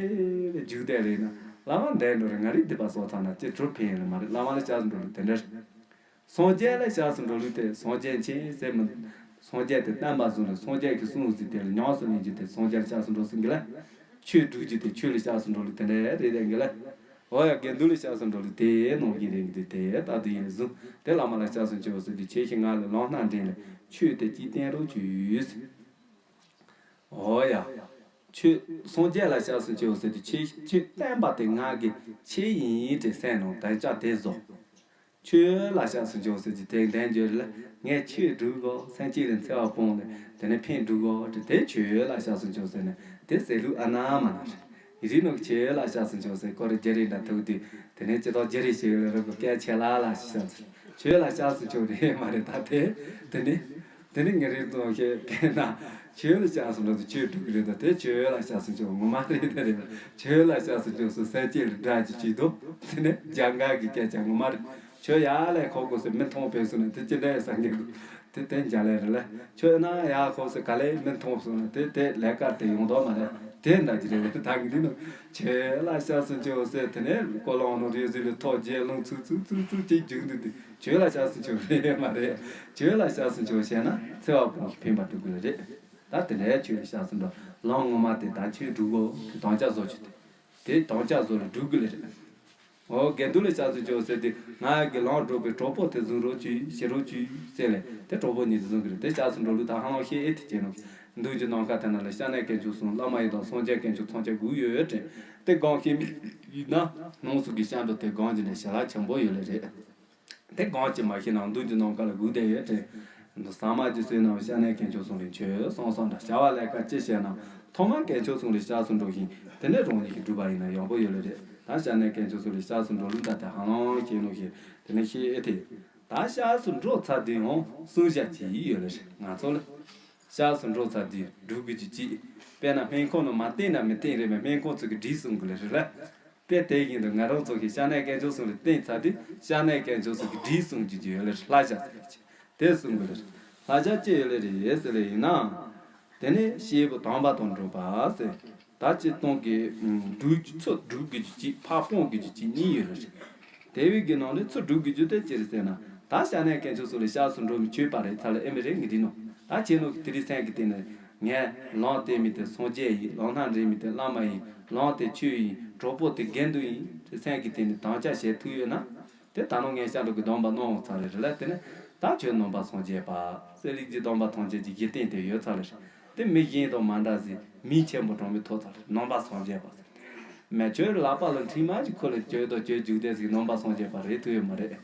རྒྱུགས་བསྡད་ལེ་ན་བླ་མ་འདས་འགྲོ་རེད། ང་རེ་སྡིག་པ་གསོག་ཚར་ན་ཅི་གྲུབ་ཕན་ཡོད་ལེ་མ་རེད། བླ་མ་ལ་སྐྱབས་སུ་འགྲོ་ལུགས་དེ་འདྲ་རེད། སངས་རྒྱས་ལ་སྐྱབས་སུ་འགྲོ་ལུགས་དེ་སངས་རྒྱས་མཁྱེན་ཟེར་མི། སངས་རྒྱས་དེ་བསྟན་པ་བཟུང་ལ་སངས་རྒྱས་ཀྱིས་གསུངས་ཟིན་དེ་ལ་ཉམས་སུ་ལེན་རྒྱུ་དེ་སངས་རྒྱས་ལ་སྐྱབས་སུ་འགྲོ་ཟེར་གི་ལ། ཆོས་སྒྲུབ་རྒྱུ་དེ་ཆོས་ལ་སྐྱབས་སུ་འགྲོ་ལུགས་དེ་འདྲ་རེད་དེ་གི་ལ། འོ་ཡ། དགེ་འདུན་ལ་སྐྱབས་སུ་འགྲོ་ལུགས་དེ་ནང་བཞིན་རེད་གི་དེ་དེ་ལྟ་དུ་ཡིན་བཟུང་དེ་བླ་མ་ལ་སྐྱབས་སུ་མཆིའོ་ཟེར་དུས་ཁྱེད་ཀྱིས་ང་ལ་ལམ་སྣ་འདྲེན་ལ་ཆོས་དེ་གཅིག་བསྟན་རོགས་གྱིས། འོ་ཡ། ཆོས་སངས་རྒྱས་ལ་སྐྱབས་སུ་མཆིའོ་ཟེར་དུས་ཁྱེད་ཁྱོད་བསྟན་པ་དེ་ང་གི་ཆོས་ཡིན་དྲན་སེམས་ནང་དམ་བཅའ་དེ་བཟོ། ཆོས་ལ་སྐྱབས་སུ་མཆིའོ་ཟེར་གྱི་དེ་དོན་བརྗོད་ལ་ངས་ཆོས་སྒྲུབ་དགོས། སེམས་ཅན་ལ་འཚེ་བ་སྤོང་ལ་དེ་ནས་ཕན་སྒྲུབ་དགོས་དྲི། དེ་ཆོས་ལ་སྐྱབས་སུ་མཆིའོ་ཟེར་ནས་དེ་ཟེར་ལུགས་ཨ་ན་མ་ན་རེད། ཡི་རིགས་ནང་གི་ཆོས་ལ་སྐྱབས་སུ་མཆིའོ་ཟེར་ཀོ་རེ་རྒྱ་རིགས་འདྲ་ཐུག་དུས་དེ་ནས་ཅི་ཐོག་རྒྱ་རིགས་ཤིག་ལ་རོགས་པ་སྐད་ཆེ་ལ་ལ་ཞིག་བཤད་ཚུལ་ཆོས་ལ་སྐྱབས་སུ་མཆིའོ་རེད་མ་རེད། ད་དེ་དེ་ནི། དེ་ནི་ངའི་རིགས་ཚོ་ཞེས་བལྟས་ན། ཆོས་ལ་སྐྱབས་སུ་འགྲོ་དུས་ཆོས་སྒྲུབ་ཀྱི་རེད་དོ། དེ་ཆོས་ལ་སྐྱབས་སུ་མཆིའོ་ངོ་མ་རེད་དེ་རེད། ཆོས་ལ་སྐྱབས་སུ་མཆིའོ་སུ་སེམས་ཅན་ལ་དགྲ་གཅིག་བྱེད་དོ། དེ་ནི་རྒྱ་འགག་གི་སྐད་ཆ་ངོ་མ་རེད། ཆོས་ཡག་ལས་ཁོ་དགོས་སུ་མི་མཐོང་བས་སུ་ན་དེ་ཅི་འདྲ་ཡི་སང་གི་དེ་དེ་འཇའ་ལས་རེད་ལ། ཆོས་ན་ཡག་ཁོ་སུ་ག་ལས་མི་མཐོང་སུ་ན་དེ་དེ་ལས་ཀར་དེ་ཡོང་དོ་མ་རེད། དེ་འདྲ་གི་རེད། ད་གི་འདི་ནི་ཆོས་ལ་སྐྱབས་སུ་མཆིའོ་ཟེར་དེ་ནི་ཀོ་ལོང་ནོ་རེ་ཟི་ལི་ཐོག་རྗེས་ལོང་ཚུགས་ཚུགས་ཚུགས་ཚུགས་ཅིག་རྒྱུག་འདུག་དེ། ཆོས་ལ་སྐྱབས་སུ་མཆིའོ་རེད་མ་རེད། ཆོས་ལ་སྐྱབས་སུ་མཆིའོ་བྱས་ན་འཚེ་བ་སྤོང་ཞིང་ཕན་པ་སྒྲུབ་དགོས་ལ་རེད། ད་དེ་འདྲའི་ཆོས་ལ་སྐྱབས་སུ་འགྲོ་ལམ་ངོ་མ་དེ་ད་ཆོས་སྒྲུབ་དགོས་དེ་དམ་བཅའ་བཟོ་ཆོག་དེ། དེ་དམ་བཅའ་བཟོ་ལ་སྒྲུབ་དགོས་ལེ་རེད། འོ་དགེ་འདུན་ལ་སྐྱབས་སུ་མཆིའོ་ཟེར་དུས་ང་གི་ལམ་སྒྲུབ་པའི་གྲོགས་པོ་དེ་བཟུང་རོགས་གྱིས་བྱེད་རོགས་གྱིས་ཟེར་ལེ་དེ་གྲོགས་པོ་ཉིད་དུ་བཟུང་གི་རེད། དེ་སྐྱབས་སུ་འགྲོ་ལུགས་ད་ཧ་ལམ་ཤེས་ཨེ་ཐི་བྱེད་ནོ། མདུན་གྱི་ནམ་མཁའ་དེ་ན་ལ་སྐྱབས་གནས་དཀོན་མཆོག་གསུམ་བླ་མ་ཡི་དམ་སངས་རྒྱས་དཀོན་མཆོག་ཐམས་ཅད་སྒུག་ཡོད་དྲན། དེ་སྒོམ་ཤེས་མི་ཡིན་ན་ནང་སུ་གི་སྐྱབས་འགྲོ་དེ་སྒོམ་གྱི་ནས་ཞལ་ལག་ཆེན་པོ་ཡོད་ལེ་རེད། དེ་གང་ཅི་མ་ཤེས་ན་མདུན་གྱི་ནམ་མཁའ་ལ་སྒུག་བསྡད་ཡོད་དྲན། ཟ་མ་ཅི་ཟོས་ན་སྐྱབས་གནས་དཀོན་མཆོག་གསུམ་ལ་མཆོད་གསུངས་སོང་འདྲ། བྱ་བ་ལས་ཀ་ཅི་བྱས་ན་ཐོག་མར་དཀོན་མཆོག་གསུམ་ལ་སྐྱབས་སུ་འགྲོ་ཞིང་དེ་ནས་རང་ཉིད་ཀྱིས་སྒྲུབ་པ་ཡིན་ན་ཡག་པོ་ཡོད་ལེ་རེད། ད་སྐྱབས་གནས་དཀོན་མཆོག་གསུམ་ལ་སྐྱབས་སུ་འགྲོ་ལུགས་ད་དེ་ཧ་ལམ་ཤེས་ནོ་ཞེས་དེ་ནས་ཤེས་ཨེ་ཐི། ད་སྐྱབས་སུ་འགྲོ་ཚར་དུས་ཡང་བསྲུང་བྱ་ཅི་ཡོད་ལེ་རེད། ང་ཚོ་ལ་སྐྱབས་སུ་འགྲོ་ཚར་དུས་སྒྲུབ་དགོས་ཀྱི་ཅི། དཔེར་ན་སྨན་ཁང་ནང་མ་བསྟེན་ན་མི་བསྟེན་རེད་པས། སྨན་ཁང་ཚོ་གི་སྒྲིག་གསུང་གི་ལེ་རེད་ལ། དཔེ་དེ་བཞིན་དུ་ང་རང་ཚོ་གི་སྐྱབས་གནས་དཀོན་མཆོག་གསུམ་ལ་བསྟེན་ཚར་དུས་སྐྱབས་གནས་དཀོན་མཆོག་གསུམ་གྱི་སྒྲིག་གསུང་རྒྱུ་ཡོད་ལེ་རེད། བསླབ་བྱ་ཟེར་གྱི་དེ་གསུང་གི་ལེ་རེད། བསླབ་བྱ་ཅི་ཡོད་ལེ་རེད་ཟེར་ལེ་ཡིན་ན། དེ་ནས་སྐྱེས་བུ་དམ་པ་དང་འགྲོགས་པ་ཟེར། ད་སྤྱིར་བཏང་གི་སྒྲུབ་རྒྱུ་ཚུར་སྒྲུབ་དགོས་རྒྱུ་གཅིག་ཕར་སྤོང་དགོས་རྒྱུ་གཅིག་གཉིས་ཡོད་ལེ་རེད། དེ་བས་ཀྱི་ནང་ནས་ཚུར་སྒྲུབ་དགོས་རྒྱུ་དེ་ཅི་རེད་ཟེར་ན། ད་སྐྱབས་གནས་དཀོན་མཆོག་གསུམ་ལ་སྐྱབས་སུ་འགྲོ་མི་ཆོད་པ་རེད་ཚར་ལེ་ཨེ་མི་རེད་ངས་འདི་ནོ། ད་ཁྱེད་ནོ་གི་དེ་རིང་སེམས་ཀྱི་སྟེང་ནས་ངས་ལམ་བསྟན་མི་དེ་སངས་རྒྱས་ཡིན། ལམ་སྣ་འདྲེན་མི་དེ་བླ་མ་ཡིན། ལམ་དེ་ཆོས་ཡིན། གྲོགས་པོ་དེ་དགེ་འདུན་ཡིན། དེ་སེམས་ཀྱི་སྟེང་ནས་དམ་བཅའ་བྱས་ཐུབ་ཡོད་ན། དེ་ད་ནང་ངས་སྐྱབས་འགྲོ་གི་སྡོམ་པ་གནང་ཚར་རེད་ལ། དེ་ནས་ད་ཁྱོད་ནང་པ་སངས་རྒྱས་པ་ཟེར་ལེ་གི་སྡོམ་པ་ཐམས་ཅད་ཀྱི་གཞི་རྟེན་དེ་ཡོད་ཚར་རེད། དེ་མི་གཞན་དང་མ་འདྲ་ཟིག་མིང་ཆེན་པོ་གྲངས་མེད་ཐོབ་ཚར་རེད། ནང་པ་སངས་རྒྱས་པ་ཟེར། མེ་ཆོས་ལག་པ་ལ་འཕྲིན་མ་ཅིག་ཁོ་ལ་བཅོལ་དང་བཅོལ་རྒྱུག་བསྡད་ཟིག་ནང་པ་སངས་རྒྱས་པ་རེད་ཐུབ་ཡོད་མ་རེད།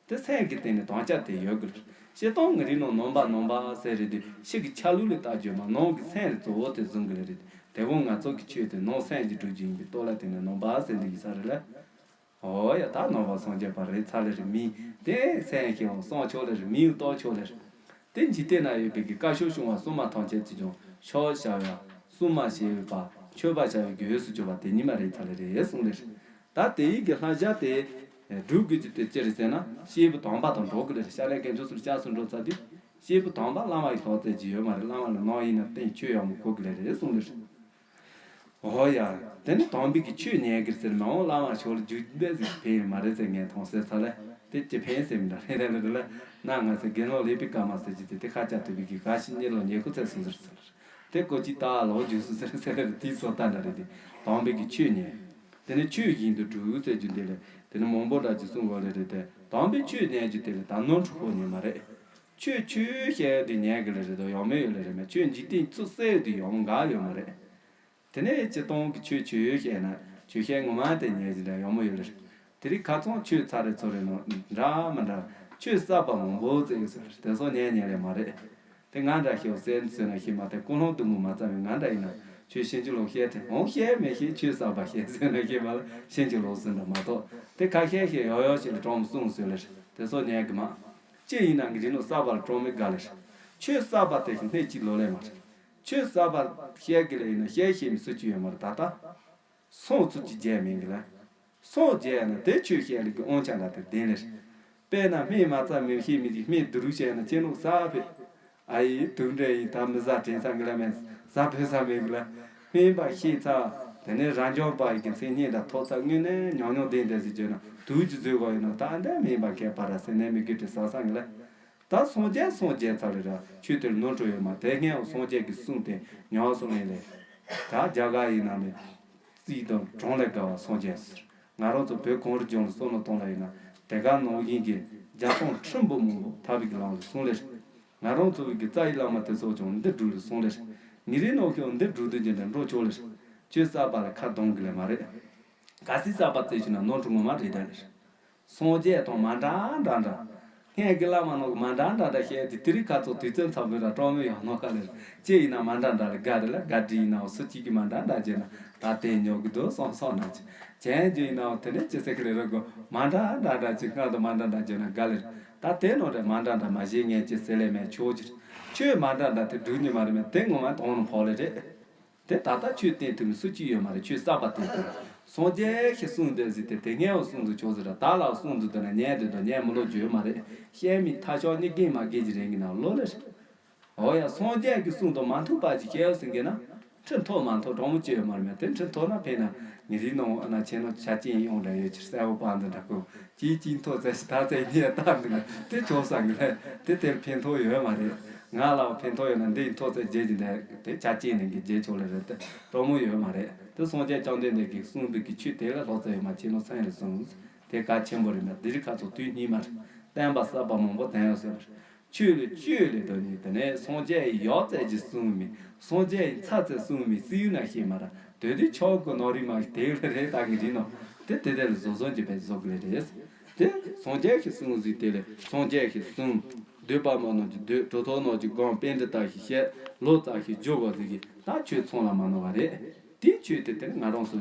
དེ་སེམས་ཀྱི་སྟེང་ནས་དམ་བཅའ་དེ་ཡོད་དགོས། སྤྱིར་བཏང་ངའི་རིགས་ནང་ནང་པ་ནང་པ་ཟེར་རེད་དུས་ཕྱི་གི་ཆ་ལུགས་ལ་ལྟ་རྒྱུ་མ་ནང་གི་སེམས་ལ་གཙོ་བོ་དེ་བཟུང་དགོས་ལེ་རེད། དེ་བོ་ང་ཚོ་གི་ཆོས་དེ་ནང་སེམས་ཀྱི་སྒྲུབ་རྒྱུ་ཡིན་པའི་སྟོབས་ལ་བརྟེན་ནས་ནང་པ་ཟེར་འདི་ཡིན་ས་རེད་ལ། འོ་ཡ་ད་ནང་པ་སངས་རྒྱས་པ་རེད་ཚར་ལེ་རེད། མིང་དེ་སེམས་ཀྱི་འོང་སོང་ཆོག་ལེ་རེད། མིང་ལྟོ་ཆོག་ལེ་རེད། དེ་འཇིག་རྟེན་ན་ཡོད་པའི་གི་བཀའ་ཤོག་སྲུང་བ་སྲུང་མ་ཐམས་ཅད་ཀྱི་ཀྱང་ཤོག་བྱ་བའི་སྲུང་མ་བྱེད་པ་མཆོད་པ་བྱ་བའི་གི་འོས་སུ་གྱུར་པ་དེ་ཉིད་མ་རེད་ཚར་ལེ་རེད་གསུངས་ལེ་རེད། ད་དེ་ཡི་གི་ལྷ་བྱ་དེ་སྒྲུབ་དགོས་ཀྱི་དེ་ཅི་རེད་ཟེར་ན་སྐྱེས་བུ་དམ་པ་དང་འགྲོགས་དགོས་ལེ་རེད། སྐྱབས་གནས་དཀོན་མཆོག་གསུམ་སྐྱབས་སུ་འགྲོ་ཚར་དུས་སྐྱེས་བུ་དམ་པ་བླ་མ་ཡི་ལྷག་བསྡད་ཀྱི་ཡོད་མ་རེད། བླ་མ་ལ་ནང་ཡིན་ན་བསྟེན་ཆོས་ཡག་མོ་གོ་དགོས་ལེ་རེད་གསུངས་ལེ་རེད། འོ་ཡ། དེ་ནི་དམ་པའི་གི་ཆོས་ཉན་གི་ཟེར་མ་འོང་བླ་མ་ཞོར་རྒྱུག་འདས་ཟིག་ཕན་ཡོད་མ་རེད་ཟེར་ངས་མཐོང་ཟེར་ཚ་ལེ། དེ་ཅི་ཕན་ཟེར་མི་འདྲ་རེད་རེད་རེད་ལ། ན་ང་ཚོ་དགེ་སློང་ལེགས་པའི་སྐར་མ་ཟེར་གྱི་དེ་དེ་ཁ་ཆ་ཐུབ་པའི་གི་ག་ཤི་གཉེར་ལོ་ཉེ་ཁུ་ཚེ་སུ་ཟེར་ཟེར། དེ་ཀོ་ཅི་ཏ་ལོ་རྒྱུགས་སུ་ཟེར་ཟེར་ལེ་དེའི་སོ་ལྟ་འདྲ་རེད་དེ། དམ་པའི་གི་ཆོས་ཉན། དེ་ནི་ཆོས་བཞིན་དུ་སྒྲུབ་ཟེར་རྒྱུ་འདི་ལས་དེ་ནི་མང་པོ་འདྲ་ཅིག་གསུང་དགོས་ལེ་རེད་དེ། དམ་པའི་ཆོས་ཉན་རྒྱུ་དེ་ལས་ད་ནོར་འཁྲུལ་ཁོ་ཉན་མ་རེད། ཆོས་ཆོས་བཤད་དེ་ཉན་གི་ལེ་རེད་དོ་ཡོང་མེད་ཡོད་ལེ་རེད་མེད། ཆོས་འཇིག་རྟེན་ཚུར་གསལ་དུ་ཡོང་འགའ་ཡོད་མ་རེད། དེ་ནས་སྤྱིར་བཏང་གི་ཆོས་ཆོས་བཤད་ན་ཆོས་བཤད་ངོ་མ་དེ་ཉན་གྱི་འདྲ་ཡོང་མོ་ཡོད་ལེ་རེད། དེ་རིང་ཁ་ཚང་ཆོས་ཚར་རེ་ཚོ་རེ་ནང་འདྲ་མི་འདྲ་ཆོས་གསར་པ་མང་པོ་བཙལ་ཡོད་ཟེར་དེ་ཚོ་ཉན་ཉན་ལེ་མ་རེད། དེ་ང་འདྲ་ཤེས་ཟེར་ཟེར་ན་ཤེས་མ་དེ་ཀུན་སློང་སྡུག་མོ་མ་བཙལ་བའི་ང་འདྲ་ཡིན་ན་ཆོས་ཤེས་ཀྱི་ལོག་བཤད་དེ་འོང་བཤད་མེད་ཤེས་ཆོས་གསར་པ་བཤད་ཟེར་ན་ཤེས་མ་ལ་ཤེས་ཀྱི་ལོག་ཟེར་འདྲ་མ་གཏོགས་དེ་ཁ་ཤས་ཤེས་ཡོ་ཡོ་ཞིག་ལ་གྲོང་གསུངས་ཟེར་ལེ་རེད་དེ་ཚོ་ཉན་གི་མ། ཅི་ཡིན་ན་ངའི་རིགས་ནང་གསར་པ་ལ་གྲོང་མི་དགའ་ལེ་རེད། ཆོས་གསར་པ་དེ་ཞིག་སྣེ་གཅིག་ལོ་ལེ་མ་རེད། ཆོས་གསར་པ་བཤད་གི་ལེ་ཡིན་ན་བཤད་ཤེས་མི་སུ་གཅིག་ཡོད་མ་རེད་ད་ལྟ། སོང་ཚུལ་གྱི་རྒྱལ་མིན་གི་ལ། སོང་རྒྱལ་ན་དེ་ཆོས་བཤད་ལེ་གི་དབང་ཆ་འདྲ་དེ་ལྡན་ལེ་རེད། དཔེར་ན་སྨན་མ་རྩ་མི་ཤེས་མི་གི་སྨན་བསྡུ་རུག་བཤད་ན་ཁྱེད་ནོ་གསར་ཕེ། ཨ་ཡི་དུག་འདྲ་ཡིན་ད་མི་ཟ་དྲན་ས་གི་ལ་མེད་ཟ་ཕོད་ས་མེད་གི་ལ། སྨན་པ་ཤེས་ཚ། དེ་ནས་རང་སྦྱོང་པ་ཡི་གི་མཚན་སྙན་དང་ཐོབ་ཚ་དངོས་གནས་ཉོག་ཉོག་ལྡན་དེ་ཟེར་བརྗོད་ན་དུག་ཅིག་བཟོས་གོ་ཡིན་ན་ད་འདྲ་སྨན་པ་མཁས་པ་ར་ཟེར་ནས་མི་དགོས་དྲི་ཟ་ས་གི་ལ། ད་སངས་རྒྱས་སངས་རྒྱས་ཚར་ལེ་ར་ཆོས་དེར་ནོར་འཁྲུལ་ཡོད་མ་དེ་སྔོན་སངས་རྒྱས་ཀྱི་གསུང་དེ་ཉམས་སུ་ལེན་ལེ། ད་རྒྱ་གར་ཡིན་ན་ནི་རྩིས་དང་གྲངས་ལས་དགའ་བ་སངས་རྒྱས་ཟེར། ང་རང་ཚོ་བོད་གངས་རི་ལྗོངས་ལ་བསམ་བློ་གཏོང་ལ་ཡིན་ན་དེ་ག་ནང་བཞིན་གྱི་རྒྱ་སྟོང་ཁྲི་འབུམ་མང་པོ་ཐར་པའི་གི་ལམ་ལ་སོང་ལེ་རེད། ང་རང་ཚོ་བའི་གི་རྩ་བའི་བླ་མ་དེ་ཚོ་ཀྱང་འདི་སྒྲུབ་ལ་སོང་ལེ་རེད། ཉིན་རེའི་ནང་བཞིན་འདི་སྒྲུབ་དུས་ཀྱི་འདྲ་འགྲོ་ཆོག་ལེ་རེད། ཆོས་གསར་པ་ལ་ཁ་གདངས་གི་ལེ་མ་རེད། གལ་སྲིད་གསར་པ་བཙལ་བྱུང་ན་ནོར་འཁྲུལ་ངོ་མ་རེད་ད་ལེ་རེད། སངས་རྒྱས་དང་མ་འདྲ་འདྲ་འདྲ། སྔོན་གྱི་བླ་མ་རྣམས་ཀྱི་མ་འདྲ་འདྲ་འདྲ་བཤད་དེ་དེ་རིང་ཁ་ཚོ་དུས་ཚོད་འཚམས་པོའི་ར་སྤྲང་མོའི་ཡང་ནོ་ཁ་ལེར་ཅི་ཡིན་ན་མ་འདྲ་འདྲ་ལ་དགའ་རེ་ལ་དགའ་འདྲི་ཡིན་ནའང་སུ་གཅིག་གིས་མ་འདྲ་འདྲ་བྱས་ན་ད་དེ་ཉོ་གི་འདུག་སོང་སོང་ན་ཅི་ཅན་རྒྱུ་ཡིན་ནའང་དེ་ནས་ཅི་ཟེར་གི་རེད་རོ་གོ་མ་འདྲ་འདྲ་འདྲ་ཅི་སྔར་དང་མ་འདྲ་འདྲ་བྱས་ན་དགའ་ལེར་ད་དེ་ནོ་རེད་མ་འདྲ་འདྲ་མ་བྱེད་ངས་ཅི་ཟེར་ལེ་མེད་ཆོག་ཅིར་ཆོས་མ་འདྲ་འདྲ་དེ་སྒྲུབ་ཉི་མ་རེད་མེད་དེ་ངོ་མ་དོང་ནང་ཕོག་ལེ་རེད། དེ་ད་ལྟ་ཆོས་བསྟན་ཐུབ་མི་སུ་གཅིག་ཡོད་མ་རེད། ཆོས་གསར་པ་བསྟན་ཐུབ། སངས་རྒྱས་ཀྱི་གསུང་འདོན་ཟིག་དེ་དེ་སྔའི་གསུང་དུ་ཆོག་ཟེར་ར་ད་ལ་གསུང་དུ་འདོན་ན་ཉན་འདོད་དང་ཉན་མི་ལོ་རྒྱུས་ཡོད་མ་རེད། བཤད་མི་ཐ་ཤོག་གཉིས་རྒན་མ་རྒན་གྱི་རིང་གི་ནང་ལོ་ལེ་རེད། འོ་ཡ་སངས་རྒྱས་ཀྱི་གསུང་དང་མ་མཐུན་པ་ཅིག་བཤད་ཟིན་གི་ན་ཁྲི་མཐོ་མ་མཐོ་གྲོང་མོ་ཅི་ཡོད་མ་རེད་མེད་དེ་ཁྲི་མཐོ་ན་ཕན་ན་ཉི་རིའི་ནང་ཨ་ན་ཆེ་ནོ་ཆ་རྐྱེན་ཡོང་འདྲ་ཡོད་ཕྱིར་གསལ་བོ་པ་འདི་འདྲ་ཁོ། ཅིའི་ཅིའི་མཐོ་ཚད་ཞིག་ད་ཚད་ཉེ་ལྟ་འདུག་ན་དེ་ཆོག་ས་གི་ལས་དེ་དེར་ཕན་ཐོགས་ཡོད་མ་རེད། ང་ལའོ་ཕན་ཐོགས་ཡོད་ན་འདི་ཡི་མཐོ་ཚད་བརྗེད་ཀྱི་འདྲ་དེ་ཆ་རྐྱེན་ནས་གི་བརྗེད་ཆོག་ལེ་རེད་དེ་སྤྲོ་མོ་ཡོད་མ་རེད། དེ་སངས་རྒྱས་བཅོམ་ལྡན་འདས་ཀྱིས་གསུངས་པའི་གི་ཆོས་དེ་ལ་ལྷག་ཙམ་ཡང་མ་མཁྱེན་ནོ་སེམས་ལ་བཟུང་། དེ་གལ་ཆེན་པོ་རེད་མ། འདི་རིགས་ཁ་ཚོ་དུས་སྙིགས་མ་རེད། བསྟན་པ་གསར་པ་མང་པོ་བསྟན་ཡོད་ཟེར། ཆོས་ལས་ཆོས་ལས་དོན་ནི་དེ་ནས་སངས་རྒྱས་ཡོད་ཚད་ཀྱི་གསུངས་མི། སངས་རྒྱས་ཚ་ཚད་གསུངས་མི་སི་ཡུ་ན་ཤེས་མ་ར་དོད་དུས་ཆོག་གི་ནོ་རི་མ་དེ་ལ་རེད། ད་གི་རིན་ནོ། དེ་དེ་དེ་ལ་བཟོ་བཟོ་གྱི་བས་བཟོ་གི་ལས་རེད། དེ་སངས་རྒྱས་ཀྱི་གསུང་ཟིག་དེ་ལས་སངས་རྒྱས་ཀྱི་གསུང་། སྡོད་པ་མ་ནོར་གྱི་སྡོད། གྲོ་ཐོག་ནོར་གྱི་སྒོམ། པཎྜི་ཏ་ཞིག་བཤད། ལོ་ཙཱ་ཞིག་བརྗོད་པ་ཟིག་གིས་ད་ཆོས་ཚང་ལ་མ་ནོར་བ་རེད། དེའི་ཆོས་དེ་དེ་ང་རང་ཚོ་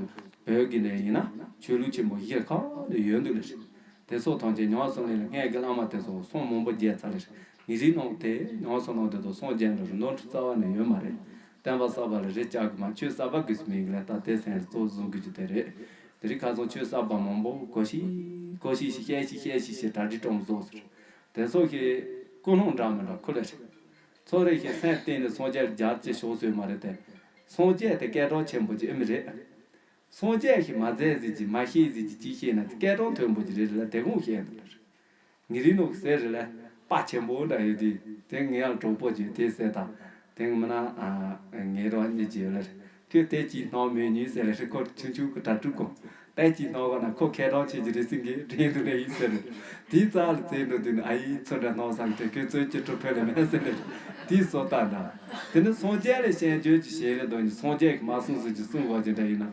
བོད་ཀྱི་ནས་ཡིན་ན་ཆོས་ལུགས་ཆེན་པོ་བཞི་ཁག་ལ་ཡོད་འདུག་ལ། དེ་སོགས་ཐམས་ཅད་ཉམས་སུ་ལེན་ལ་སྔས་ཀྱི་བླ་མ་དེ་ཚོ་སོང་མང་པོ་རྒྱལ་ཚར་ལ། ངེད་རིགས་ནང་དེ་ཉམས་སུ་ལེན་དེ་ཚོ་སངས་རྒྱས་འགྲོ་རུ་འདོན་འཕྲོ་རྩ་བ་ནས་ཡོད་མ་རེད། བསྟན་པ་གསར་པ་ལ་རེ་བཅག་གི་མ། ཆོས་གསར་པ་དགོས་སུ་མིན་གི་ལ་ད་དེ་སེམས་གཙོ་བཟུང་དགོས་རྒྱུ་དེ་རེད། དེ་རིང་ཁ་སང་ཆོས་གསར་པ་མང་པོ་གོ་ཤེས་གོ་ཤེས་ཤིག་བཤད་ཤིག་བཤད་ཤིག་གྲ་སྒྲིག་སྤྲོ་མོ་བཟོ་ཟེར། དེ་ཚོ་ཞིག་ཀུན་སློང་འདྲ་མི་འདྲ་ཁུ་ལ་རེད། ཚོ་རེ་ཞིག་སེམས་གཏིང་ནས་སངས་རྒྱས་རྒྱལ་གཅེས་ཤོག་ཟེར་མ་རེད་དེ། སངས་རྒྱས་དེ་སྐད་གྲགས་ཆེན་པོ་ཅིག་ཨེ་མི་རེད། སངས་རྒྱས་ཞིག་མ་མཛད་ཟིག་ཅིག་མ་ཤེས་ཟིག་ཅིག་ཅིག་ཤེས་ན་དེ་སྐད་གྲགས་མཐོན་པོ་ཅིག་རེད་ལ་དེ་དགོངས་བཤད་འདུག་ལ་རེད། ངེད་རིགས་ནོ་གི་ཟེར་རེད་ལ། དཔའ་ཆེན་པོ་འདྲ་ཡོད་དུས་དེ་ངས་ཡང་གྲོགས་པོ་གྱིས་དེ་ཟེར་དང་། དེང་མིན་ན་ཨ་ངའི་རོགས་གཉིས་ཀྱིས་ཡོད་ལ་རེད། ཁོས་དེ་གཅིག་སྣང་མེད་ཉིད་ཟེར་ལ་རེད། ཁོ་ཆུང་ཆུང་གི་གྲ་སྒྲིག་གོ། དེ་གཅིག་སྣང་གོ་ན་ཁོ་ཁེ་གྲོང་ཆེ་གྱི་རེད་ཟིན་གི་དྲན་འདུག་ལ་ཡིན་ཟེར་རེད། དེའི་རྩ་ལ་བཙལ་འགྲོ་དུས་ནི་ཨ་ཡིས་ཚོ་འདྲ་སྣང་སང་དེ་ཁོས་བཙོན་གྱི་གྲུབ་ཕན་ལ་མེད་ཟེར་ལ་རེད། དེའི་བཟོ་ལྟ་འདྲ། དེ་ནི་སངས་རྒྱས་ལས་བཤད་བརྗོད་ཀྱི་ཞལ་ལས་འདོན་གྱི་སངས་རྒྱས་ཀྱི་མ་གསུངས་ཟིན་གྱི་གསུང་བ་ཅན་འདྲ་ཡིན་ན།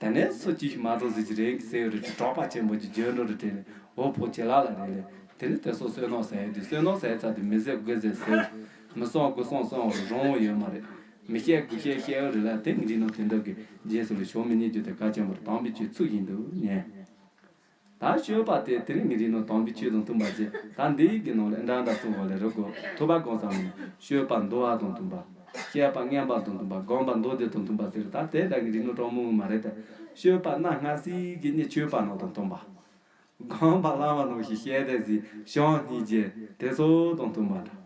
དེ་ནས་སུ་གཅིག་མ་གཏོགས་ཟིག་གི་རེད་ཟེར་རེད། གྲོགས་པ་ཆེན་པོ་གྱི་བརྗོད་འགྲོ་རེ་དྲན་ནས་འོ་ཕོ་ཁྱེད་ལ་ལ་རེད་ལས། དེ་ནས་དེ་སོགས་བསོད་ནམས་ཟེར་དུས་བསོད་ནམས་ཟེར་ཚ་དུས་མི་ཟེར་དགོས་ཟེར་ཟེར། མི་གསང་དགོས་གསང་གསང་བ་རང་བ་ཡོད་མ་རེད། མི་བཤད་དགོས་བཤད་བཤད་ཡོད་རེད་ལ་དེ་ངེད་རིགས་ནང་དེ་འདྲ་གི་རྗེས་སུ་ལ་ཞོག་མི་ཉན་རྒྱུ་དེ་གལ་ཆེན་པོར་དམ་པའི་ཆོས་ཚུལ་བཞིན་དུ་ཉན། ད་སྤྱོད་པ་དེ་དེ་ནི་ངེད་རིགས་ནང་དམ་པའི་ཆོས་དང་མཐུན་པ་བྱས། ད་འདིའི་གི་ནང་ལ་འདྲ་འདྲ་གསུངས་པ་ལས་རིགས་གོ་ཐུབ་པ་གང་ཟག་མིན་སྤྱོད་པ་འདུལ་བ་དང་མཐུན་པ། བཤད་པ་སྙན་པ་དང་མཐུན་པ། སྒོམ་པ་མདོ་སྡེ་དང་མཐུན་པ་ཟེར། ད་དེ་འདྲ་ངེད་རིགས་ནང་གྲོགས་མོ་མ་རེད་དེ། སྤྱོད་པ་སྣ་ལྔ་སྲིད་ཀྱི་གཉེར་ཆོས་པ་ནང་དང་མཐུན་པ། སྒོམ་པ་བླ་མ་ནང་བཞིན་བཤད་དེ་ཟིན་བྱང་སྙིང་རྗེ་དེ་ཚོ་དང་མཐུན་པ་འདྲ།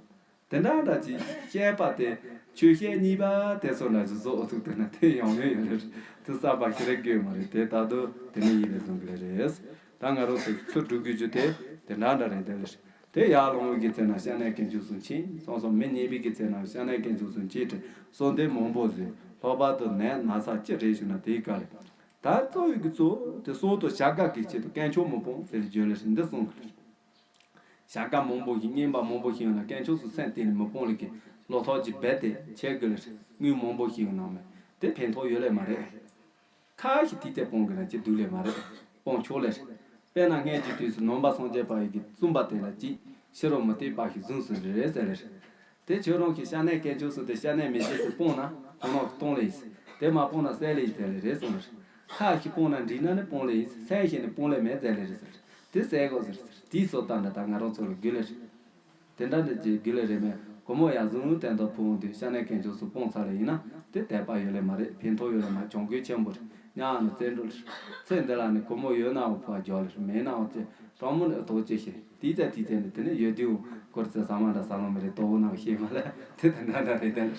དེ་འདྲ་འདྲ་ཅིག་བཤད་པ་དེ་ཆོས་བཤད་གཉིས་པ་དེ་ཚོ་འདྲ་ཅིག་བཟོ་འོ་ཐུག་དེ་ན་དེ་ཡང་མེད་ཡོད་རེད། དེ་གསར་པ་ཞིག་རེད་དགོས་མ་རེད། དེ་ད་དུ་དེ་ནས་ཡིན་ལས་བཟུང་གི་ལས་རེད། ད་ང་རང་ཚོ་ཚུར་འགྲོ་དགོས་རྒྱུ་དེ་དེ་འདྲ་འདྲ་རེད། དེ་ལས་དེ་ཡར་ལོངས་པའི་གི་ཚེ་ན་སྐྱབས་གནས་དཀོན་མཆོག་གསུམ་མཁྱེན་སོང་སོང་། མི་ཉན་པའི་གི་ཚེ་ན་སྐྱབས་གནས་དཀོན་མཆོག་གསུམ་མཁྱེན་ཏེ་གསོལ་འདེབས་མང་པོ་བཟོས། ལྷག་པར་དུ་ནད་ན་ཚ་ཅི་རེད་ཞུ་ན་དེའི་སྐབས་ལ། ད་གཙོ་བོའི་གི་གཙོ་བོ་དེ་སྲོག་དང་བྱ་དགའ་གི་ཆེད་དུ་དཀོན་མཆོག་མི་སྤོང་ཟེར་བརྗོད་ལས་འདི་གསུངས་གི་རེད། བྱ་དགའ་མང་པོ་ཞིག་རྔན་པ་མང་པོ་ཞིག་ཡོང་ན་དཀོན་མཆོག་གསུམ་སེམས་གཏིང་ནས་མི་སྤོང་ལས་ཀྱི་བློ་ཐག་ཅིག་རྦད་དེ་ཆད་དགོས་ལས་དངུལ་མང་པོ་ཞིག་ཡོང་ན་མེད་དེ་ཕན་ཐོགས་ཡོད་ལས་མ་རེད། ཁ་ཞིག་དུས་དེ་སྤོང་དགོས་ན་ཅི་སྡུག་ལས་མ་རེད། སྤོང་ཆོག་ལས་རེད། དཔེར་ན་སྔོན་གྱི་དུས་སུ་ནང་པ་སངས་རྒྱས་པ་ཡི་གི་བཙུན་པ་དེ་ལ་ཅིག་ཕྱི་རོལ་མུ་སྟེགས་པ་ཞིག་བཟུང་སུ་རེད་ཟེར་ལས་རེད། དེ་ཁྱོད་རང་གི་སྐྱབས་གནས་དཀོན་མཆོག་གསུམ་དེ་སྐྱབས་གནས་མི་བྱེད་ཟེར་སྤོང་ན་ཁོང་རང་གི་གཏོང་ལས་ཡིན། དེ་མ་སྤོང་ན་བསད་ལས་ཡིན་དེ་ལས་རེད་གསུངས་ལས་རེད། ཁ་ཞིག་སྤོང་ན་འགྲིག་ན་ནི་སྤོང་ལས་ཡིན། སེམས་ཞིག་ནི་སྤོང་ལས་མེད་ཟེར་ལས་རེད་ཟེར། དེ་ཟེར་དགོས་ཟེར་ཟེར། དེའི་བཟོ་ལྟ་འདྲ་ད་ང་རང་ཚོ་ལ་དགོས་ལས་རེད། དེ་འདྲ་འདྲ་ཅིག་དགོས་ལས་རེད་མེད། སྒོར་མོ་ཡར་བཟུང་བསྟན་ཐོག་ཕུལ་འོང་དུས་སྐྱབས་གནས་དཀོན་མཆོག་གསུམ་སྤོང་ཚར་ལ་ཡིན་ན་དེ་དད་པ་ཡོད་ལས་མ་རེད། ཕན་ཐོགས་ཡོད་ལས་མ་རེད། གྱོང་གུན་ཆེན་པོ་རེད། ཉག་ནི་བཙན་འགྲོ་ལས་ཚེ་འདི་ལ་ནི་སྒོར་མོ་ཡོད་ནའང་ཕུ་བ་འཇོག་ལས་མེད་ནའང་ཅི་གྲོགས་མོ་ནི་ཐོག་ཅི་ཤེས། དེའི་ཚེ་དེའི་ཚེ་ནི་དེ་ནི་ཡོད་དུས་སྐོར་ཚེ་ཟ་མ་འདྲ་ཟ་ལོང་མི་རེད། ལྟོ་བོ་ནང་ཤེས་མ་ལས་དེ་དེ་འདྲ་འདྲ་རེད།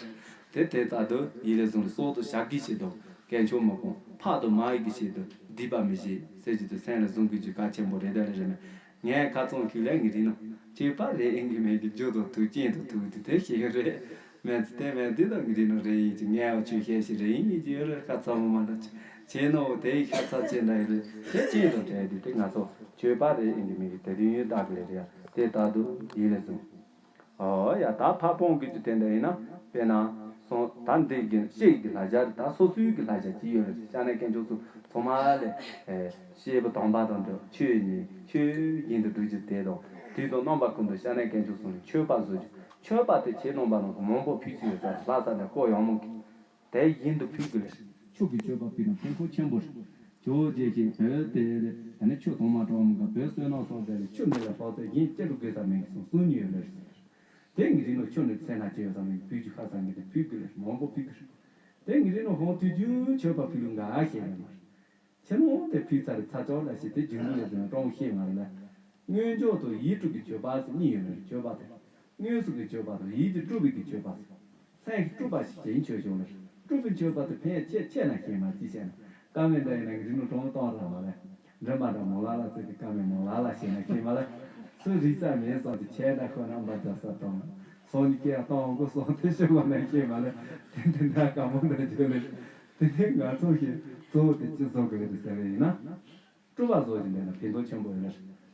དེ་དེ་ལྟར་དུ་ཡིད་ལས་བཟུང་ལས་སྲོག་དང་བྱ་དགའི་ཆེད་དུ་དཀོན་མཆོག་མི་སྤོང་། ཕ་དང་མ་ཡི་གི་ཆེད་དུ་སྡིག་པ་མི་བྱེད་ཟེར་གྱི་དུས་སེམས་ལ་བཟུང་དགོས་རྒྱུ་གལ་ཆེན་པོ་རེད། དེ་ལས་རེད་མེད། ངས་ཁ་ཚང་ཁྱོད་ལ་ངེས་རིག་ནོ། ཁྱོད་པ་རེད་ཨེ་གི་མེད་གི་རྒྱུ་དང་དུག་ཅན་དང་དུག་དེ་དེ་ཤེས་ཡོད་རེད། མེད་ཚེ་དེ་མེད་དུས་དང་ངེས་རིག་ནོ་རེད་ཡིན་གྱི་ངས་འོ་ཆོས་ཤེས་ཤིག་རེད་ཡིན་གྱི་ཡོད་རེད། ཁ་ཚ་མོ་མ་འདྲ་ཆེ་ནོ་དེ་ཡི་ཁ་ཚ་ཆེ་འདྲ་ཡི་རེད། དེ་ཅན་དང་བྲལ་དུས་དེ་ང་ཚོ་ཁྱོད་པ་རེད་ཨེ་གི་མེད་གི་དེ་དུས་ཡོད་བདག་གི་ལས་རེད། དེ་ལྟར་དུ་ཡིད་ལས་བཟུང་། ཨོ་ཡ་ད་ཕ་སྤོང་དགོས་རྒྱུ་དེ་འདྲ་ཡིན་ན་དཔེར་ན་སོང་ད་འདི་གི་ཤེས་ཀྱི་ལ་རྒྱ་རེད། ད་སོ་སོའི་གི་ལ་རྒྱ་ཅི་ཡོད་རེད། སྐྱབས་གནས་དཀོན་མཆོག་གསུམ་ཚང་མ་ལས་ཨེ་ཤེས་པ་དམ་པ་དང་འདྲ་ཆོས་ཉིད་ཆོས་བཞིན་དུ་སྒྲུབ་རྒྱུ་དེ་དང་དུས་དང་རྣམ་པ་ཀུན་ཏུ་སྐྱབས་གནས་དཀོན་མཆོག་གསུམ་ལ་མཆོད་པ་བཟོ་རྒྱུ། མཆོད་པ་དེ་ཁྱེད་རྣམ་པ་རྣམས་ཀྱི་མང་པོ་ཕུལ་ཚུལ་ཡོད་ས་ལྷ་ས་ནས་ཀོ་ཡང་མོ་གི་དེ་བཞིན་དུ་ཕུལ་དགོས་ལ། ཆོས་ཀྱི་མཆོད་པ་ཕུལ་ན་ཕན་ཐོགས་ཆེན་པོ་རེད། ཇོ་བོ་རྗེ་ཞིག་བོད་དེ་ལས་ད་ནི་ཆོས་ཐོག་མ་གྲོགས་མོ་ག་བོད་བསོད་ནམས་སོགས་དེ་ལས་ཆོས་འདི་ལ་ཕོག་ཚད་གཞན་ཅི་རུ་དགོས་ས་མེད་གསུང་གསུང་ཉུལ་ཡོད་ལ་རེད། དེ་ངེད་རིགས་ནང་ཆོས་ནི་ཚེ་ན་ཅི་ཡོད་ས་མེད་ཕུལ་རྒྱུ་ཁ་ས་ངེད་དེ་ཕུལ་དགོས་ལ་མང་པོ་ཕུལ་དགོས་རེད། དེ་ངེད་རིགས་ནང་ཧོང་དུས་རྒྱུན་མཆོད་པ་ཕུལ་ལུགས་འགའ་ཤས་ཡོད་མ་རེད། ཕྱི་ནང་དེ་ཕུལ་ཚར་རེད། ཚ་ཅོག་ལ་ཞིག་དེ་རྒྱུན་དུ་ཡོད་ཟེར་ན་ཀྲོང་ཤེས་མ་རེད་ལ། མངོན་ཕྱོགས་དང་ཡིད་སྤྲུལ་གྱི་མཆོད་པ་ཟེར་གཉིས་ཡོད་རེད། མཆོད་པ་དེ། དངོས་སུ་གི་མཆོད་པ་དང་ཡིད་ཀྱིས་སྤྲུལ་པའི་གི་མཆོད་པ་ཟེར། སེམས་ཀྱིས་སྤྲུལ་པ་ཞིག་ཡིན་ཆོས་བྱུང་ལ། སྤྲུལ་པའི་མཆོད་པ་དེ་ཕན་ཡ་ཆེ་ཆེ་ན་ཤེས་མ་ཅི་བྱས་ན། བཀའ་མེད་འདྲ་ཡིན་ན་ངེད་རིགས་ནང་གྲོང་གཏོང་ར་བ་ལས། འདྲེན་པ་འདྲ་མོ་ལ་ལ་ཚིག་གི་བཀའ་མེད་མོ་ལ་ལ་ཤེས་ན་ཤེས་མ་ལ། སུ་རིག་ས་མེད་སོང་དེ་ཆེ་འདྲ་ཁོ་ན་འབའ་རྫ་ས་གཏོང་། སོང་ནི་སྐད་གཏོང་གོ་སོང་དེ་ཤོད་གོ་ན་ཤེས་མ་ལ། དེ་དེ་འདྲ་དཀའ་མོ་འདྲ་བྱོས་ལ། དེ་ནས་ང་ཚོ་ཞིག་ བཟོ་དེ་ཅི་བཟོ་དགོས་རེད་ཟེར་བ་ཡིན་ན། སྤྲུལ་པ་བཟོ་ཞིག་འདས་ན་ཕན་ཐོགས་ཆེན་པོ་ཡོད་ལ།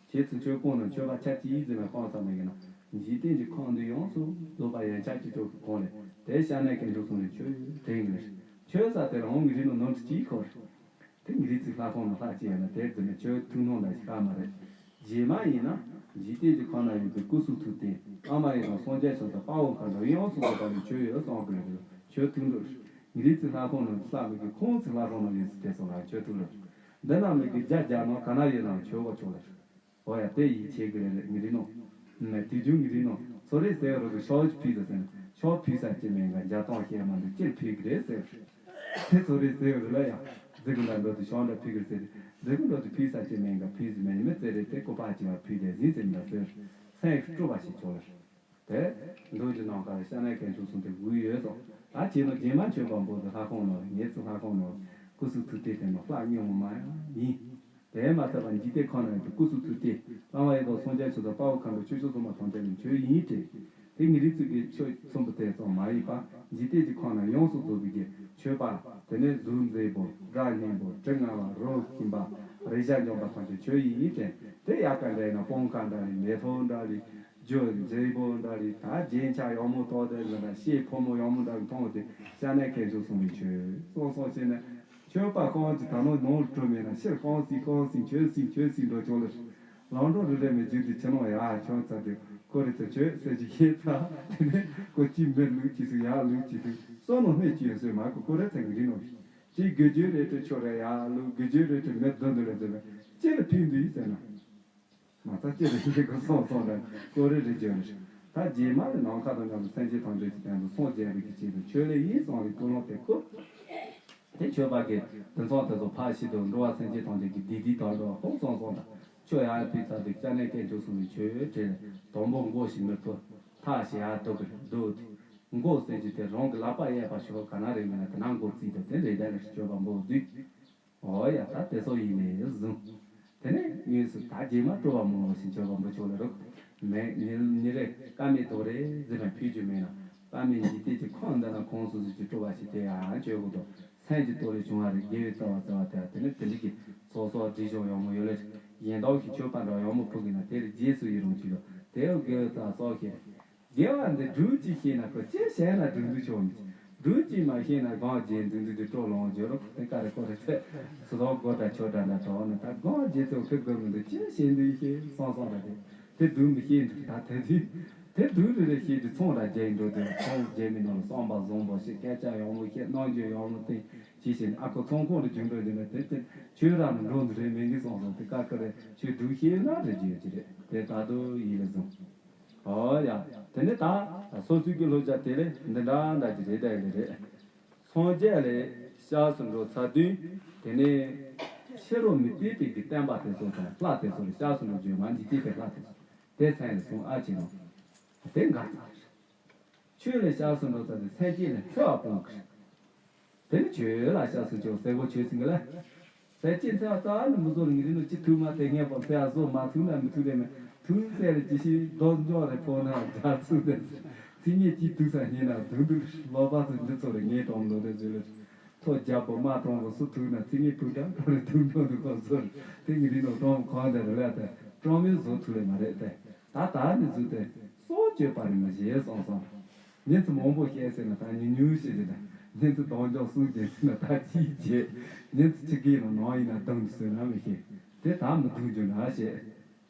ཁྱེད་ཚོ་ཆོས་ཁོང་ནང་ཆོས་པ་ཆ་གཅིག་ཟིན་ན་ཁོང་ཚང་མ་ཡིན་ན། འཇིག་རྟེན་གྱི་ཁམས་འདི་ཡོངས་སུ་རྫོགས་པ་ཡན་ཆད་ཀྱི་གྲོགས་ཀྱི་གོང་ལས་དེ་ཤ་ནའི་གན་འགྲོ་སོང་ནས་ཆོས་དྲན་གྱི་ལ། ཆོས་ས་དེ་ལ་འོང་གི་རིགས་ནང་ནོར་གཅིག་ཁོ་རེད། དེ་ངེད་རིགས་ཚིག་ལྷ་ཁང་ནང་ལྷག་ཅིག་ཡིན་ན་དེར་འཛིན་ནས་ཆོས་ཐུགས་སྣང་འདྲ་ཞིག་ཧ་མ་རེད། རྗེས་མ་ཡིན་ན། འཇིག་རྟེན་གྱི་ཁམས་ན་ཡོད་པའི་སྐུ་གསུང་ཐུགས་རྟེན་བླ་མ་ཡི་དམ་སངས་རྒྱས་ཆོས་དང་དཔའ་བོ་མཁའ་འགྲོ་ཡོངས་སུ་རྫོགས་པ་ནི་ཆོས་ཡོད་གསུང་གི་རེད། ཆོས་ཐུགས་འགྲོ། ངེད་རིགས་ཚིག་ལྷ་ཁང་ནང་ལྷག་མི་དགོས། ཁོང་ཚིག་ལྷ་ཁང་ནང་ཡོད་ཚིག་དེ་སོང་ལ་ཆོས་ཐུགས་འགྲོ། འདི་ན་མི་དགོས། རྒྱ་རྒྱ་ནང་ག་ན་ཡོད་ནའང་ཆོས་གོ་ཆོག་ལ། འོ་ཡ་དེ་ཡིད་ཆེས་ཀྱི་རེད། ངེད་རིགས་ནང་། ནས་དུས་རྒྱུན་ངེད་རིགས་ནང་ཚོ་རེ་ཟེར་རོགས་ཀྱི་ཤོག་ཅིག་ཕུལ་ཟེར་ཟེར་ནས་ཤོག་ཕུལ་ས་ཅི་མེད་ག་འཇའ་སྟོང་ཤེས་མ་འདུག་ཅིར་ཕུལ་གི་རེད་ཟེར། དེ་ཚོ་རེ་ཟེར་རེད་ལ་ཡ། རྫི་གུ་འདྲ་འགྲོ་དུས་ཤོག་འདྲ་ཕུལ་གི་རེད་ཟེར། རྫི་གུ་འགྲོ་དུས་ཕུལ་ས་ཅི་མེད་ག་ཕུལ་ཟི་མེད་མི་ཚེ་རེ་དེ་ཀོ་པ་ཅི་བ་ཕུལ་རྒྱ་ཟིན་ཟིན་འདྲ་ཟེར། སེམས་སྤྲོ་བ་ཞིག་བྱོས་ལ། དེ། འདུག་གི་ནང་ཁར་ཤ་ནའི་གན་ཆུ་སོང་དེ་འུ་ཡོད་སོང་། ད་ཁྱེད་ནང་རྗེས་མ་ཆོས་པ་འབོ་དེ་ལྷ་ཁང་ནང་ངེད་ཚོ་ལྷ་ཁང་ནང་སྐུ་གསུང་ཐུགས་རྟེན་དེ་ནང་ལྷག་མྱོང་མ་ཡིན། དེ་མ་ཚད་པ་འཇིག་རྟེན་ཁམས་ན་ཡོད་པའི་སྐུ་གསུང་ཐུགས་རྟེན་བླ་མ་ཡི་དམ་སངས་རྒྱས་ཆོས་དང་དཔའ་བོ་མཁའ་འགྲོ་ཆོས་སྐྱོང་སྲུང་མ་ཐམས་ཅད་ནི་ཆོས་ཡིན་ཏེ། དེ་ངེད་རིགས་ཚོ་གི་ཆོས་ཚོམ་བུ་དེ་ཙམ་མ་ཡིན་པ་འཇིག་རྟེན་གྱི་ཁམས་ན་ཡོངས་སུ་རྫོགས་པའི་གི་ཆོས་པ། དེ་ནས་གཟུགས་མཛེས་པོ་སྒྲ་སྙན་པོ་དྲི་ངར་བ་རོ་ཞིམ་པ་རེག་བྱ་འཇམ་པ་ཐམས་ཅད་ཆོས་ཡིན་ཏེ། དེ་ཡག་ག་འདྲ་ཡིན་ན་སྤང་ཁ་འདྲ་ཡིན་མེ་ཐོག་འདྲ་ཡིན། རྒྱུ་འབྲས་བུ་འདྲ་རེད། ད་རྒྱན་ཆ་ཡག་མོ་ཐོགས་ཏེ་འདི་འདྲ་ཤེལ་ཕོ་མོ་ཡག་མོ་འདྲ་མཐོང་སྟེ་ཤ་ནའི་གན་ཆུ་སོང་བའི་ཆོས་སོང་སོང་བྱས་ནས། ཆོས་པ་གང་གི་ད་ནང་ནང་སྤྲོ་མེད་ན་ཕྱིར་གང་སྲིད་གང་སྲིད་ཆོས་སྲིད་ཆོས་སྲིད་འགྲོ་ཆོག་ལ། ལང་འགྲོ་རི་རེ་མི་རྒྱུད་དེ་ཕྱི་ནང་ཡག་ཆོག་ཚར་དུས་ཁོ་རེ་ཚོ་ཆོས་ཟེར་གྱི་ཤེས་ཚར། དེ་ནས་ཁོ་ཅི་མི་ལུག་ཅི་སུ་ཡག་ལུག་ཅི་སུ་སོ་ནང་སྣེ་ཅི་ཡོད་སོས་མ་ཁོ་ཁོ་རེ་ཚོ་གི་རིག་ནོ། ཅི་དགེ་རྒྱུ་རེ་ཏྲི་ཆོ་རེ་ཡག་ལུག་དགེ་རྒྱུ་རེ་ཏྲི་མི་བདོ་འདི་ལ་འདི་ལ་ཅི་ལ་ཕིག་འདུག་ཡིན་ཟེར་ན། མ་རྩ་ཅི་རེད་ཀྱི་གོ་སོང་སོང་རེད་ཀོ་རེ་རེ་བརྗོད་རེད། ད་རྗེས་མ་ལ་ནམ་མཁའ་དང་མཉམ་དུ་སེམས་ཅན་ཐམས་ཅད་ཀྱི་སྟེང་དུ་སངས་རྒྱས་པའི་གི་ཆེད་དུ་ཆོས་ལས་ཡིན་གསུངས་པའི་ཀུན་སློང་དེ་ཁོ། དེ་ཆོས་པ་གི་དེ་ཚོ་དེ་ཚོ་ཕ་ཤི་དུ་འགྲོ་བ་སེམས་ཅན་ཐམས་ཅད་ཀྱི་བདེ་སྡུག་དང་འགྲོ་བ་ཁོང་སོང་སོང་དང་ཆོས་ཡར་ཕུལ་ཚར་དུས་ཤ་ནའི་གན་ཆུ་སོང་བའི་ཆོས་བྲལ་དང་པོ་མགོ་ཞིག་མི་ཐུབ་ཐག་ཞིག་ཡར་ཐུག་གི་འདུག་མགོ་ཟེར་གྱི་དེ་རང་གི་ལག་པ་གཡས་པ་ཤོར་ག་ན་རེ་མིན་ན་དེ་ན་མགོ་བརྩིས་དང་དེ་འདྲའི་རྒྱ་ལ་ཆོས་པ་འབོ་བསྡུས། འོ་ཡ་ད་དེ་སོགས་ཡིན་ནས་བཟུང་། དེ་ནས་དངོས་སུ་ད་རྗེས་མ་སྤྲོ་བ་མང་བ་ཞིག་བྱེད་པ་འབུ་ཆོག་ལ་རུག་མེད་ཉིན་ཉིན་རེ་ཀ་མེད་དོ་རེ་ཟེར་ནས་ཕུལ་རྒྱུ་མེད་ན་ཀ་མེད་འཇིག་རྟེན་གྱི་ཁམས་འདི་ན་གང་སོ་སོ་ཀྱི་སྤྲོ་བ་ཞིག་དེ་ཡང་བྱོས་དགོས་དོ། སེམས་ཀྱི་སྟོབས་ལས་བྱུང་བ་རེད། དགེ་བའི་རྩ་བ་རྩ་བ་དེ་དེ་ནས་དེ་འདྲ་གི་སོ་སོ་སྒྲིབ་སྦྱོང་ཡག་མོ་ཡོད་ལ་གཞན་དག་གི་ཆོས་པ་འདྲ་ཡག་མོ་ཕུག་གི་ན་དེ་ལ་རྗེས་སུ་ཡི་རང་བྱེད་དོ། དེ་ཡང་དགེ་བའི་རྩ་བ་སོགས་ཤེས། དགེ་བ་འདི་སྒྲུབ་ཅིག་ཤེས་ན་ཁོ་ཅི་བྱས་ན་སྒྲུབ་འདུག་ཆོག་མི་སྒྲུབ་ཅིག་མ་ཤེས་ན་གང་བྱེད་འདུག་འདུག་འདི་སྤྲོ་ལོང་བརྗོད་རོགས་དེ་ཀ་རེ་ཀོ་རེ་ཚེ་སུ་དང་སྒོ་འདྲ་ཆོས་འདྲ་འདྲ་དོགས་ནས་ད་གང་བྱེད་ཚོ་ཁེ་དགོས་མི་འདུག་ཅི་བྱེད་འདུག་ཤེས་སོང་སོང་ར་དེ་དེ་སྡུག་མི་ཤེས་འདུག་ད་དེ་དུས་དེ་སྡུག་རེ་རེ་ཤེས་དུས་ཚོང་ར་རྒྱག་འགྲོ་དུས་ཚོང་རྒྱག་མི་ནང་ལ་བསམ་པ་བཟང་པོ་ཞིག་སྐད་ཆ་ཡག་མོ་བཤད་རྣམ་འགྱུར་ཡག་མོ་བསྟན་ཅི་བྱེད་ནས་ཨ་ཁོ་ཚོང་ཁང་དུ་རྒྱུགས་འགྲོ་དུས་ན་དེ་དེ་ཁྱོད་རང་ནི་འགྲོ་འདི་རེད་མིན་གི་སོང་སོང་དེ་ཀ་ཁ་རེ་ཁྱོད་སྡུག་ཤེས་ན་རེ་རྒྱུ་ཅི་རེད་དེ་ད་དུ་ཡིད་ལ་བཟུང་། ཨོ་ཡ། དེ་ནས་ད་སོ་སོའི་གི་བསླབ་བྱ་དེ་ལས་འདི་འདྲ་འདྲ་ཅིག་རེད་ད་ཡིན་རེད། སངས་རྒྱས་ལས་སྐྱབས་སུ་འགྲོ་ཚར་དུས་དེ་ནས་ཕྱི་རོལ་མུ་སྟེགས་པའི་གི་བསྟན་པ་དེ་ཚོ་དང་ལྷ་དེ་ཚོ་ལ་སྐྱབས་སུ་འགྲོ་རྒྱུ་མ་འཇིག་རྟེན་པའི་ལྷ་དེ་ཚོ་དེ་མཚན་ལ་བཟུང་ཨ་ཅེ་ནོ། དེ་འགའ་ཚར། ཆོས་ལ་སྐྱབས་སུ་འགྲོ་ཚར་དུས་སེམས་ཅན་ལ་འཚེ་བ་སྤོང་གི་རེད། དེ་ནི་ཆོས་ལ་སྐྱབས་སུ་མཆིའོ་ཟེར་གོ་ཆོས་ཟིན་གི་ལ། ཟས་བཅད་འཚེ་བ་རྩ་ནས་མི་བཟོ་རིང་རིང་ནོ་ཅི་ཐུག་མ་དེ་སྔས་པ་འཚེ་བ་བཟོ་མ་ཐུག་ན་མི་ཐུག་རེད་མེད་ཐུག་ཟེར་རེ་ཅི་ཞིག་རྡོ་འཇོག་རེ་ཕོག་ན་རྒྱ་ཚུགས་དེ། ཚིག་ངན་གཅིག་ཐུག་ས་སྙིང་ན་དུག་དུག་ལོག་པ་ཚོ་འདི་ཚོ་རེ་ངས་གྲོང་ལོ་རེ་བཟོས་ལེ། ཐོ་རྒྱ་བོ་མ་གྲོང་གོ་སུ་ཐུག་ན་ཚིག་ངན་ཕུག་དྲག་གྲོང་རེ་ཐུག་འགྲོ་འདུག་གོ་ཚོ་རེ་དེ་ངི་རིང་ནོ་གྲོང་གང་དེ་རེ་ལ་དེ་གྲོང་མིན་བཟོ་ཐུག་ལེ་མ་རེད་དེ་ད་ད་ནི་བཟོས་ཏེ་སྲོག་གཅོད་པ་རེ་མི་བྱེད་སོང་སོང་། ཉིན་ཚེ་མང་པོ་བཤད་ཟེར་ན་ད་ཉུང་ཉུང་བཤད་ཟེར་ན། ཉིན་ཚེ་དོན་འཇོག་སུ་བྱེད་ཟེར་ན་ད་གཅིག་བྱེད། ཉིན་ཚེ་ཆི་གེ་ལ་ནང་ཡིན་ན་དང་གི་ཟེར་ན་མི་ཤེས། དེ་ད་མི་དུང་རྒྱུ་འདྲ་བཤད།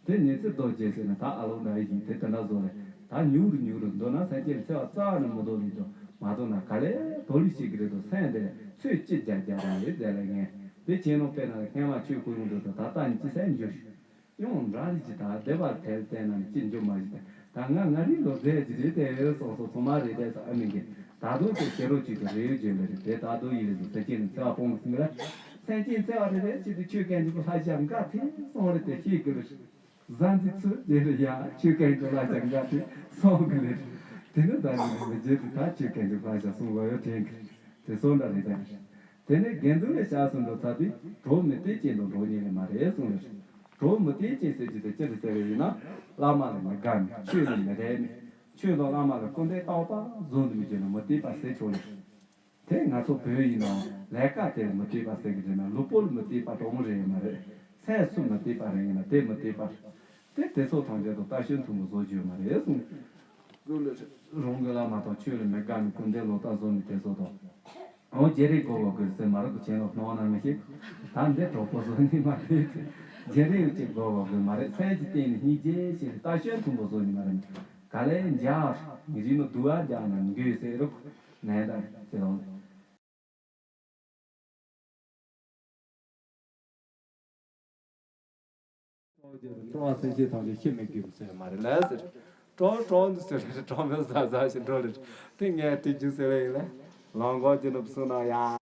དེ་ཉིན་ཚེ་རྡོ་རྗེ་ཟེར་ན་ད་ཨ་ལོ་འདྲ་ཡིན་དེ་དེ་འདྲ་བཟོ་རེད། ད་ཉུང་རུ་ཉུང་རུ་འདོད་ན་སེམས་ཅན་འཚེ་བ་རྩ་ནས་མི་འདོད་ལི་འདོད་མ་འདོད་ན་ག་ལེ་དོ་ལི་ཞིག་གི་རེད་དོ་སེམས་དེ་ཚོད་ཅི་རྒྱག་རྒྱག་རེད་ཟེར་ལེ་ངས་དེ་བྱས་ནོ་དཔེར་ན་སྔས་མ་ཆོས་གོ་ཡོང་འདོད་དོ་ད་ལྟ་ཉིན་གཅིག་སེམས་འཇོག་ཤིག་ཡང་འདྲ་རེ་ཅི་ད་བདེ་བར་ཐལ་བསྟན་ན་ཅི་འཇོག་མ་ཞིག་ད་ང་ང་རིང་ལོ་ཟས་ཀྱི་རེད་དེ་ཡོད་སོགས་སོགས་ཚང་མ་རེད་དེ་ས་ཨ་མིན་གྱི་ད་དུང་དེ་ཤེས་རོགས་ཅིག་ཏུ་རེ་ཡོད་བརྗོད་ལེ་རེད་དེ་ད་དུང་ཡིན་རེད་དོ་ས་ཅི་ནི་འཚེ་བ་སྤོང་གི་སིང་ར་སེམས་ཅན་འཚེ་བ་རེ་རེ་ཅིག་ཏུ་ཆོས་སྐད་འཇུག་པ་ལྷ་ཞག་འགའ་དེ་སོང་རེད་དེ་ཤེས་གི་རེད། གཟའ་འདི་ཚོས་དེ་རུ་ཡང་ཆོས་སྐད་ཀྱི་བླ་ཆ་འགའ་དེ་སོང་གི་ལེ། དེ་ནི་ད་ནི་མི་རྗེས་དུ་ད་ཆོས་སྐད་ཀྱི་བླ་ཆ་གསུང་བ་ཡོད་དྲན་གི་དེ་སོང་འདྲ་རེད་ད། དེ་ནས་དགེ་འདུན་ལས་བྱ་གསུམ་དུ་ཚར་དུས་གྲོགས་མི་སྟེར་ཅན་དང་གྲོགས་གཉེར་ལས་མ་རེད་གསུངས་ལེ། གྲོགས་མི་སྟེར་ཅན་ཟེར་རྒྱུ་དེ་ཅི་རེད་ཟེར་བ་ཡིན་ན། བླ་མ་ལ་མི་དགའ་མི་ཆོས་ལ་མི་རེ་མི་ཆོས་དང་བླ་མ་ལ་སྐུར་འདེབས་རྟག་པ་བཟུང་དུ་མི་བྱེད་ན་མི་སྟེར་པ་ཟེར་ཆོག་ལེ། དེ་ང་ཚོ་བོད་ཡིན་ནའང་ ལས་ཀ་དེར་མི་སྤྲད་པ་ཟེར་གི་རེད་ན། ལུས་པོ་ལ་མི་སྤྲད་པ་གྲོགས་མོ་རེད་ཡོད་མ་རེད། སེམས་སུ་མི་སྤྲད་པ་རེད་ཡིན་ན་དེ་མི་སྤྲད་པ་རེད། དེ་དེ་ཚོ་ཐམས་ཅད་དུ་རྟ་ཞོན་མཐོན་པོ་བཟོ་རྒྱུ་ཡོད་མ་རེད་གསུངས། རང་གི་བླ་མ་དང་ཆོས་ལ་མི་དགའ་ནི་ཀུན་ལྡན་ལོག་ལྟ་བཟོ་ནི་དེ་ཚོ་དང་། འོ་རྗེ་རིགས་དགོས་པ་དགོས་ཟེར་མ་རེད་གོ། ཁྱེད་ལོག་སྣང་ན་མི་ཤེས། ད་འདི་གྲོགས་པོ་བཟོ་ནི་མ་རེད། རྗེ་རིགས་ཅིག་དགོས་པ་དགོས་མ་རེད། སེམས་ཀྱི་སྟེང་ནས་སྙིང་རྗེ་ཞེས་རྟ་ཞོན་མཐོན་པོ་བཟོ་ནི་མ་རེད། ག་ལས་འཇགས་རིགས་ནི་དུ་བ་འཇགས་ན་འགོས་ཟེར་རུག་ནས་ད་ཅི་ལོང་། སྤྲོ་བ་སེམས་ཅན་ཐམས་ཅད་ཤི་མི་དགོས་ཟེར་མ་རེད་ལ་ཟེར། སྤྲོ་སྤྲོ་འདི་ཟེར་རེད། སྤྲོ་མི་ཟ་ཟ་ཞིག་འགྲོ་རེད། དེ་ངས་དེ་རྒྱུ་ཟེར་རེད་ལ། ལོང་གོ་རྒྱུ་ནུབ་སུ་ན་ཡ།